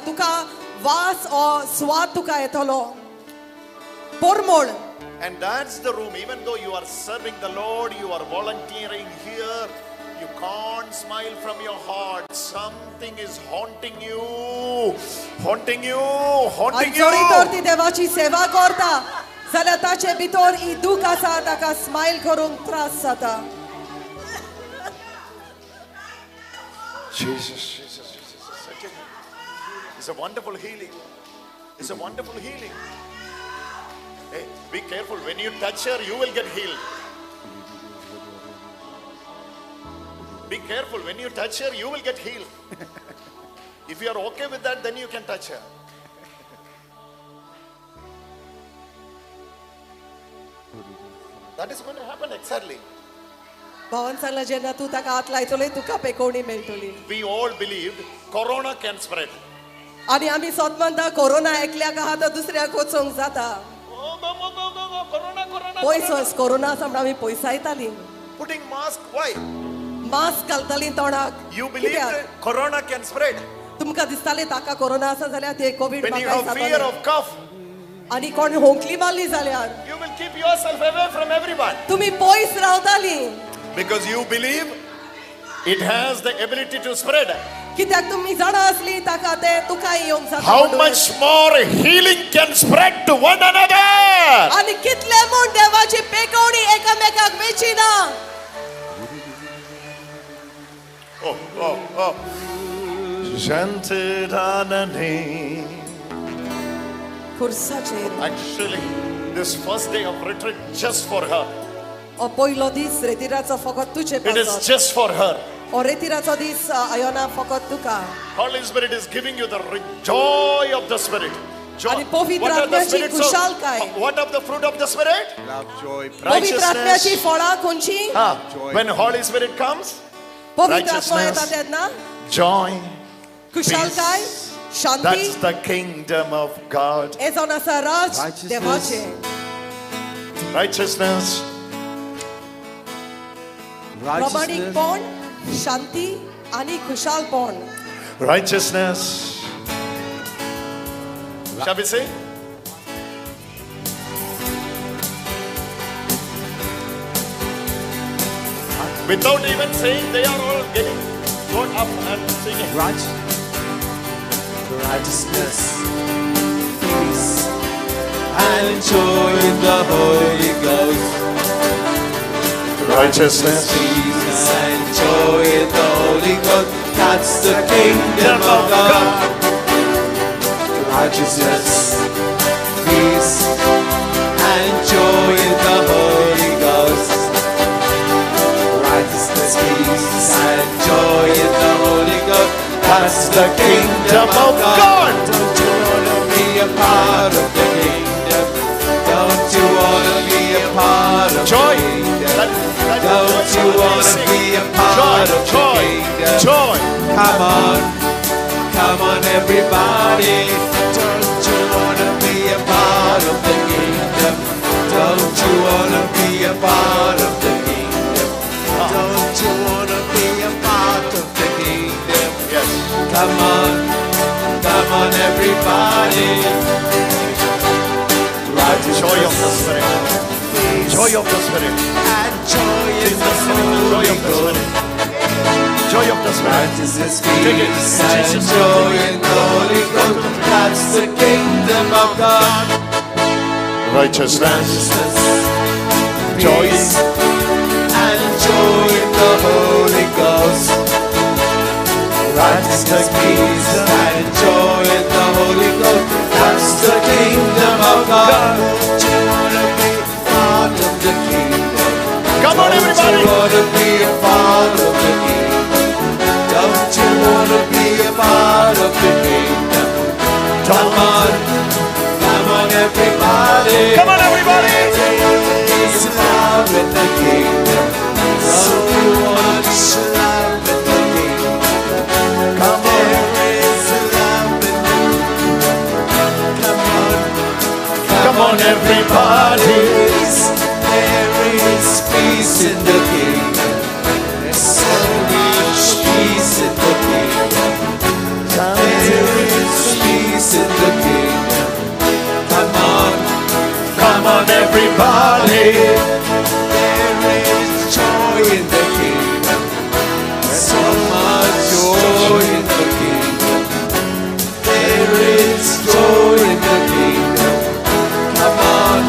तुका वास स्वाद तुका येतलो, परमळ. And that's the room. Even though you are serving the Lord, you are volunteering here, you can't smile from your heart. Something is haunting you, haunting you, haunting you. जरी तर ती देवाची सेवा करता जाल्यार ताचे भितर ही दूख आसा, ताका स्मायल करूंक त्रास जाता. Jesus, Jesus, Jesus. It's a wonderful healing. It's a wonderful healing. Hey, be careful. When you touch her, you will get healed. Be careful. When you touch her, you will get healed. If you are okay with that, then you can touch her. That is going to happen exactly. भावान सांगला जेन्ना तूं ताका हात लायतलो तुका पेकोवणी मेळटली. We all believed corona can spread. आनी आमी सोत मानता कोरोना एकल्याक आहा तर दुसऱ्याक वचोंक जाता. Corona, corona. पयस वच कोरोना आसा म्हणून आमी पयसायताली. Putting mask, why? Mask घालताली तोंडाक. You believe corona can spread. तुमकां दिसताले ताका कोरोना आसा जाल्यार ते Covid When you have fear of cough, आनी कोण होंकली मारली जाल्यार you will keep yourself away from everyone. तुमी पयस रावताली. Because you believe it has the ability to spread. कित्याक तुमी जाणा आसली ताका ते तुका येवंक जाता. How much more healing can spread to one another? आनी कितले म्हूण देवाची पेकोवणी एकामेकाक वेचिना. Oh, oh, oh. Actually, this first day of retreat just for her. पयलो दीस रेतिराचो फकत तुजे It is just for her. रेतिराचो दीस आयोना फकत तुका. Holy Spirit is giving you the joy of the Spirit. Joy. पवित्र आत्म्याची खुशालकाय. What of the fruit of the Spirit? Love, joy, पवित्र आत्म्याची फळां खंयची? When Holy Spirit comes, पवित्र आत्मा येता तेन्ना joy, खुशालकाय, शांती. That's the kingdom of God. हें जावन आसा राज देवाचें. Righteousness, प्रमाणीकपण, शांती आनी खुशालपण. Righteousness. Shall we say? Without even saying, they are all getting got up and singing. Righteousness, peace, and joy in the Holy Ghost. Righteousness, peace, and joy in the Holy Ghost. That's the kingdom of God. Righteousness, peace, and joy in the Holy Ghost. Righteousness, peace, and joy in the Holy Ghost. That's the kingdom of God. Don't you wanna be a part of the kingdom? Don't you wanna be a part of Joy. the kingdom? Don't you wanna be a part of the kingdom? Joy. Come on, come on, everybody. Don't you wanna be a part of the kingdom? Don't you wanna be a part of the kingdom? Don't you wanna be a part of the kingdom? Yes. Come on, come on, everybody. Joy of the Spirit. Joy of the Spirit. And joy in the Joy of the Holy Spirit. Joy of the Spirit. Righteousness, Take it. peace, and Jesus. joy in the Holy Ghost. That's the kingdom of God. Righteousness, Righteousness, Joy. peace, and joy in the Holy Ghost. Righteousness, peace, and joy in the Holy Ghost. That's the kingdom of God. Don't you wanna be part of the kingdom? Come on, everybody. Don't you wanna be a part of the kingdom? Don't you wanna be a part of the kingdom? Come on, come on, everybody. Come on, everybody. Peace and love in the kingdom. So much love in the kingdom. Come on. There is love in the kingdom. Come on, Come on, everybody. There is peace in the kingdom. There's so much peace in the kingdom. There is peace in the kingdom. Come on, Come on, everybody. There is joy in the kingdom. So much joy in the kingdom. There is joy in the kingdom. Come on,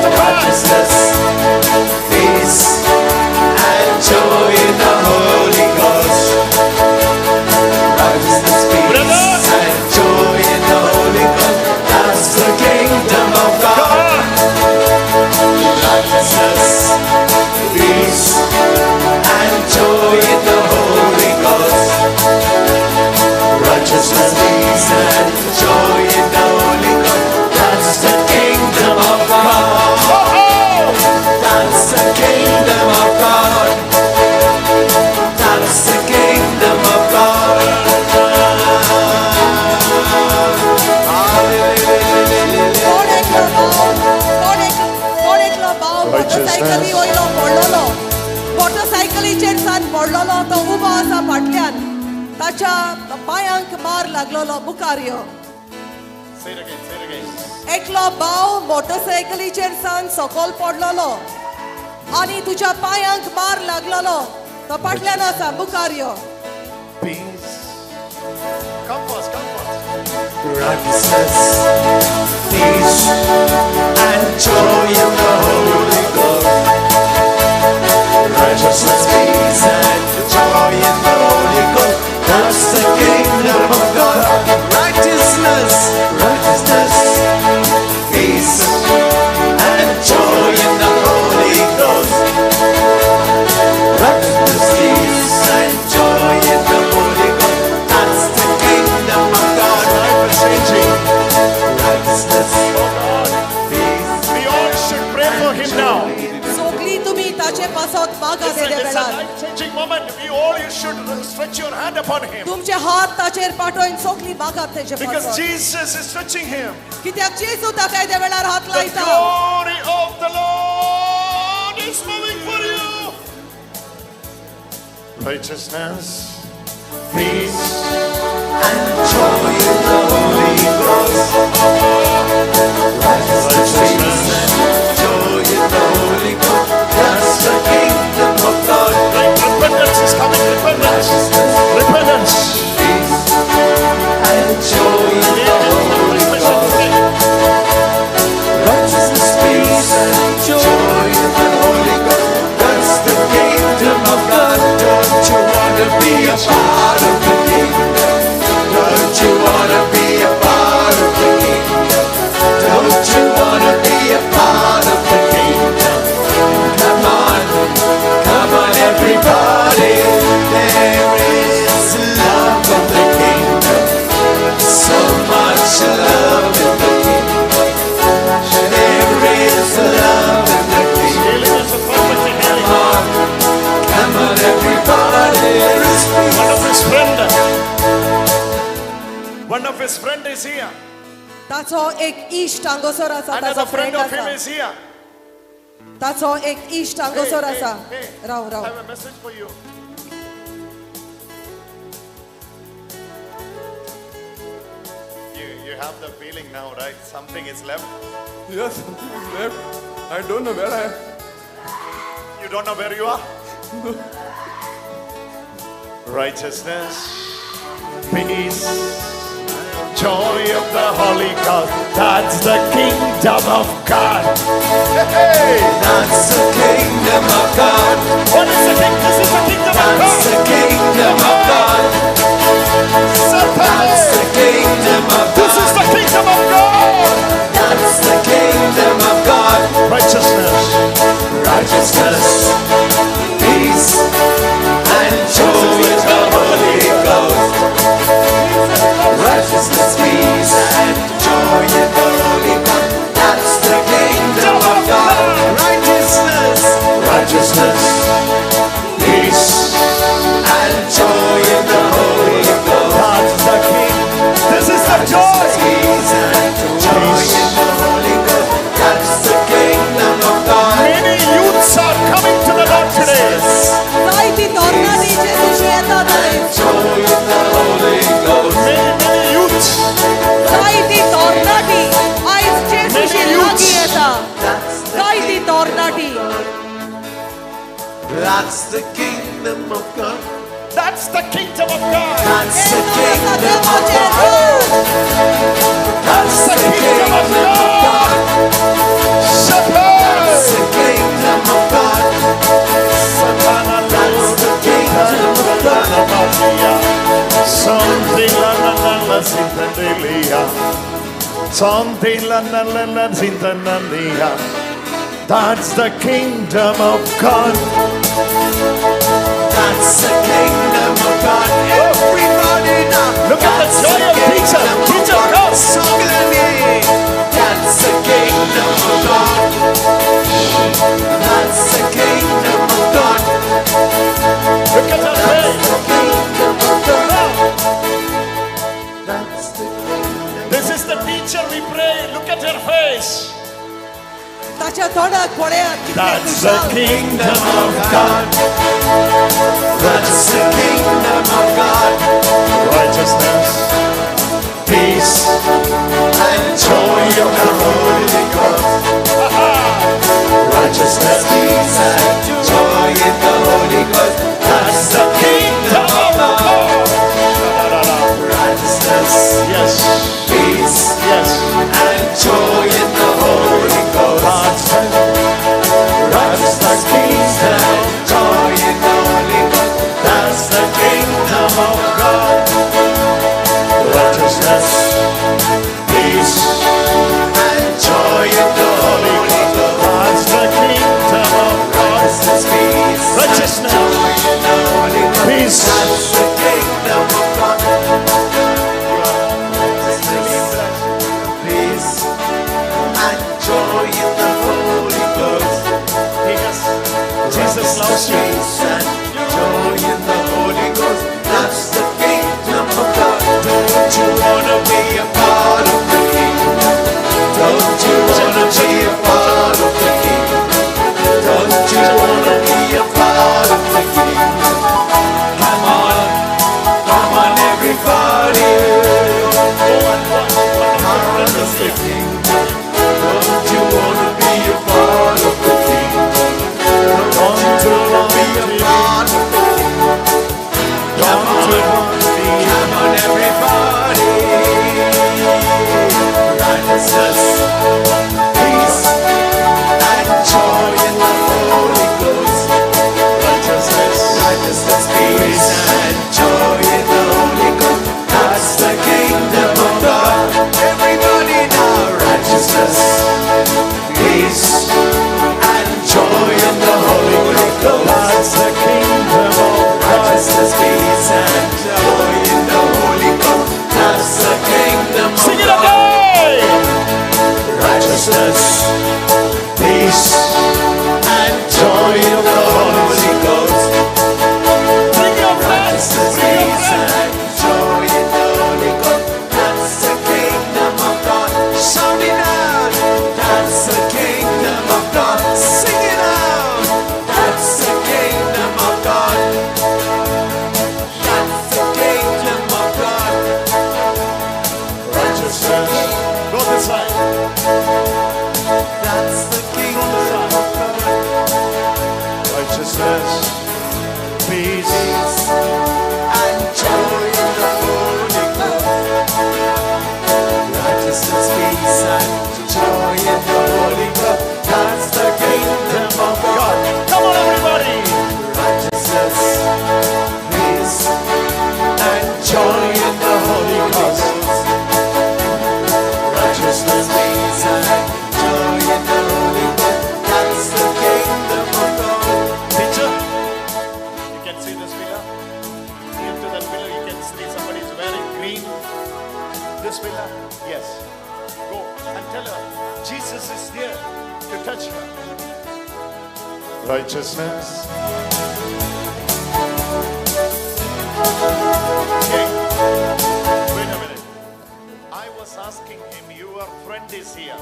of God. Righteousness, peace, and joy in the Holy Ghost. Righteousness, peace, and joy in the Holy Ghost. That's the kingdom of God. Righteousness, peace, and joy in the Holy Ghost. Righteousness, peace, and joy in the Holy Ghost. That's the kingdom of God. That's the kingdom of God. That's the kingdom of God. कोण एकलो भाव, कोण एकलो भाव मोटरसायकली वयलो पडलेलो, मोटरसायकलीचेर सान पडलेलो, तो उबो आसा फाटल्यान, ताच्या पांयांक मार लागलेलो. मुखार यो. Say it again, say it again. एकलो भाव मोटरसायकलीचेर सान सकयल पडलेलो आनी तुज्या पांयांक मार लागलेलो, तो फाटल्यान आसा. मुखार यो. Peace. Come first, come first. Righteousness, peace, and joy in the Holy Ghost. Righteousness, peace, and joy in the Holy Ghost. That's the kingdom of God. Righteousness, righteousness, peace, and joy in the Holy Ghost. Righteousness, peace, and joy in the Holy Ghost. That's the kingdom of God. Life is changing. Righteousness, Oh God. peace, We all should pray for him now. सोगली तुमी ताचे पासत मागात It's a, येद्या it's a वेळार. life-changing moment. We all you should stretch your hand upon him. तुमचे हात ताचेर पाठोवन सोगली मागात तेजे Because पासत. Jesus is touching him. कित्याक जेजू ताका येद्या वेळार हात The लायता. glory of the Lord is moving for you. Righteousness, peace, and joy in the Holy Ghost. Righteousness, peace, and joy in the Holy Ghost. That's the kingdom of God. Repentance is coming. Repentance. Repentance. Peace and joy in the Holy Ghost. Righteousness, peace, and joy in the Holy Ghost. That's the kingdom of God. Don't you wanna be a part of the kingdom? Don't you wanna be a part of the kingdom? Don't you wanna be a part of the kingdom? Come on, come on, everybody. There is love in the kingdom. So much love in the kingdom. There is love in the kingdom. Healing is a perfect healing. Come on, come on, everybody. There is One of peace. his friend. One of his friend is here. ताचो एक इश्ट हांगासर आसा. ताचो Another friend friend of him आसा. is here. ताचो एक इश्ट हांगासर Hey, आसा. hey, hey. Rav I Rav. have a message for you. You have the feeling now, right? Something is left. Yes, something is left. I don't know where I am. You don't know where you are? Righteousness, peace, joy of the Holy Ghost. That's the kingdom of God. Hey! That's the kingdom of God. What is the kingdom? This is the kingdom of That's God. the kingdom of God. That's the kingdom of This is God. the kingdom of God. That's the kingdom of God. Righteousness, Righteousness, peace, and joy in the Holy Ghost. Righteousness, peace, and joy in the Holy Ghost. That's the kingdom of God. Righteousness, righteousness, peace, and joy in the Holy Ghost. That's the king. This is the joy. Peace and joy in the Holy Ghost. That's the kingdom of God. Many youths are coming to the Lord today. जायती तरणाटी जेजूशी येतात आयज. Joy in the Holy Ghost. Many, many youths. जायती तरणाटी आयज जेजूशी Many youths. लागीं येता. That's the जायती तरणाटी. That's the kingdom of God. That's the kingdom of God. That's the हें आसा kingdom of देवाचें God. Raj. That's the The kingdom of kingdom of God. God. Shepherd. Something la la la la la. That's the kingdom of God. That's the kingdom of God. Everybody now. Look at the joy of teacher. Teacher, come. That's the kingdom of God. That's the kingdom of God. Look at her face. The kingdom of God. That's the kingdom. This is the teacher we pray. Look at her face. That's the kingdom of God. That's the kingdom of God. Righteousness, peace, and joy of the Holy Ghost. Righteousness, peace, and joy in the Holy Ghost. That's the kingdom of God. Righteousness, yes, peace, yes, and joy in the Holy Ghost. Righteousness, peace, and joy in the Holy Ghost. That's the kingdom of God. Righteousness, peace, and joy in the Holy Ghost. That's the kingdom of God. Righteousness, peace, righteousness, and joy in the Holy Ghost. Peace. That's the kingdom of God. Righteousness, peace, and joy in the Holy Ghost. Yes. Jesus loves you. Peace and joy in the Holy Ghost. That's the kingdom of God. Don't you wanna be a part of the kingdom? Don't you wanna be a part of the kingdom? Don't you wanna be a part of the kingdom? Come on, come on, everybody. Part of the kingdom. Don't you wanna be a part of the kingdom? Don't you wanna be a part of the kingdom? Come on, come on, everybody. Righteousness, peace, and joy in the Holy Ghost. Righteousness, righteousness, peace, and joy in the Holy Ghost. That's the kingdom of God. Everybody now, righteousness, peace, and joy in the Holy Ghost. That's the kingdom of God. Righteousness, peace, and joy in the Holy Ghost. That's the kingdom of Sing it God. again. Righteousness, peace, and joy in the Holy Ghost. Bring your friends. Righteousness, Bring your peace, friends. and joy in the Holy Ghost. That's the kingdom of God. Shout it out. That's the kingdom of God. Sing it out. That's the kingdom of God. That's the kingdom of God. Righteousness. Go this side. That's the kingdom of God. Righteousness, peace, And joy in the Holy Ghost. Righteousness, peace, and joy in the Holy Ghost. That's the kingdom of God. Come on, everybody. Righteousness, peace, and joy in the Holy Ghost. Righteousness, peace, and joy in the Holy Ghost. That's the kingdom of God. Teacher, you can see this pillar. Near to that pillar, you can see somebody is wearing green. This pillar, yes. Go and tell her Jesus is there to touch her. Righteousness. Okay. Wait a minute. I was asking him, your friend is here.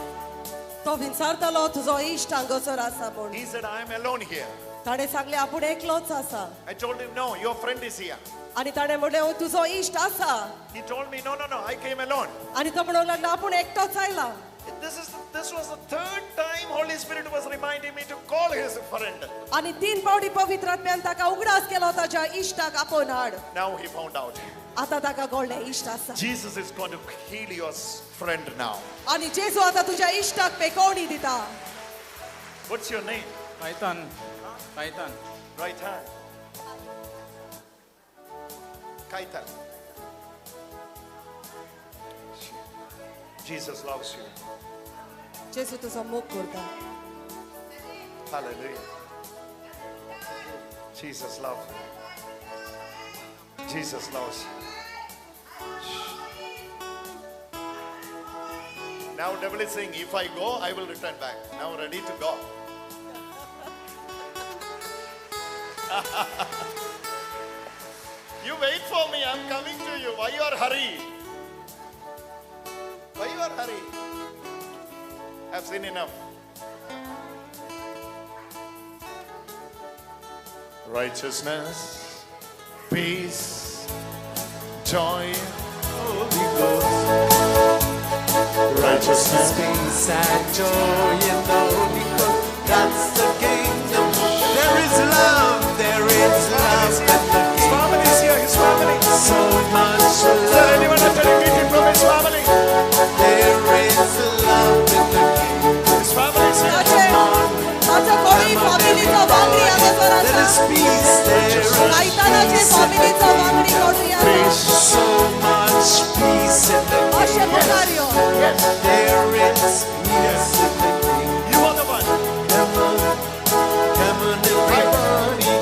तो विचारतालो तुजो इश्ट हांगासर आसा म्हूण. He said, I am alone here. ताणें सांगलें आपूण एकलोच आसा. I told him, no, your friend is here. आनी ताणें म्हणलें हो तुजो इश्ट आसा. He told me, no, no, no, I came alone. आनी तो म्हणूंक लागलो आपूण एकटोच आयला. This was the third time Holy Spirit was reminding me to call his friend. आनी तीन पावटी पवित्र आत्म्यान ताका उगडास केलो ताच्या इश्टाक आपोवन हाड. Now he found out. आतां ताका कळ्ळें इश्ट आसा. Jesus is going to heal your friend now. आनी जेजू आतां तुज्या इश्टाक पेकोवणी दिता. What's your name? Kaitan. Kaitan. Right hand. Kaitan. Jesus loves you. जेजू तुजो मोग करता. Hallelujah. Jesus loves you. Jesus loves you. Now devil is saying, if I go, I will return back. Now ready to go. You wait for me, I'm coming to you. Why you are hurry? Why you are hurry? I've seen enough. Righteousness, peace, joy, Holy Ghost. Righteousness, peace, and joy in the Holy Ghost. That's the kingdom. There is love, there is love in the kingdom. His family is here, his family. So much love. Is there anyone attending meeting from his family? There is love in the kingdom. His family is here. ताच्या कोणी फॅमिलीचो वांगडी हांगासर There आसा. is peace, there is कायतानाचे peace in the फॅमिलीचो वांगडी कोणूय आसा. kingdom. So much peace in the मातशें kingdom. मुखार यो. Yes. There is peace in the kingdom. You are the one. Come on, come on, everybody.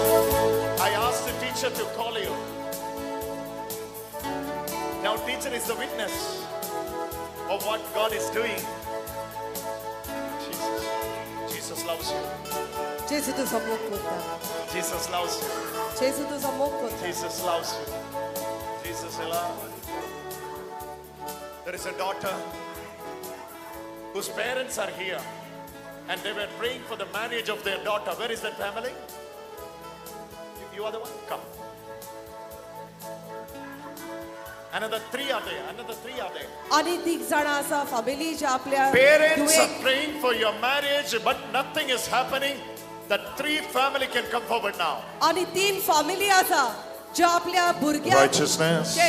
I asked the teacher to call you. Now teacher is the witness of what God is doing. Jesus. Jesus loves you. जेजू तुजो मोग करता. Jesus loves you. जेजू तुजो मोग करता. Jesus loves you. Jesus loves you. There is a daughter whose parents are here and they were praying for the marriage of their daughter. Where is that family? You are the one? Come. Another three are there. Another three are there. आनी तीग जाणां आसा family ज्या आपल्या Parents are धुवेक praying for your marriage, but nothing is happening. The three family can come forward now. आनी तीन family आसा ज्या आपल्या भुरग्यांक Righteousness, जे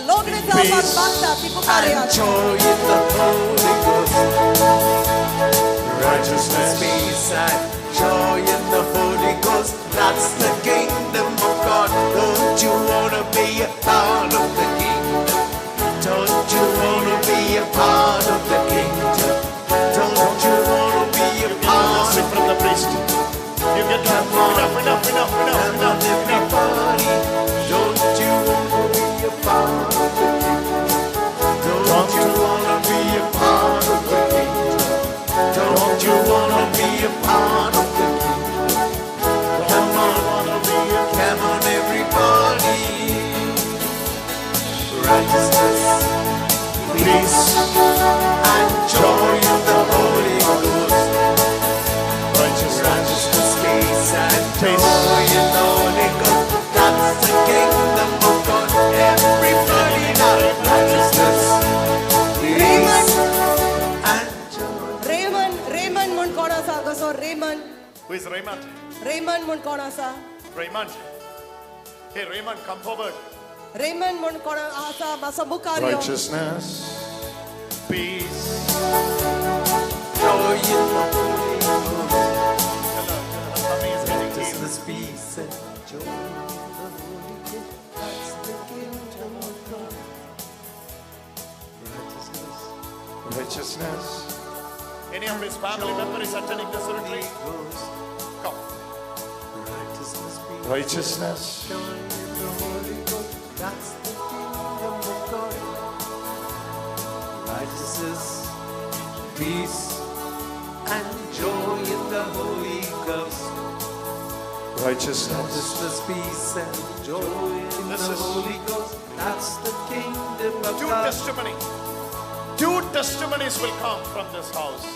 लग्न जावपाक peace, मागता ती मुखार And येयात. joy in the Holy Ghost. Righteousness, Peace and joy in the Holy Ghost. That's the kingdom of God. Don't you wanna be a part of the kingdom? Don't you wanna be a part of the kingdom? Don't you wanna be a part Mercy of from the priest. You get Come on. enough, enough, enough, enough, Come on, enough, enough. everybody. Don't you wanna be a part of the kingdom? Don't you wanna be a part of the kingdom? Don't you wanna be a part of the kingdom? Come on, come on, everybody. Righteousness, peace, and joy in the Holy Ghost. Righteousness, Righteousness, peace, and joy in the Holy Ghost. That's the kingdom of God. Everybody now. Righteousness, peace, and joy. Raymond, Raymond म्हूण कोण आसा हांगासर Raymond. Who is Raymond? Raymond म्हूण कोण आसा? Raymond. Hey, Raymond, come forward. Raymond म्हूण कोण आसा मातसो मुखार यो. Righteousness, peace. Joy in the Holy Ghost. Tell her, her tummy is getting healed. Righteousness, peace, and joy in the Holy Ghost. That's the kingdom of God. Righteousness, Righteousness. Any of his family member is attending this retreat? Ghost. Come. Righteousness, peace, Righteousness, joy in the Holy Ghost. That's the kingdom of God. Righteousness, peace, and joy in the Holy Ghost. righteousness. Righteousness, peace, and joy in This the is- Holy Ghost. That's the kingdom of Two God. testimony. Two testimonies will come from this house.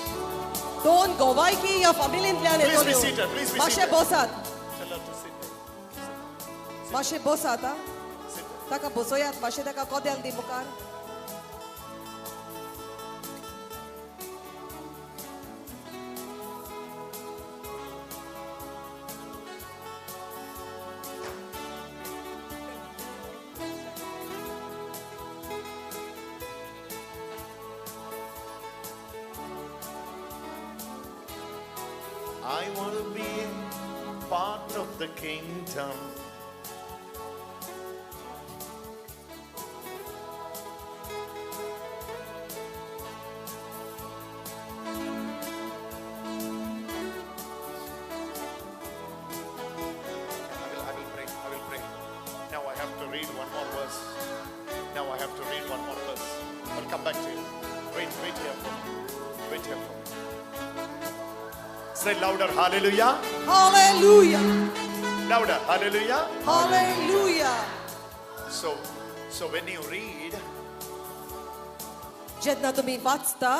दोन गोवायकी ह्या फॅमिलींतल्यान Please be येतल्यो. seated. Please be मातशें seated. बसात. Tell her to sit there. मातशें बसात आं. Sit there. ताका बसयात मातशें ताका कदेल दी मुखार. I want to be part of the kingdom. come back to you. Wait, wait here for me. Wait here for me. Say louder, hallelujah. Hallelujah. Louder, hallelujah. Hallelujah. So when you read जेन्ना तुमी वाचता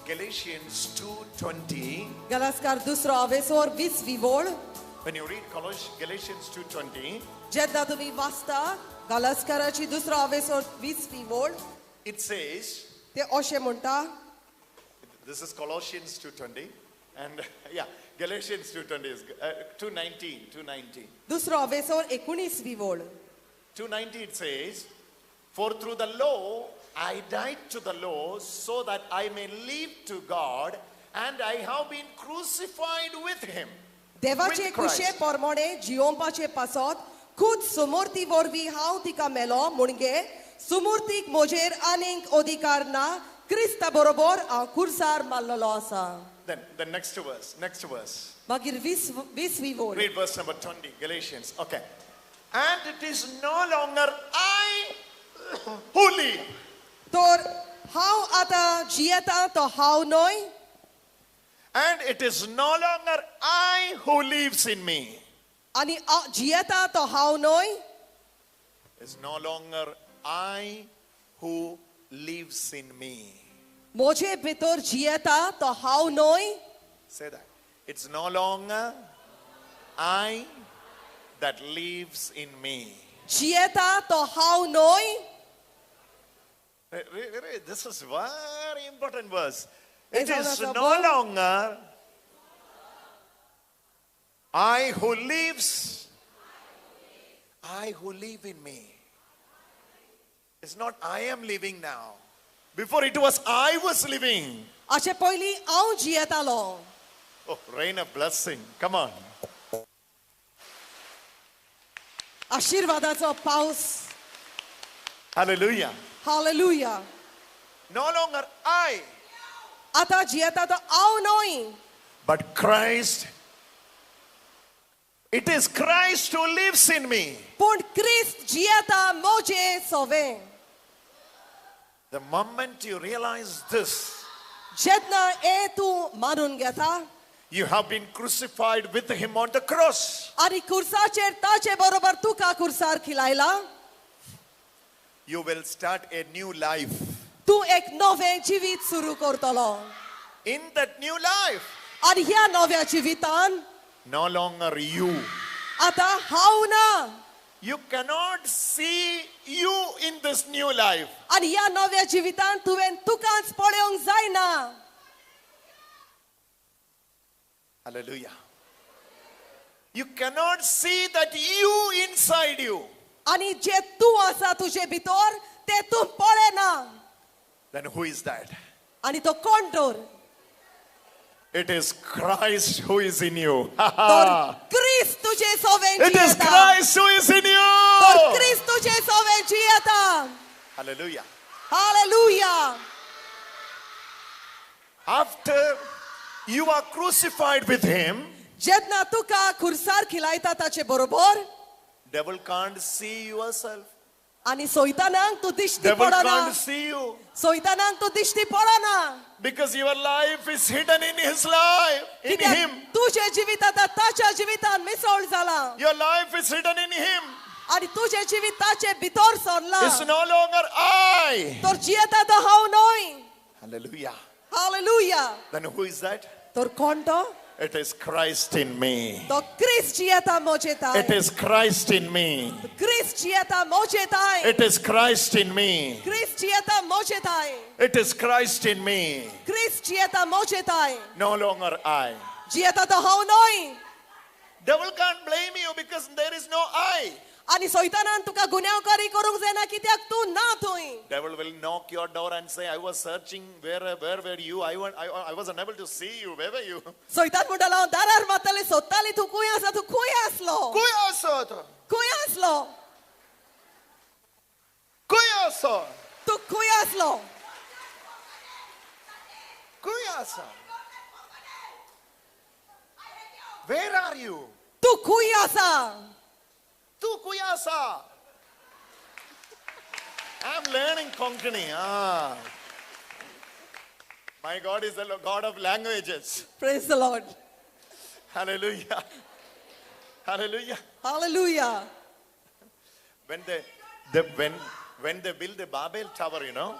Galatians 2:20, गलासकार दुसरो आवेसोर 20वी वोळ, when you read Galatians 2:20, जेन्ना तुमी वाचता गलासकाराची दुसरो आवेसोर 20वी वोळ, it says, ते अशें म्हणटा, this is Colossians 2:20, and yeah, Galatians 2:20 is 2:19, 2:19. दुसरो आवेसोर 19वी वोळ, 2:19 it says, for through the law I died to the law so that I may live to God, and I have been crucified with him. देवाचे कुशे परमोणे जियोवपाचे पासत खुद सुमूर्ती वरवीं हांव तिका मेलो म्हणगे सुमूर्तीक म्हजेर आनीक अधिकार ना, क्रिस्ता बरोबर हांव खुर्सार मारलेलो आसा. Then the next verse, next verse. मागीर 20वी वोळ. Read verse number 20, Galatians. Okay. And it is no longer I who live. तर हांव आतां जियेता तो हांव न्हय. And it is no longer I who lives in me. आनी जियेता तो हांव न्हय. It's no longer I who lives in me. म्हजे भितर जियेता तो हांव न्हय. Say that. It's no longer I that lives in me. जियेता तो हांव न्हय. This is very important verse. It is no longer I who lives, I who live in me. It's not I am living now. Before it was I was living. अशें पयलीं हांव जियेतालो. Oh, rain of blessing. Come on. आशीर्वादाचो पावस. Hallelujah. Hallelujah. No longer I. आता जियेता तो हांव न्हय. But Christ, it is Christ who lives in me. पूण क्रिस्त जियेता म्हजे सोवें. The moment you realize this, जेन्ना हे तूं मानून घेता, you have been crucified with him on the cross. आनी खुर्साचेर ताचे बरोबर तुका खुर्सार खिलायला. You will start a new life. तूं एक नवें जिवीत सुरू करतलो. In that new life, आनी ह्या नव्या जिवितान, no longer you. आतां हांव ना. You cannot see you in this new life. आनी ह्या नव्या जिवितान तुवें तुकाच पळोवंक जायना. Hallelujah. You cannot see that you inside you. आनी जे तूं आसा तुजे भितर ते तूं पळयना. Then who is that? आनी तो कोण तर? It is Christ who is in you. तर क्रिस्त तुजे सोवें It is जियेता. Christ who is in you. तर क्रिस्त तुजे सोवें जियेता. Hallelujah. Hallelujah. After you are crucified with him, जेन्ना तुका खुर्सार खिलायता ताचे बरोबर, devil can't see yourself. आनी सोयतानांक तूं दिश्टी Devil पडना. can't see you. सोयतानांक तूं दिश्टी पडना. Because your life is hidden in his life, in him. तुजें जिवीत आतां ताच्या जिवितान मिसळ जालां. Your life is hidden in him. आनी तुजें जिवीत ताचे भितर सरलां. It's no longer I. तर जियेता तो हांव न्हय. Hallelujah. Hallelujah. Then who is that? तर कोण तो? It is Christ in me. तो क्रिस्त जियेता म्हजे ताय. It is Christ in me. क्रिस्त जियेता म्हजे ताय. It is Christ in me. क्रिस्त जियेता म्हजे ताय. It is Christ in me. क्रिस्त जियेता म्हजे ताय. No longer I. जियेता तो हांव न्हय. Devil can't blame you because there is no I. आनी सैतानान तुका गुन्यांवकारी करूंक जायना कित्याक तूं ना थंय. Devil will knock your door and say, I was searching, where were you? I was unable to see you. Where were you? सैतान म्हणटालो हांव दारार मारताले सोदताले तूं खंय आसा, तूं खंय आसलो, खंय आसा, खंय आसलो, खंय आसा, तूं खंय आसलो, खंय आसा? Where are you? तूं खंय आसा? तूं खंय आसा? I'm learning Konkani. Ah. My God is the God of languages. Praise the Lord. Hallelujah. Hallelujah. Hallelujah. When they build the Babel Tower, you know.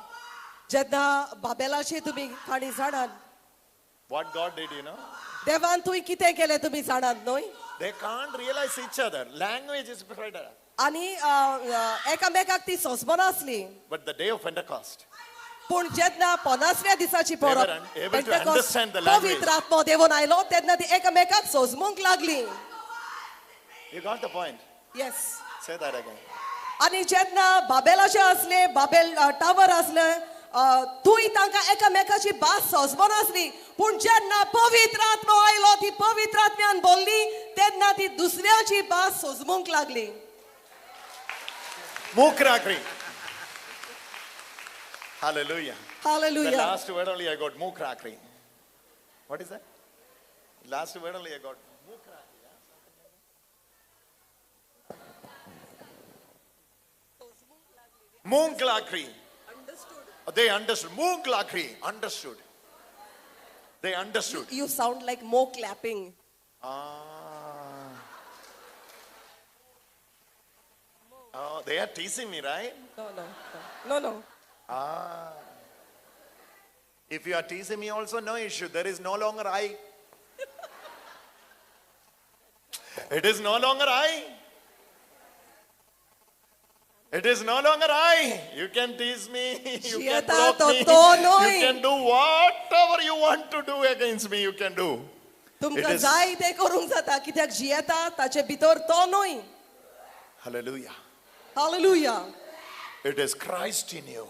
जेन्ना बाबेलाची तुमी काणी जाणात. What God did, you know? देवान तुवें कितें केलें तुमी जाणात न्हय? They can't realize each other. Language is better. आनी एकामेकाक ती सोंसमनासली. But the day of Pentecost. पूण जेन्ना 50व्या दिसाची परब पवित्र आत्मो देवून आयलो तेन्ना ती एकामेकाक सोजमूंक लागली. You got the point? Yes. Say that again. आनी जेन्ना बाबेलाचे असले बाबेल टावर असले तूंय तांकां एकामेकाची भास सोजमनासली. पूण जेन्ना पवित्र आत्मो आयलो ती पवित्र आत्म्यान बोल्ली तेन्ना ती दुसऱ्याची भास सोजमूंक लागली. Mukrakri. Hallelujah. Hallelujah. The last word only I got, mukrakri. What is that? Last word only I got, mukrakri. Munklakri. Understood. They understood. Munklakri. Understood. They understood. You sound like more clapping. Ah. Oh, they are teasing me, right? No, no, no, no. Ah. If you are teasing me also, no issue. There is no longer I. It is no longer I. It is no longer I. You can tease me. You can block me. You can do whatever you want to do against me. You can do. तुमकां जाय तें करूंक जाता कित्याक जियेता ताचे भितर तो न्हय. Hallelujah. Hallelujah. It is Christ in you.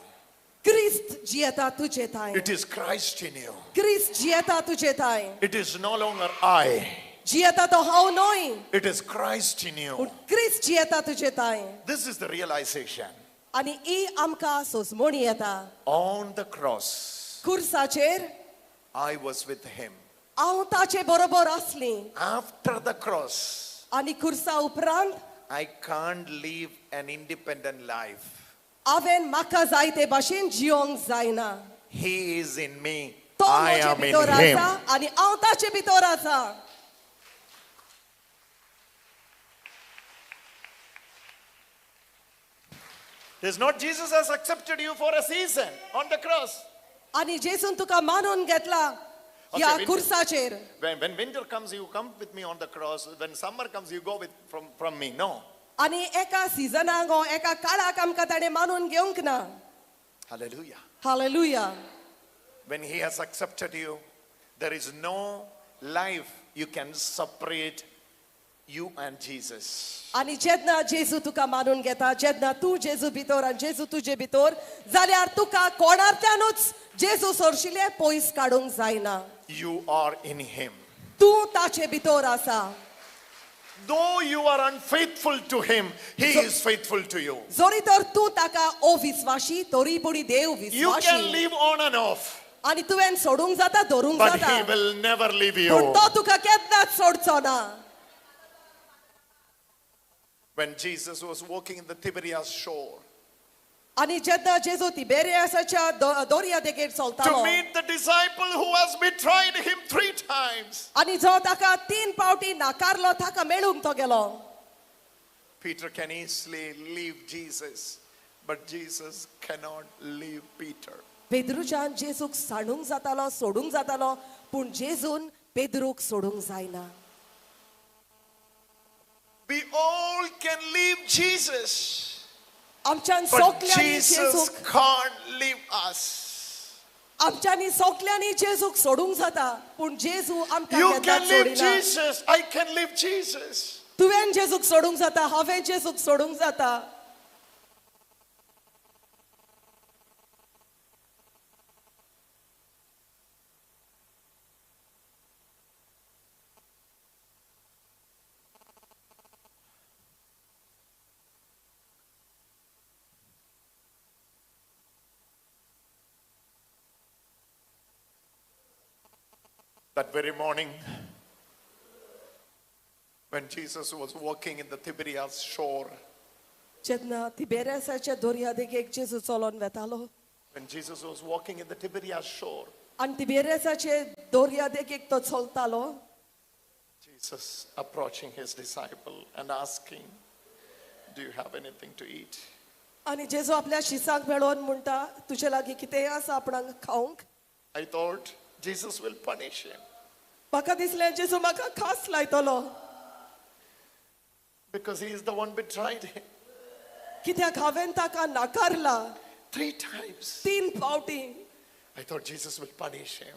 Christ जियेता तुजे थांय. It is Christ in you. Christ जियेता तुजे थांय. It is no longer I. जियेता तो हांव न्हय. It is Christ in you. Christ जियेता तुजे थांय. This is the realization. आनी ही आमकां सोजमणी येता. On the cross. खुर्साचेर. I was with him. हांव ताचे बरोबर आसली. After the cross. आनी खुर्सा उपरांत. I can't live an independent life. हांवें म्हाका जाय ते भाशेन जियोंक जायना. He is in me. तो I म्हजे am in भितर him. आसा आनी हांव ताचे भितर आसा. It is not Jesus has accepted you for a season on the cross. आनी जेजून तुका मानून घेतला ह्या खुर्साचेर. When winter comes, you come with me on the cross. When summer comes, you go with from me. No. आनी एका सिजनाक एका काळाक आमकां ताणें मानून घेवंक ना. Hallelujah. Hallelujah. When he has accepted you, there is no life you can separate you and Jesus. आनी जेन्ना जेजू तुका मानून घेता, जेन्ना तूं जेजू भितर आनी जेजू तुजे भितर जाल्यार तुका कोणांतल्यानूच जेजू सोरशिल्लें पयस काडूंक जायना. You are in him. तूं ताचे भितर आसा. Though you are unfaithful to him, he is faithful to you. जरी तर तूं ताका अविस्वाशी तरी पूण देव You विस्वाशी. can leave on and off. आनी तुवें सोडूंक जाता धरूंक But जाता. he will never leave you. पूण तो तुका केन्नाच सोडचो ना. When Jesus was walking in the Tiberias shore, आनी जेन्ना जेजू तिबेरियासाच्या दर्या देगेर चलतालो to meet the disciple who has betrayed him 3 times, आनी जो ताका 3 पावटी नाकारलो ताका मेळूंक तो गेलो. Peter can easily leave Jesus, but Jesus cannot leave Peter. पेद्रुच्यान जेजूक सांडूंक जातालो, सोडूंक जातालो, पूण जेजून पेद्रूक सोडूंक जायना. We all can leave Jesus. आमच्यान But सगल्यांनी Jesus जेजूक can't leave us. आमच्यांनी सगल्यांनी जेजूक सोडूंक जाता, पूण जेजू आमकां You केन्नाच can leave सोडिना. Jesus. I can leave Jesus. तुवें जेजूक सोडूंक जाता, हांवें जेजूक सोडूंक जाता. That very morning, when Jesus was walking in the Tiberias shore, जेन्ना तिबेरियासाच्या दर्या देगेक जेजू चलोन वेतालो, when Jesus was walking in the Tiberias shore, आनी तिबेरियासाचे दर्या देगेक तो चलतालो, Jesus approaching his disciple and asking, do you have anything to eat? आनी जेजू आपल्या शिसांक मेळोन म्हणटा, तुजे लागीं कितेंय आसा आपणाक खावंक? I thought Jesus will punish him. म्हाका दिसलें जेजू म्हाका खास लायतलो. Because he is the one betrayed him. कित्याक हांवें ताका नाकारला. 3 times. 3 फावटी. I thought Jesus will punish him.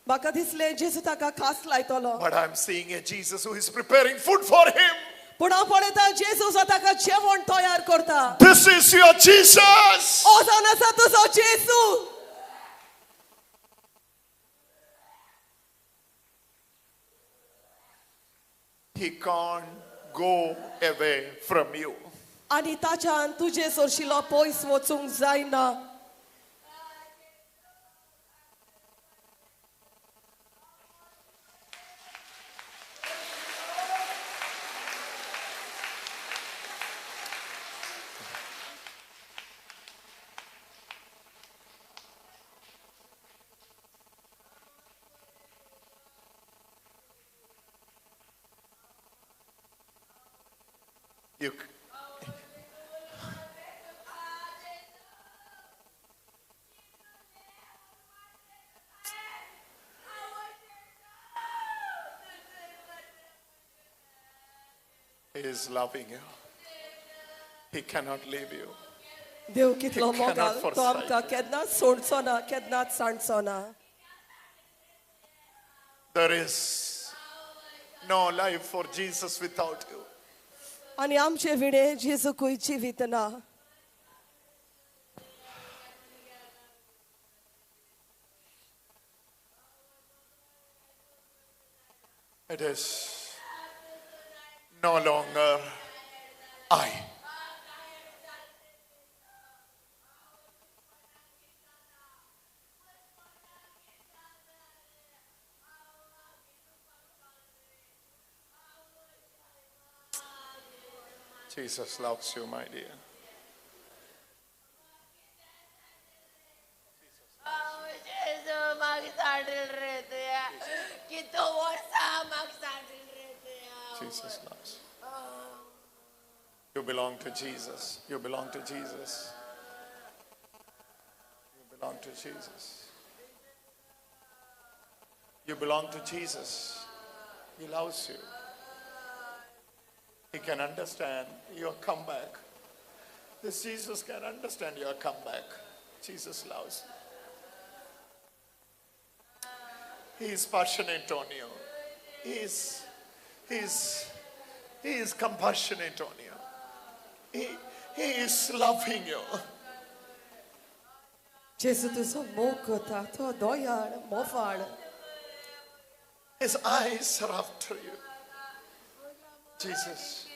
म्हाका दिसलें जेजू ताका खास लायतलो. But I am seeing a Jesus who is preparing food for him. पूण हांव पळयता जेजू ताका जेवण तयार करता. This is your Jesus. ओ जावन आसा तुजो जेजू. He can't go away from you. आनी ताच्यान तुजे सरशिलो पयस वचूंक जायना. You He is loving you. He cannot leave you. देव कितलो मोगाळ, तो आमकां केन्नाच सोडचो ना, केन्नाच सांडचो ना. There is no life for Jesus without you. आनी आमचे विणे जेजूकूय जिवीत ना. It is no longer I. Jesus loves you, my dear. Jesus loves you. You belong to Jesus. You belong to Jesus. You belong to Jesus. You belong to Jesus. He loves you. He can understand your comeback. This Jesus can understand your comeback. Jesus loves you. He is passionate on you. He is compassionate on you. He is loving you. जेजू तुजो मोग करता, तो दयाळ, मोफाळ. His eyes are after you. Jesus,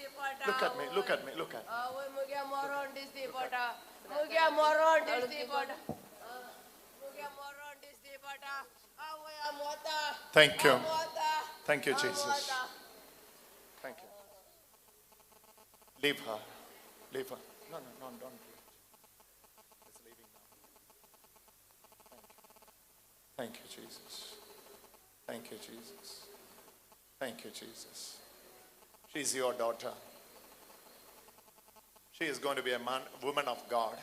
look at me, look at me, look at me. Thank you. Thank you, Jesus. Thank you. Leave her. Leave her. No, no, no, don't leave. It's leaving now. Thank you. Thank you, Jesus. Thank you, Jesus. Thank you, Jesus. She is your daughter. She is going to be a woman of God.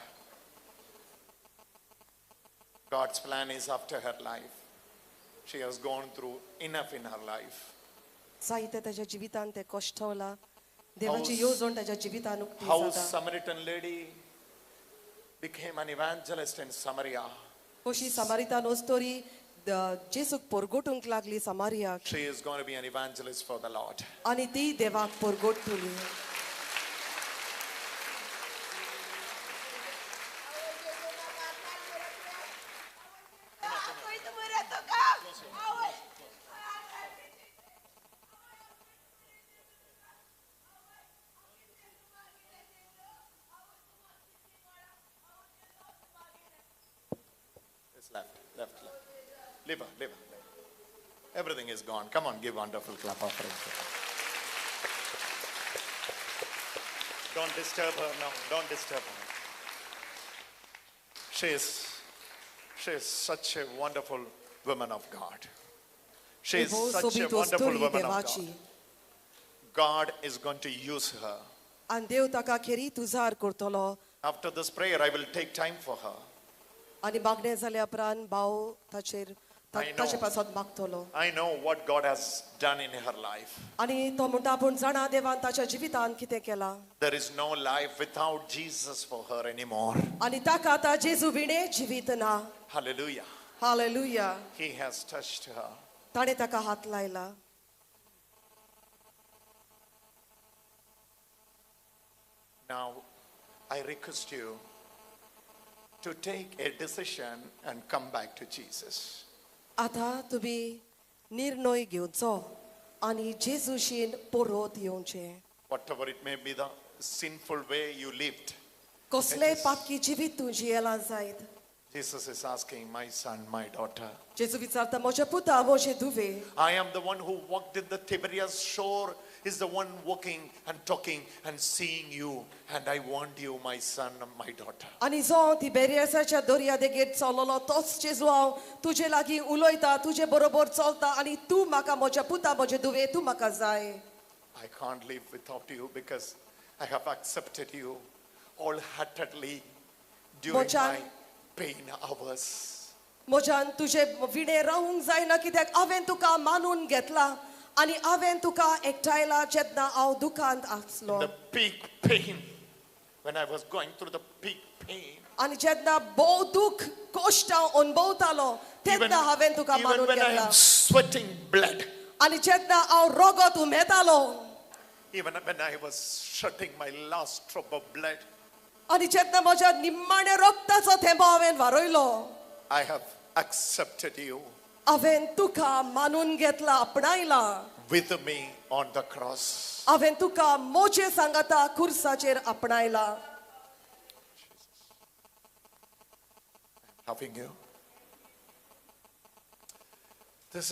God's plan is after her life. She has gone through enough in her life. How Samaritan lady became an evangelist in Samaria. She is going to be an evangelist for the Lord. It's left, left, left. Leave her, leave her, leave her. Everything is gone. Come on, give wonderful clap offering. Don't disturb her now. Don't disturb her. She is such a wonderful woman of God. She is such a wonderful woman of God. God is going to use her. After this prayer, I will take time for her. I know what God has done in her life. There is no life without Jesus for her anymore. Hallelujah. Hallelujah. He has touched her. Now, I request you to take a decision and come back to Jesus. आता तुम्ही निर्णय घेवचो आनी जेजूशीन परत येवचें. Whatever it may be the sinful way you lived. कसलेय पापी जिवीत तूं जियेला जायत. Jesus is asking, my son, my daughter. जेजू विचारता म्हज्या पुता म्हजे धुवे. I am the one who walked in the Tiberias shore, is the one walking and talking and seeing you, and I want you, my son, my daughter. आनी जो तिबेरियासाच्या दर्या देगेर चललो तोच जेजू हांव तुजे लागीं उलयता, तुजे बरोबर चलता आनी तूं म्हाका म्हज्या पुता म्हजे धुवे तूं म्हाका जाय. I can't live without you because I have accepted you wholeheartedly during my pain hours. म्हज्यान तुजे विणे रावूंक जायना कित्याक हांवें तुका मानून घेतला आनी हांवें तुका एकठांयला जेन्ना हांव दुखांत आसलो. The peak pain, when I was going through the peak pain. आनी जेन्ना भोव दुख कश्ट हांव अनुभवतालो तेन्ना हांवें तुका मानून when I घेतला. am sweating blood. आनी जेन्ना हांव रगत उमेतालो. Even when I was shedding my last drop of blood. आनी जेन्ना म्हज्या निम्माणे रक्ताचो थेंबो हांवें वारयलो. I have accepted you. हांवें तुका मानून घेतला, आपणायला. With me on the cross. हांवें तुका म्हजे सांगाता खुर्साचेर आपणायला. Having you. This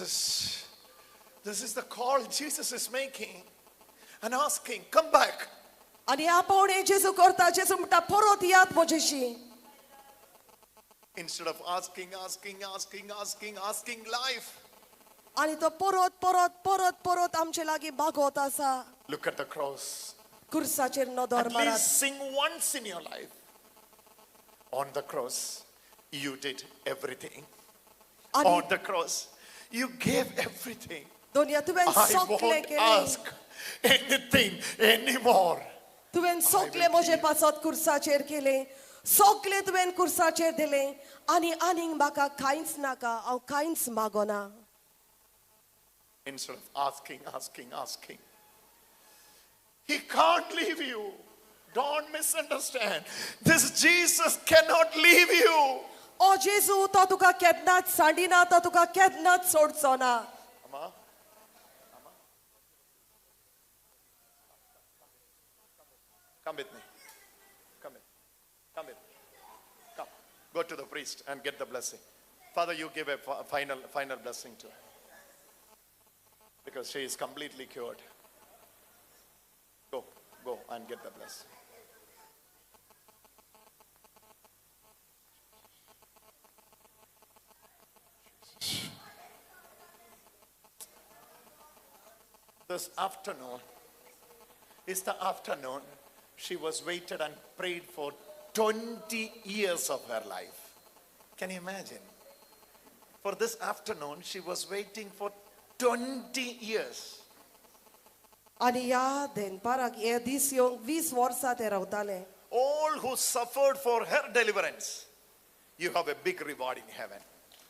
is the call Jesus is making and asking, come back. आनी आपोवणें जेजू करता, जेजू म्हणटा परत यात म्हजेशी. Instead of asking, asking, asking, asking, asking life. आनी तो परत परत परत परत आमचे लागीं मागत आसा. Look at the cross. खुर्साचेर नदर At मारात. least sing once in your life. On the cross, you did everything. On the cross, you gave everything. दोनया तुवें I सगळें won't केलें. ask anything anymore. तुवें सगळें म्हजे पासत खुर्साचेर केलें. सगळें तुवें खुर्साचेर दिलें आनी आनीक म्हाका कांयच नाका, हांव कांयच मागना. Instead of asking, asking, asking. He can't leave you. Don't misunderstand. This Jesus cannot leave you. ओ जेजू तो तुका केन्नाच सांडिना, तो तुका केन्नाच सोडचो ना. Amma, Amma. Come with me. Come with me. Come with me. Come. Go to the priest and get the blessing. Father, you give a final blessing to her. Because she is completely cured. Go, go and get the blessing. This afternoon is the afternoon she was waited and prayed for 20 years of her life. Can you imagine? For this afternoon, she was waiting for 20 years. आनी ह्या दनपाराक हे दीस येवंक 20 वर्सां ते रावताले. All who suffered for her deliverance, you have a big reward in heaven.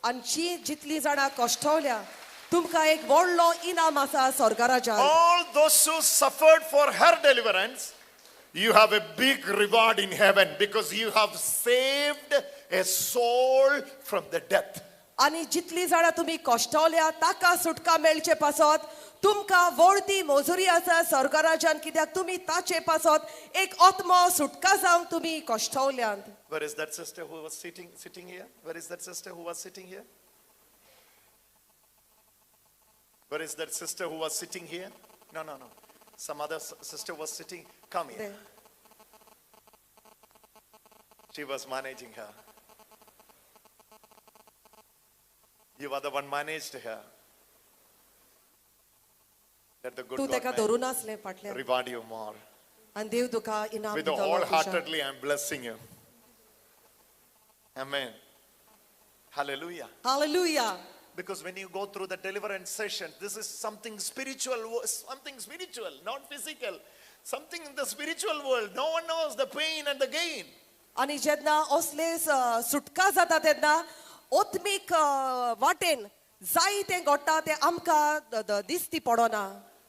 आनी जी जितली जाणां कश्टवल्या तुमकां एक व्हडलो इनाम आसा स्वर्गराज्यांत. All those who suffered for her deliverance, you have a big reward in heaven because you have saved a soul from the death. आनी जितली जाणां तुमी कश्टवल्या ताका सुटका मेळचे पासत तुमकां व्हडती मजुरी आसा स्वर्गराज्यांत, कित्याक तुमी ताचे पासत एक आत्मो सुटका जावंक तुमी कश्टवल्यात. Where is that sister who was sitting here? Where is that sister who was sitting here? Where is that sister who was sitting here? No, no, no. Some other sister was sitting. Come here. She was managing her. You are the one managed her. Let the good तूं God ताका may धरून आसलें फाटल्यान reward you more. आनी देव तुका इनाम With दितलो तुज्या. wholeheartedly, I am blessing you. Amen. Hallelujah. Hallelujah. Because when you go through the deliverance session, this is something spiritual, not physical. Something in the spiritual world. No one knows the pain and the gain. आनी जेन्ना असले सुटका जाता तेन्ना आत्मीक वाटेन जाय तें घडटा तें आमकां दिसती पडना.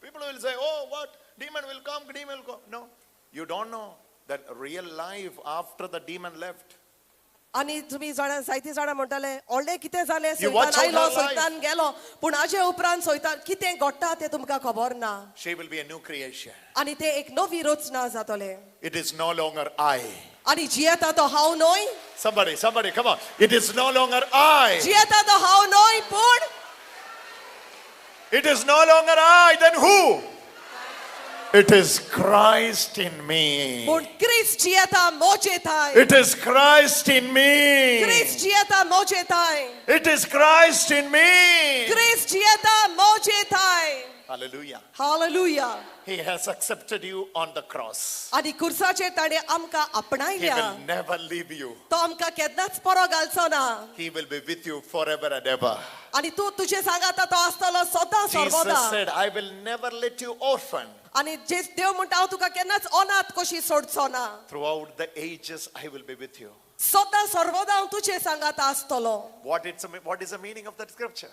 People will say, oh, what? Demon will come, demon will go. No, you don't know that real life after the demon left. आनी तुमी जाणां जायतीं जाणां म्हणटाले व्हडलें कितें जालें, You watch सैतान out आयलो her life. सैतान गेलो, पूण हाजे उपरांत सैतान कितें घडटा तें तुमकां खबर ना. She will be a new creation. आनी तें एक नवी रचना जातलें. It is no longer I. आनी जियेता तो हांव न्हय. Somebody, somebody, come on. It is no longer I. जियेता तो हांव न्हय, पूण It is no longer I. Then who? It is Christ in me. पूण क्रिस्त जियेता मोजे थाय. It is Christ in me. क्रिस्त जियेता मोजे थाय. It is Christ in me. क्रिस्त जियेता मोजे थाय. Hallelujah. Hallelujah. He has accepted you on the cross. आनी कुर्साचेर ताणें आमकां He आपणायल्या. will never leave you. तो आमकां केन्नाच परो घालचो ना. He will be with you forever and ever. आनी तूं तुजे सांगाता तो आसतलो सदां Jesus सर्वदा. said, I will never let you orphan. आनी जे देव म्हणटा हांव तुका केन्नाच अनाथ कशी सोडचो ना. Throughout the ages, I will be with you. सदां सर्वदा हांव तुजे सांगाता आसतलो. What is the meaning of that scripture?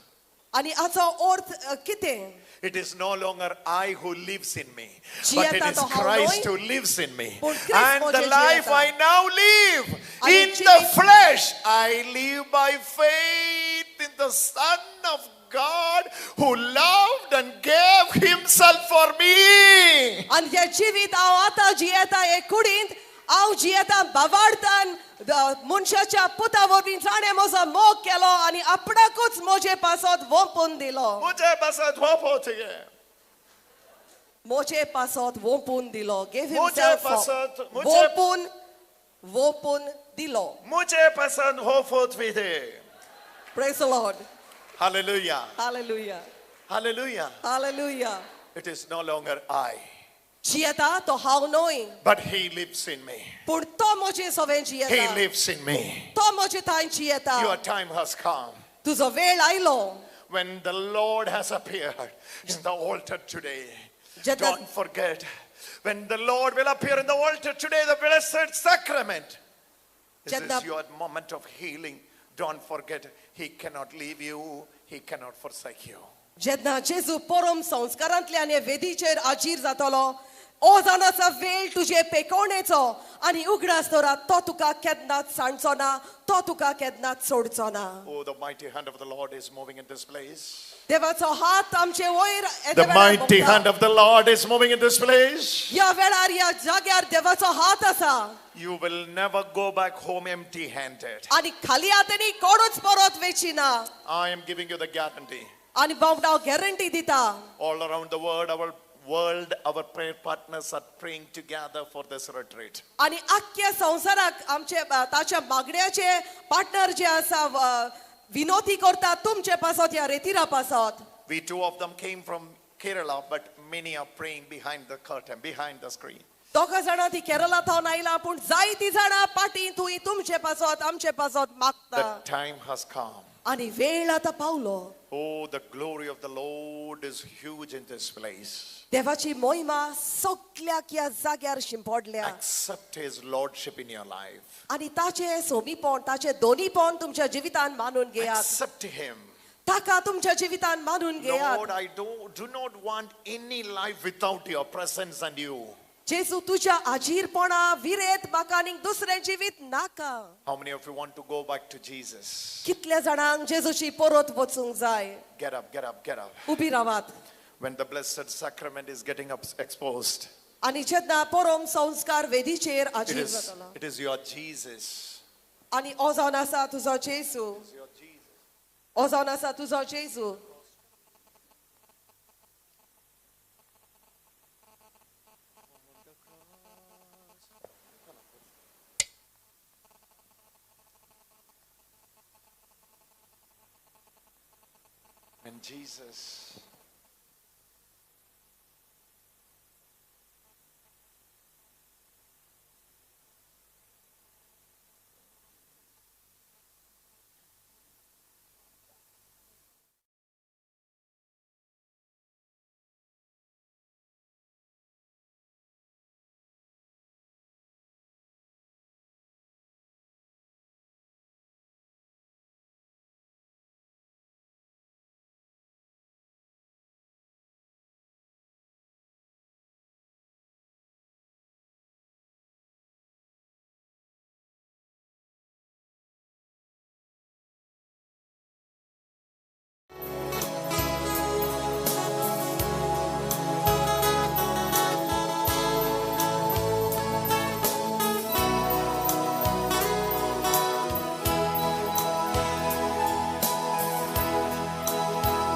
आनी हाचो अर्थ कितें? It is no longer I who lives in me, but it जियेता is तो हांव Christ न्हय, who lives in me. पूण क्रिस्त And the म्हजें life जियेता. I now live आनी in the जिवीत flesh, I live by faith in the Son of God who loved and gave himself for me. आनी हें जिवीत हांव आतां जियेता हे कुडींत हांव जियेता बावार्थान मनशाच्या पुता वरवीं जाणें म्हजो मोग केलो आनी आपणाकूच म्हजे पासत वोंपून दिलो. मुझे पासत वोंपून दिलो. म्हजे पासत वोंपून दिलो. Gave मुझे himself for- पासत, मुझे- वोंपून वोंपून दिलो. मुझे पसंद हो विधे. Praise the Lord. Hallelujah. Hallelujah. Hallelujah. Hallelujah. It is no longer I, जियेता तो हांव न्हय, but he lives in me. पूण तो म्हजे सवें He जियेता. lives in me. तो म्हजे थांय जियेता. Your time has come. तुजो वेळ आयलो. When the Lord has appeared in the altar today, जेन्ना- don't forget, when the Lord will appear in the altar today, the blessed sacrament. This जेन्ना- is your moment of healing. Don't forget, he cannot leave you. He cannot forsake you. जेन्ना जेजू परम संस्कारांतल्यान हे वेदीचेर आजीर जातलो, ओ जावन आसा वेळ तुजे पेकोवणेचो आनी उगडास दवरात, तो तुका केन्नाच सांडचो ना, तो तुका केन्नाच सोडचो ना. Oh, the mighty hand of the Lord is moving in this place. देवाचो हात आमचे वयर The येद्या वेळार mighty भोंवता. hand of the Lord is moving in this place. ह्या वेळार ह्या जाग्यार देवाचो हात आसा. You will never go back home empty handed. आनी खाली हातांनी कोणूच परत वेची ना. I am giving you the guarantee. आनी बाब हांव गॅरंटी दिता. All around the world, our prayer partners are praying together for this retreat. आनी आख्ख्या संवसाराक आमचे ताच्या मागण्याचे पार्टनर जे आसा विनोती करता तुमचे पासत ह्या रेतिरा पासत. We two of them came from Kerala, but many are praying behind the curtain, behind the screen. दोगां जाणां ती केरला थावन आयला, पूण जायतीं जाणां पाटी तुवें तुमचे पासत आमचे पासत मागता. The time has come. आनी वेळ आतां पावलो. Oh, the glory of the Lord is huge in this place. देवाची मोहिमा सगल्याक ह्या जाग्यार शिंपडल्या. Accept his lordship in your life. आनी ताचें सोमीपण, ताचें दोनीपण तुमच्या जिवितान मानून घेयात. Accept him. ताका तुमच्या जिवितान मानून घेयात. Lord, I do not want any life without your presence and you. जेजू तुज्या आजीरपणा विरेत म्हाका आनीक दुसरें जिवीत नाका. How many of you want to go back to Jesus? कितल्या जाणांक जेजूची परत वचूंक जाय? Get up, get up, get up. उबी रावात. When the blessed sacrament is getting exposed, आनी जेन्ना परम संस्कार वेदीचेर आजीर जातलो, it is your Jesus. आनी ओ जावन आसा तुजो जेजू, ओ जावन आसा तुजो जेजू. When Jesus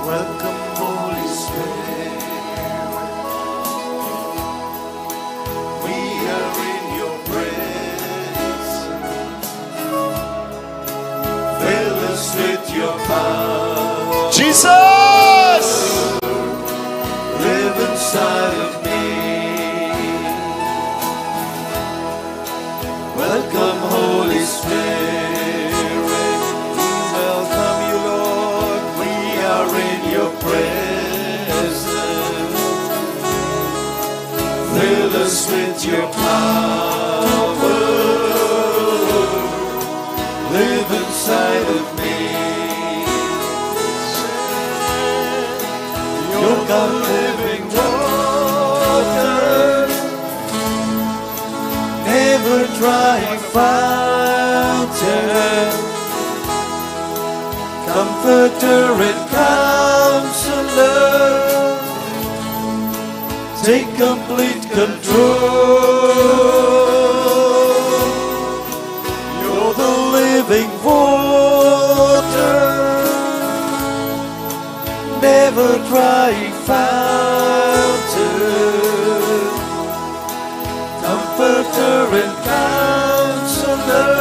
Welcome, Holy Spirit. We are in your presence. Fill us with your power. Jesus! Live inside of me. Welcome, Holy Spirit. Welcome you, Lord. We are in your presence. Fill us with your power. Live inside of me. You're the living water, never drying fountain, comforter and counselor. Take complete control. You're the living water, never drying fountain, comforter and counselor.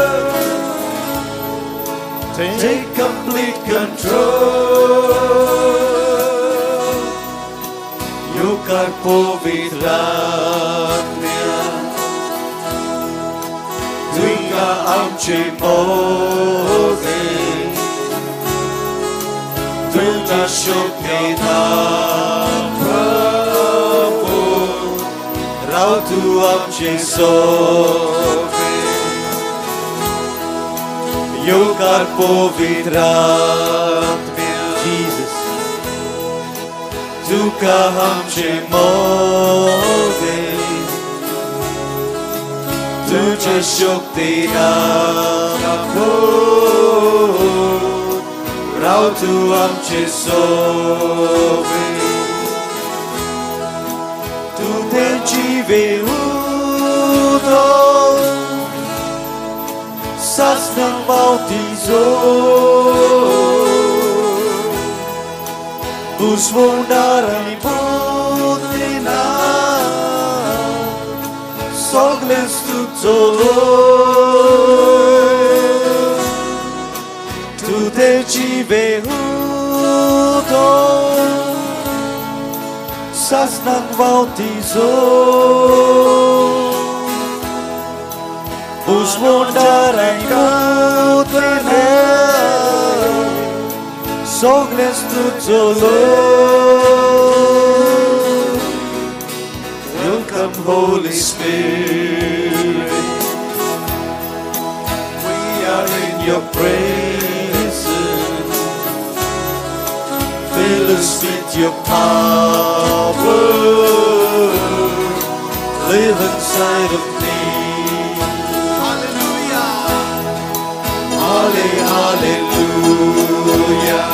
Take complete control. Yukar povitratmya, Tuka amche moge, Tuja shukti Prabhu, Rao tu amche sobe. Yukar povitratmya, Jesus, Tuka amche moge, Tuja shukti Prabhu, Rao tu amche sobe. Tu te jive udo, Sasnang bautizou, Usvondaran budina, Sogles tu colo. Tu te jive udo, Sasnang bautizou, Usvondaran budina, Sogles tu colo. Welcome, Holy Spirit. We are in your presence. Fill us with your power. Live inside of me. Hallelujah. Hallelujah.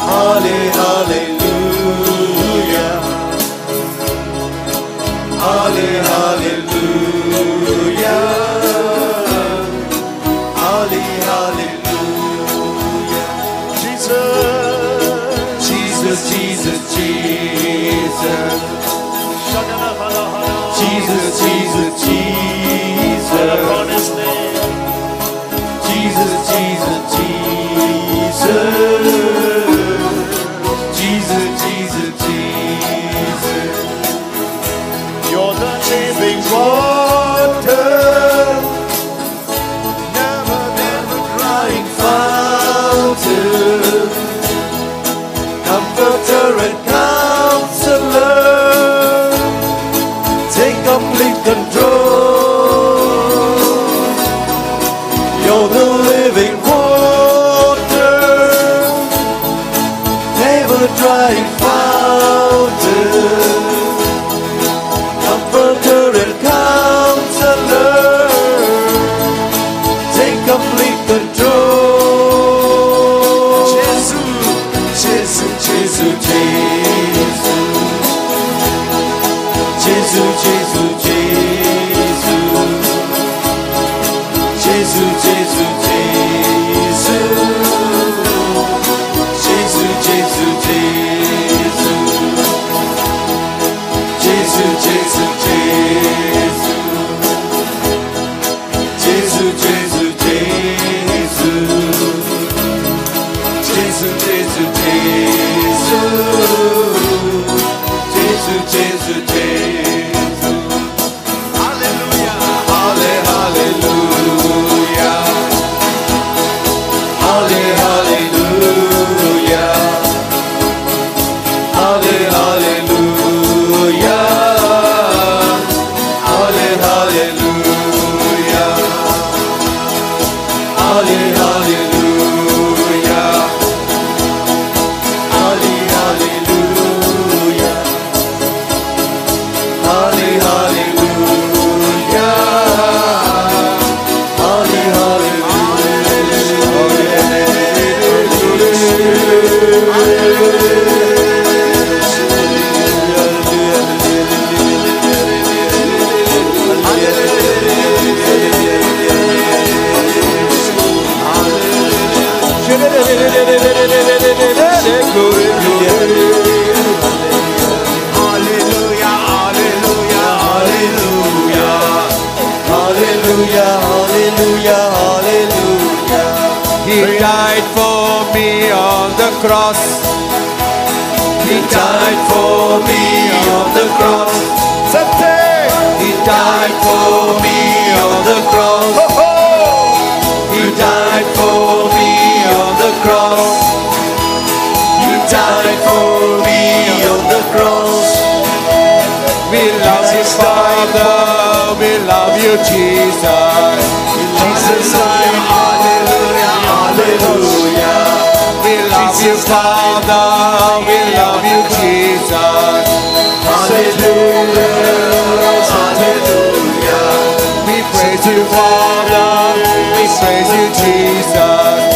Hallelujah. Hallelujah. Hallelujah. Jesus. Jesus, Jesus, Jesus. control. You're the living water, never drying fountain, comforter and counselor. Take complete control. Jesus, Jesus, Jesus, Jesus. Jesus, Jesus, Jesus. Jesus, Jesus, Jesus. Jesus, Jesus, Jesus. Jesus, Jesus, Jesus. Jesus, Jesus, Jesus. Jesus, Jesus, Jesus. Jesus, Jesus, Jesus. Hallelujah. Hallelujah. Hallelujah. Hallelujah. Hallelujah. Hallelujah. Hallelujah. Hallelujah. Hallelujah, hallelujah, hallelujah. Hallelujah, hallelujah, hallelujah. He died for me on the cross. He died for me on the cross. He died for me on the cross. He died for me on the cross. You died for me on the cross. We love you, Father. We love you, Jesus. Jesus died. Hallelujah, hallelujah. We love you, Father. We love you, Jesus. Hallelujah, hallelujah. We praise you, Father. We praise you, Jesus.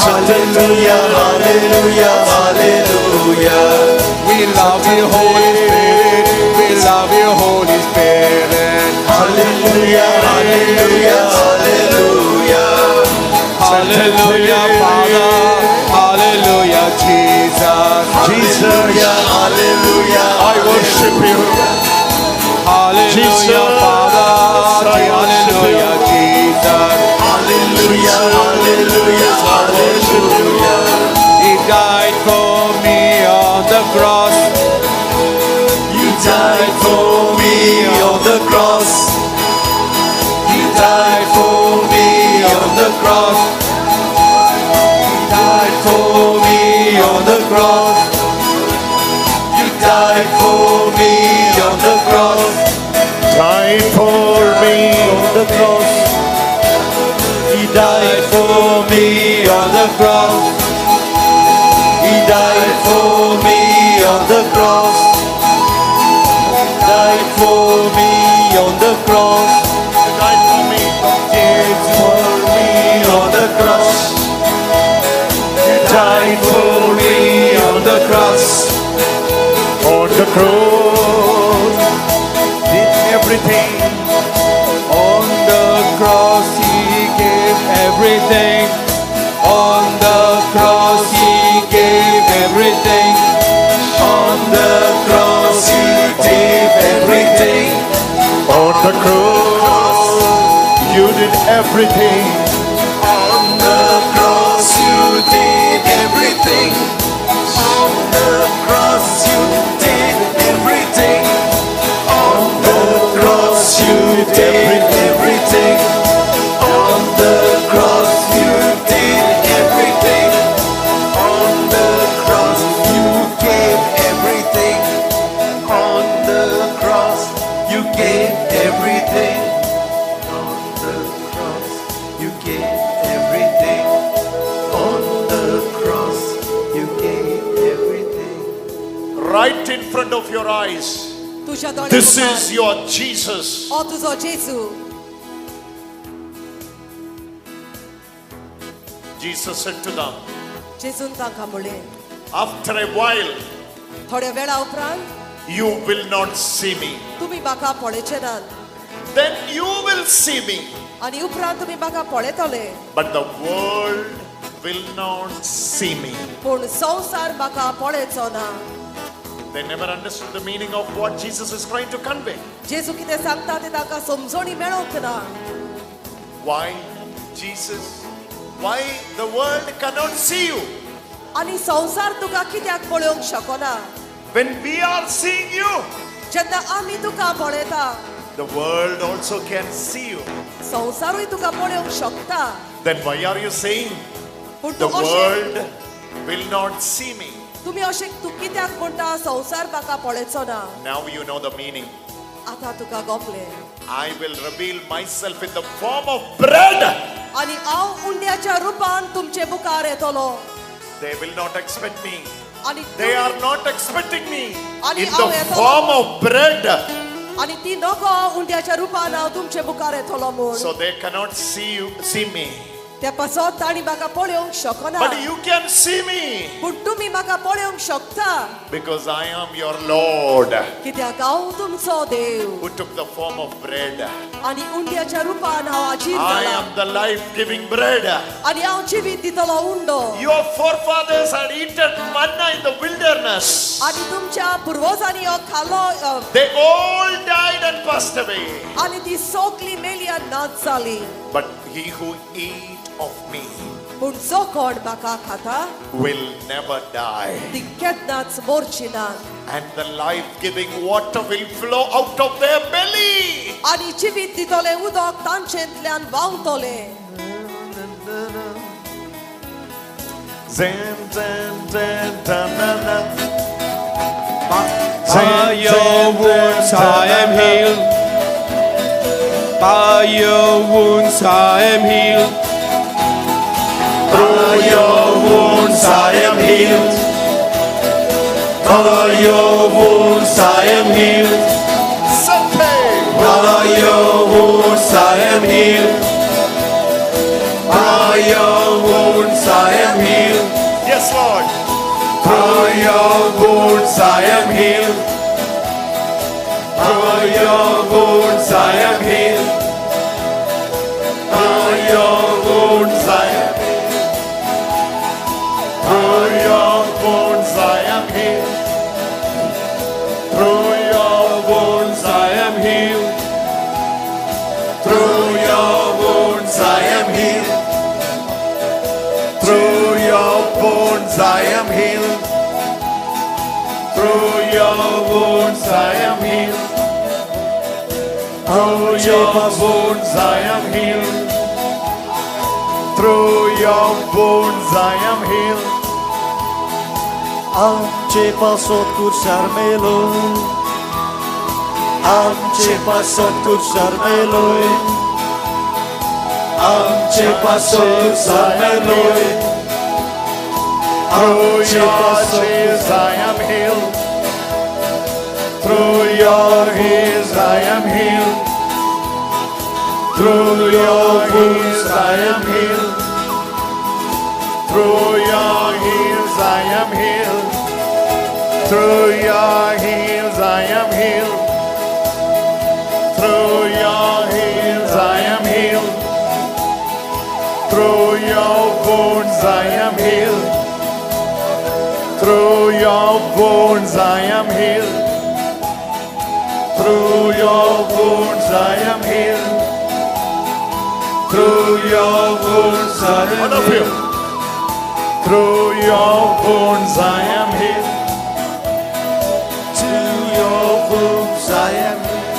Hallelujah, hallelujah, hallelujah. We love you, Holy Spirit. We love you, Holy Spirit. Hallelujah, hallelujah, hallelujah. Hallelujah, Father. Hallelujah, Jesus. Hallelujah, hallelujah. I worship you. Hallelujah, Jesus, Father. I worship you. Hallelujah, Jesus. Hallelujah, hallelujah, hallelujah. He died for me on the cross. You died for me on the cross. You died for me on the cross. You died for me on the cross. You died for me on the cross. Died for me. On the cross. He died for me on the cross. He died for me on the cross. He died for me on the cross. Died for me. Died for me on the cross. He died for me on the cross. On the cross. Did everything. On the cross he gave everything. On the cross he gave everything. On the cross he did everything. On the cross. You did everything. On the cross you did everything. On the cross you did everything. On the cross you did everything. On the cross you did everything. On the cross you gave everything. On the cross you gave everything. Right in front of your eyes. तुज्या दोळ्या This मुखार. is your Jesus. हो तुजो जेजू. Jesus said to them, जेजून तांकां म्हणलें, after a while, थोड्या वेळा उपरांत you will not see me. तुमी म्हाका पळयचे नात. Then you will see me. आनी उपरांत तुमी म्हाका पळयतले. But the world will not see me. पूण संवसार म्हाका पळयचो ना. They never understood the meaning of what Jesus is trying to convey. जेजू कितें सांगता तें तांकां समजणी मेळोंक ना. Why, Jesus? Why the world cannot see you? आनी संवसार तुका कित्याक पळोवंक शकना? When we are seeing you, जेन्ना आमी तुका पळयता, the world also can see you. संवसारूय तुका पळोवंक शकता. Then why are you saying पूण the तूं अशें world will not see me? तुमी अशें तूं कित्याक म्हणटा संवसार म्हाका पळयचो ना? Now you know the meaning. आतां तुका गोपलें. I will reveal myself in the form of bread. आनी हांव उंड्याच्या रुपान तुमचे मुखार येतलो. They will not expect me. आनी They are not expecting me आणि in the हांव येतलो. form of bread. आनी ती नको उंड्याच्या रुपान हांव तुमचे मुखार येतलो म्हूण. So they cannot see you, see me. त्या पासत तांणी म्हाका पळोवंक शकना. But you can see me पूण तुमी म्हाका पळोवंक शकता, because I am your Lord कित्याक हांव तुमचो देव who took the form of bread. आनी उंड्याच्या रुपान हांव आजीर I जाला. am the life-giving bread. आनी हांव जिवीत दितलो उंडो. Your forefathers had eaten manna in the wilderness. आनी तुमच्या पुर्वजांनी हो खालो They all died and passed away. आनी ती सोगली मेली आनी नाच जाली. But he who eat of me पूण जो कोण म्हाका खाता will never die. ती केन्नाच मोरची ना. And the life-giving water will flow out of their belly. आनी जिवीत दितलें उदक तांचेंतल्यान व्हांवतलें. Zen, zen, zen, da, na, na. By your wounds I am healed. By your wounds I am healed. By your wounds I am healed. By your wounds I am healed. By your wounds I am healed. By your wounds I am healed. Yes, Lord. By your wounds I am healed. By your wounds I am healed. By your wounds I am healed. Through your wounds I am healed. Through your wounds I am healed. Through your wounds I am healed. Through your wounds I am healed. Through your wounds I am healed. Through your wounds I am healed. Through your wounds I am healed. आमचे पासत कुर्सार मेलोय, आमचे पासत कुर्सार मेलोय, आमचे पासत कुर्सार मेलोय, Through आमचे your पासत tears I am healed. Through your heels I am healed. Through your wounds I am healed. Through your heels I am healed. Through your heels I am healed. Through your heels I am healed. Through your wounds I am healed. Through your wounds I am healed. Through your wounds I am healed. Through your wounds I am All of you. healed. Through your wounds I am healed. To your wounds I am healed.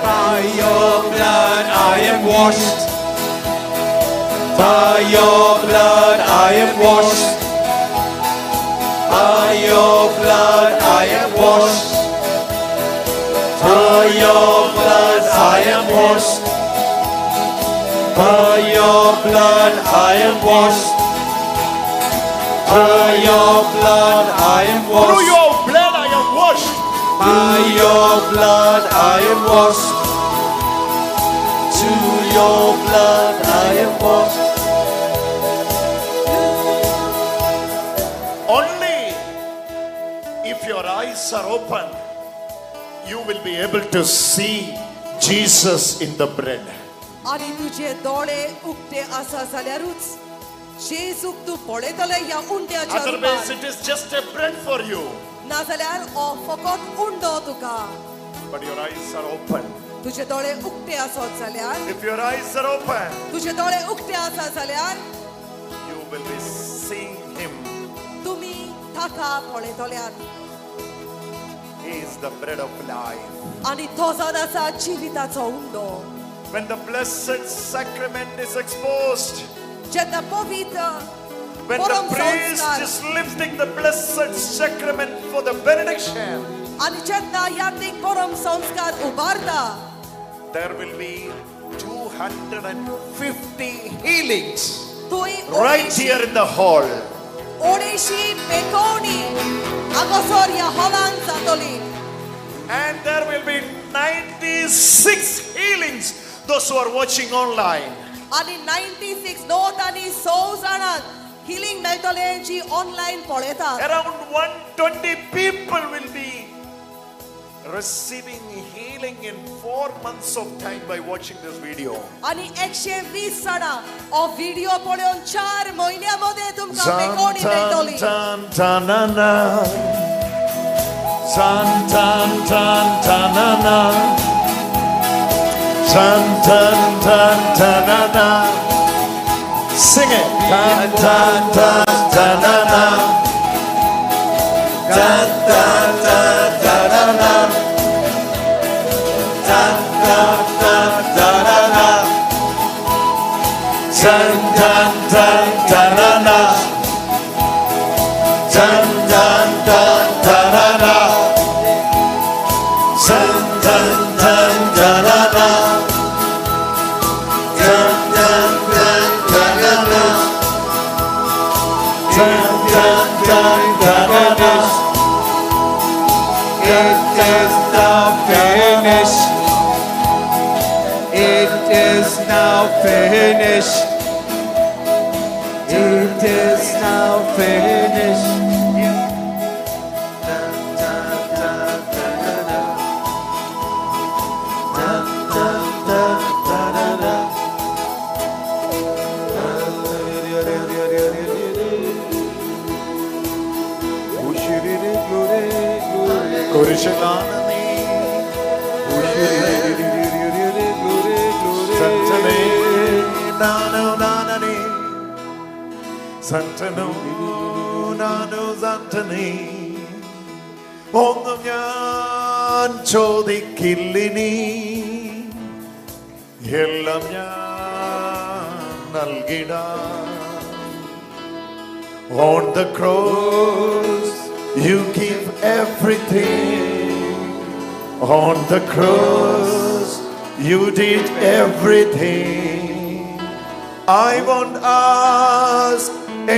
By your blood I am washed. By your blood I am washed. By your blood I am washed. By your blood I am washed. By your blood I am washed. By your blood I am Through washed. your blood I am washed. By your blood I am washed. To your blood I am washed. Only if your eyes are open, you will be able to see Jesus in the bread. आनी तुजे दोळे उक्ते आसा जाल्यारूच जेजूक तूं पळयतले ह्या उंड्याच्या Otherwise, रुपान it is just a bread for you. नाजाल्यार हो फकत उंडो तुका. But your eyes are open. तुजे दोळे उक्ते आसत जाल्यार, If your eyes are open, तुजे दोळे उक्ते आसा जाल्यार you will be seeing Him. तुमी ताका पळयतल्यात. He is the bread of life. आनी तो जावन आसा जिविताचो उंडो. When the blessed sacrament is exposed, जेन्ना पवित्र when the परम priest संस्कार is lifting the blessed sacrament for the benediction, आनी जेन्ना यादीक परम संस्कार उबारता, there will be 250 healings थंय right here in the hall. ओडेशी पेकोवणी हांगासर ह्या हॉलान जातली. And there will be 96 healings, those who are watching online. आनी 96 णव आनी स जाणांक हिलींग मेळटलें जी ऑनलायन पळयतात. Around 120 people will be receiving healing in 4 months of time by watching this video. आनी 120 जाणां हो व्हिडिओ पळोवन 4 म्हयन्या मदें तुमकां पेकोवणी मेळटली. Tan, tan, na, na. Tan, tan, tan, tan, na, na. Tan, tan, tan, tan, na, na. Sing it. Tan, tan, tan, tan, na, na. Tan, tan, tan, tan, na, na. Tan, tan, tan, tan, na, na. Tan, tan, tan, tan, na, na. Tan, tan, tan, tan, na, na. Tan, tan, tan, tan, na, na. Tan, tan, tan, tan, na, na. Tan, tan, tan, tan, na, na. It is now finished. It is now finished. It is now finished. കുരിശിലാണ് നീ സന്തനേ nano നാനനേ സന്തനോ nano സന്തനേ ഒന്നും ഞാൻ ചോദിക്കില്ലിനി എല്ലാം ഞാൻ നൽകിടാം. On the cross, you give everything. On the cross, you did everything. I won't ask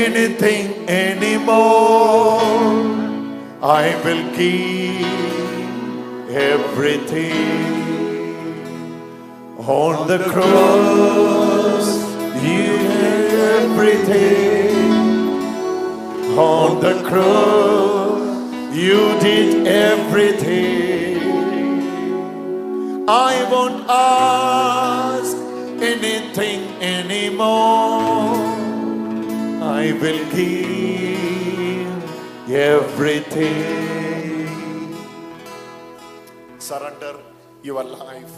anything anymore. I will give everything. On the cross, you did everything. On the cross, you did everything. I won't ask anything anymore. I will give everything. Surrender your life.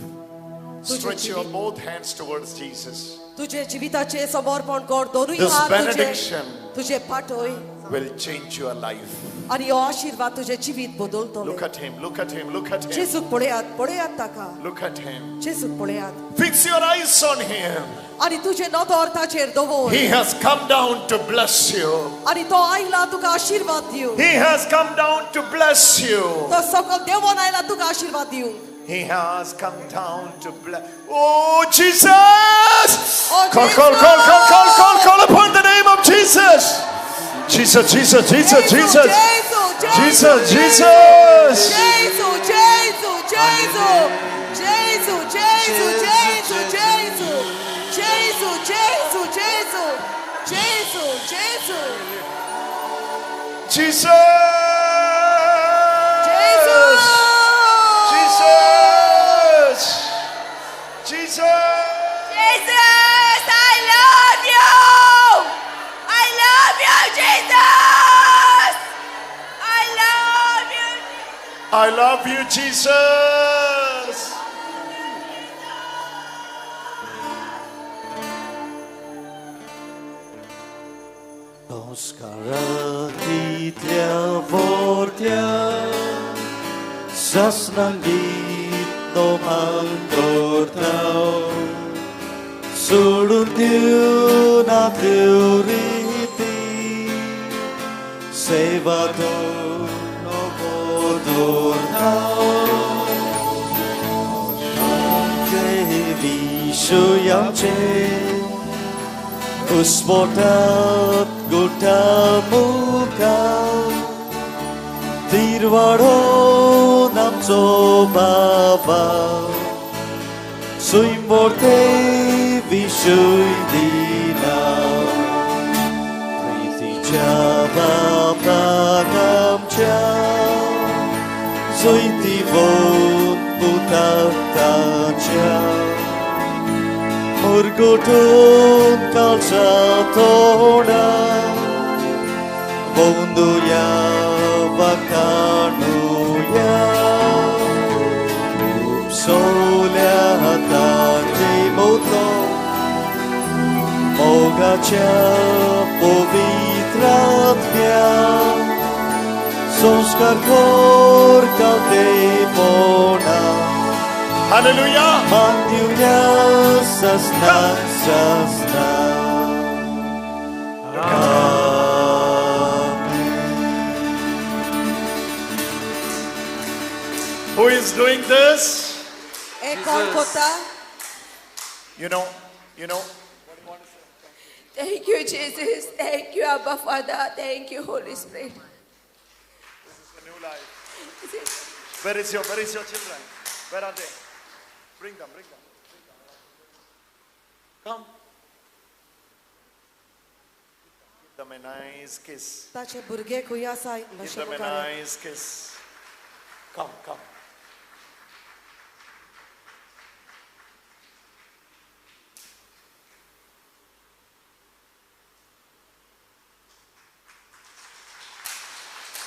Stretch your both hands towards Jesus. तुझे जिविताचे समर्पण कर दोनूय This हात तुझे benediction तुझे पाठय will change your life. आनी हो आशिर्वाद तुझे जिवीत बदलतलो. Look at him, look at him, look at him. जेजूक पळयात, पळयात ताका. Look at him. जेजूक पळयात. Fix your eyes on him. आनी तुझे नदर ताचेर दवर. He has come down to bless you. आनी तो आयला तुका आशिर्वाद दिवंक. He has come down to bless you. तो सकल देवोन आयला तुका आशिर्वाद दिवंक. He has come down to bless. Oh, Jesus! Oh, Call, call, call, call, call, call, call upon the name of Jesus. Jesus, Jesus, Jesus, Jesus. Jesus, Jesus. Jesu, Jesu, Jesu. Jesu, Jesu, Jesu, Jesu. Jesu, Jesu, Jesu. Jesu, Jesu. Jesus. Jesus. Jesus. Jesus, I love you. I love you, Jesus. I love you. I love you, Jesus. संस्कारांतल्या वर्त्या सासनांगीत Noman करता सोडून दिवना त्यो रिती सेवा तो नको दवरता विशयाचे घुस्मटात गोठा मुखा तिरवाडो आमचो बाबा सुयंबोर्ते विशय दिना प्रितीच्या बापाक आमच्या जोयती वोत पुताक ताच्या मुरगुटून कालच्या तोंडा बोंदुया वाखाणुया उपसोल्या हाताचे मोतो मोगाच्या पवित्रात्म्या संस्कार कर कालतेपणा. Hallelujah. Mandiuya sasna sasna. Amen. Who is doing this? ए कोण कोता? You know. Thank you, Jesus. Thank you, Abba Father. Thank you, Holy Spirit. This is a new life. Where is your children? Where are they? Bring them. Come. Give them a nice kiss. ताचे भुरगे खंय आसा? Give them a nice kiss. Come.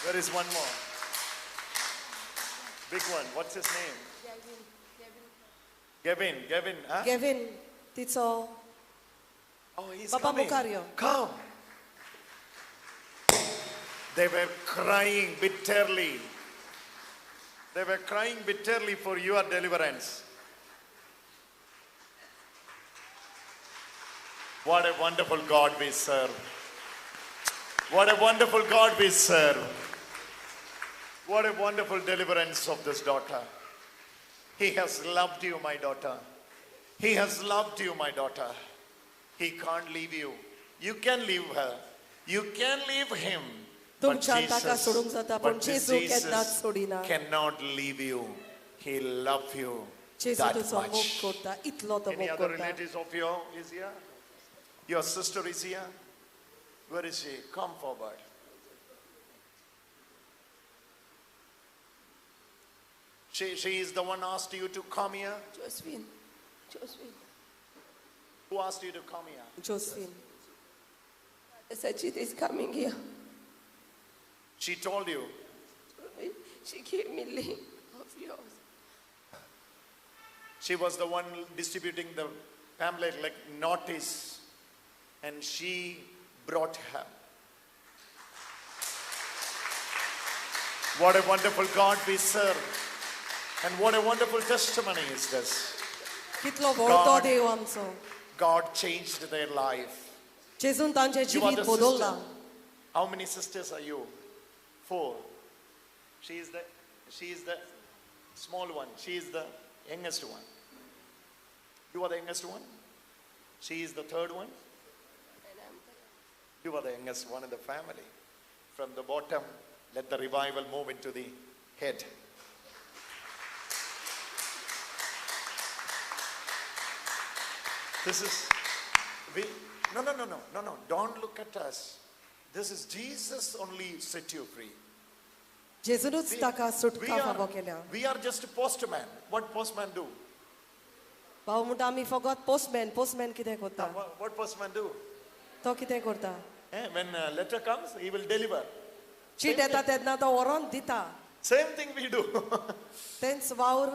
There is one more. Big one. What's his name? Gavin. Huh? Gavin, तिचो. Oh, he's Baba coming. Mukaryo. Come. They were crying bitterly. They were crying bitterly for your deliverance. What a wonderful God we serve. What a wonderful God we serve. What a wonderful deliverance of this daughter. He has loved you, my daughter. He has loved you, my daughter. He can't leave you. You can leave her. You can leave him. But Jesus cannot leave you. He loves you that much. Any other relatives of yours is here? Your sister is here? Where is she? Come forward. She is the one asked you to come here? Josephine. Who asked you to come here? Josephine. Sajid is coming here. She told you? She gave me link of yours. She was the one distributing the pamphlet like notice, and she brought her. What a wonderful God we serve. And what a wonderful testimony is this. God changed their life. You are the sister. How many sisters are you? 4. She is the small one. She is the youngest one. You are the youngest one? She is the third one? You are the youngest one in the family. From the bottom, let the revival move into the head. This is, we, no. Don't look at us. This is Jesus only set you free. जेजूनच ताका सुटका फावो केल्या. We are just a postman. What postman do? भाव म्हणटा आमी फकत postman. Postman कितें करता? What postman do? तो कितें करता? When a letter comes, he will deliver. चीट येता तेन्ना तो व्हरोन दिता. Same thing we do. तेंच वावर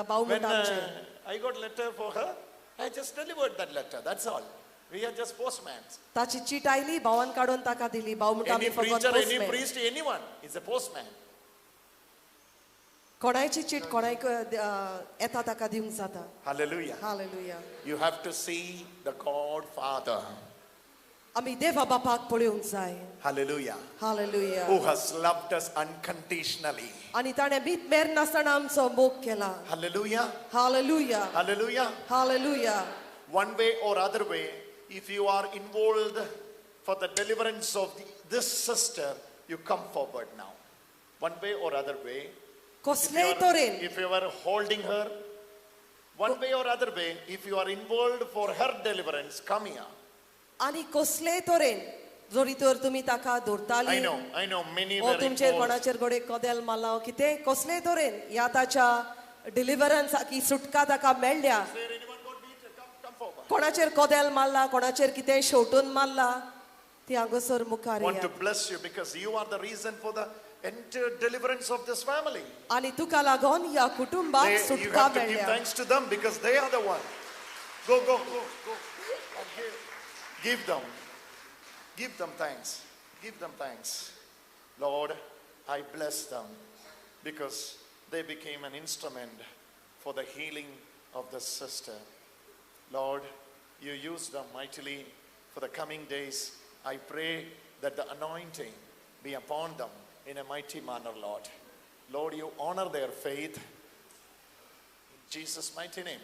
भाव म्हणटा आमचें. I got letter for her, I just delivered that letter. That's all. We are just postmen. ताची चीट आयली, भावान काडून ताका दिली. भाव म्हणटा आमी फकत Any preacher, any postman. priest, anyone is a postman. कोणायची चीट कोणायक येता ताका दिवंक जाता. Hallelujah. Hallelujah. You have to see the God Father. आमी देवा बापाक पळोवंक जाय. Hallelujah. Hallelujah. Who has loved us unconditionally. आनी ताणें भीत मेर नासतना आमचो मोग केला. Hallelujah. Hallelujah. Hallelujah. Hallelujah. One way or other way, if you are involved for the deliverance of this sister, you come forward now. One way or other way. कसलेय तरेन. If you are holding her, one way or other way, if you are involved for her deliverance, come here. आनी कसलेय तरेन जरी तर तुमी ताका धरताली, I know many O were तुमचेर involved. कोणाचेर घडये कदेल मारला कितें, कसलेय तरेन ह्या ताच्या डिलिवरन्साक ही सुटका ताका मेळ्ळ्या. कोणाचेर कदेल मारला, कोणाचेर कितें शेवटून मारला, ती हांगासर मुखार Want to bless you because you are the reason for the entire deliverance of this family. आनी तुका लागून ह्या कुटुंबाक You सुटका have to give मेळ्ळ्या. thanks to them because they are the one. Go, go, go, go. And give them. Give them thanks. Give them thanks. Lord, I bless them because they became an instrument for the healing of the sister. Lord, you use them mightily for the coming days. I pray that the anointing be upon them in a mighty manner, Lord. Lord, you honor their faith. In Jesus' mighty name.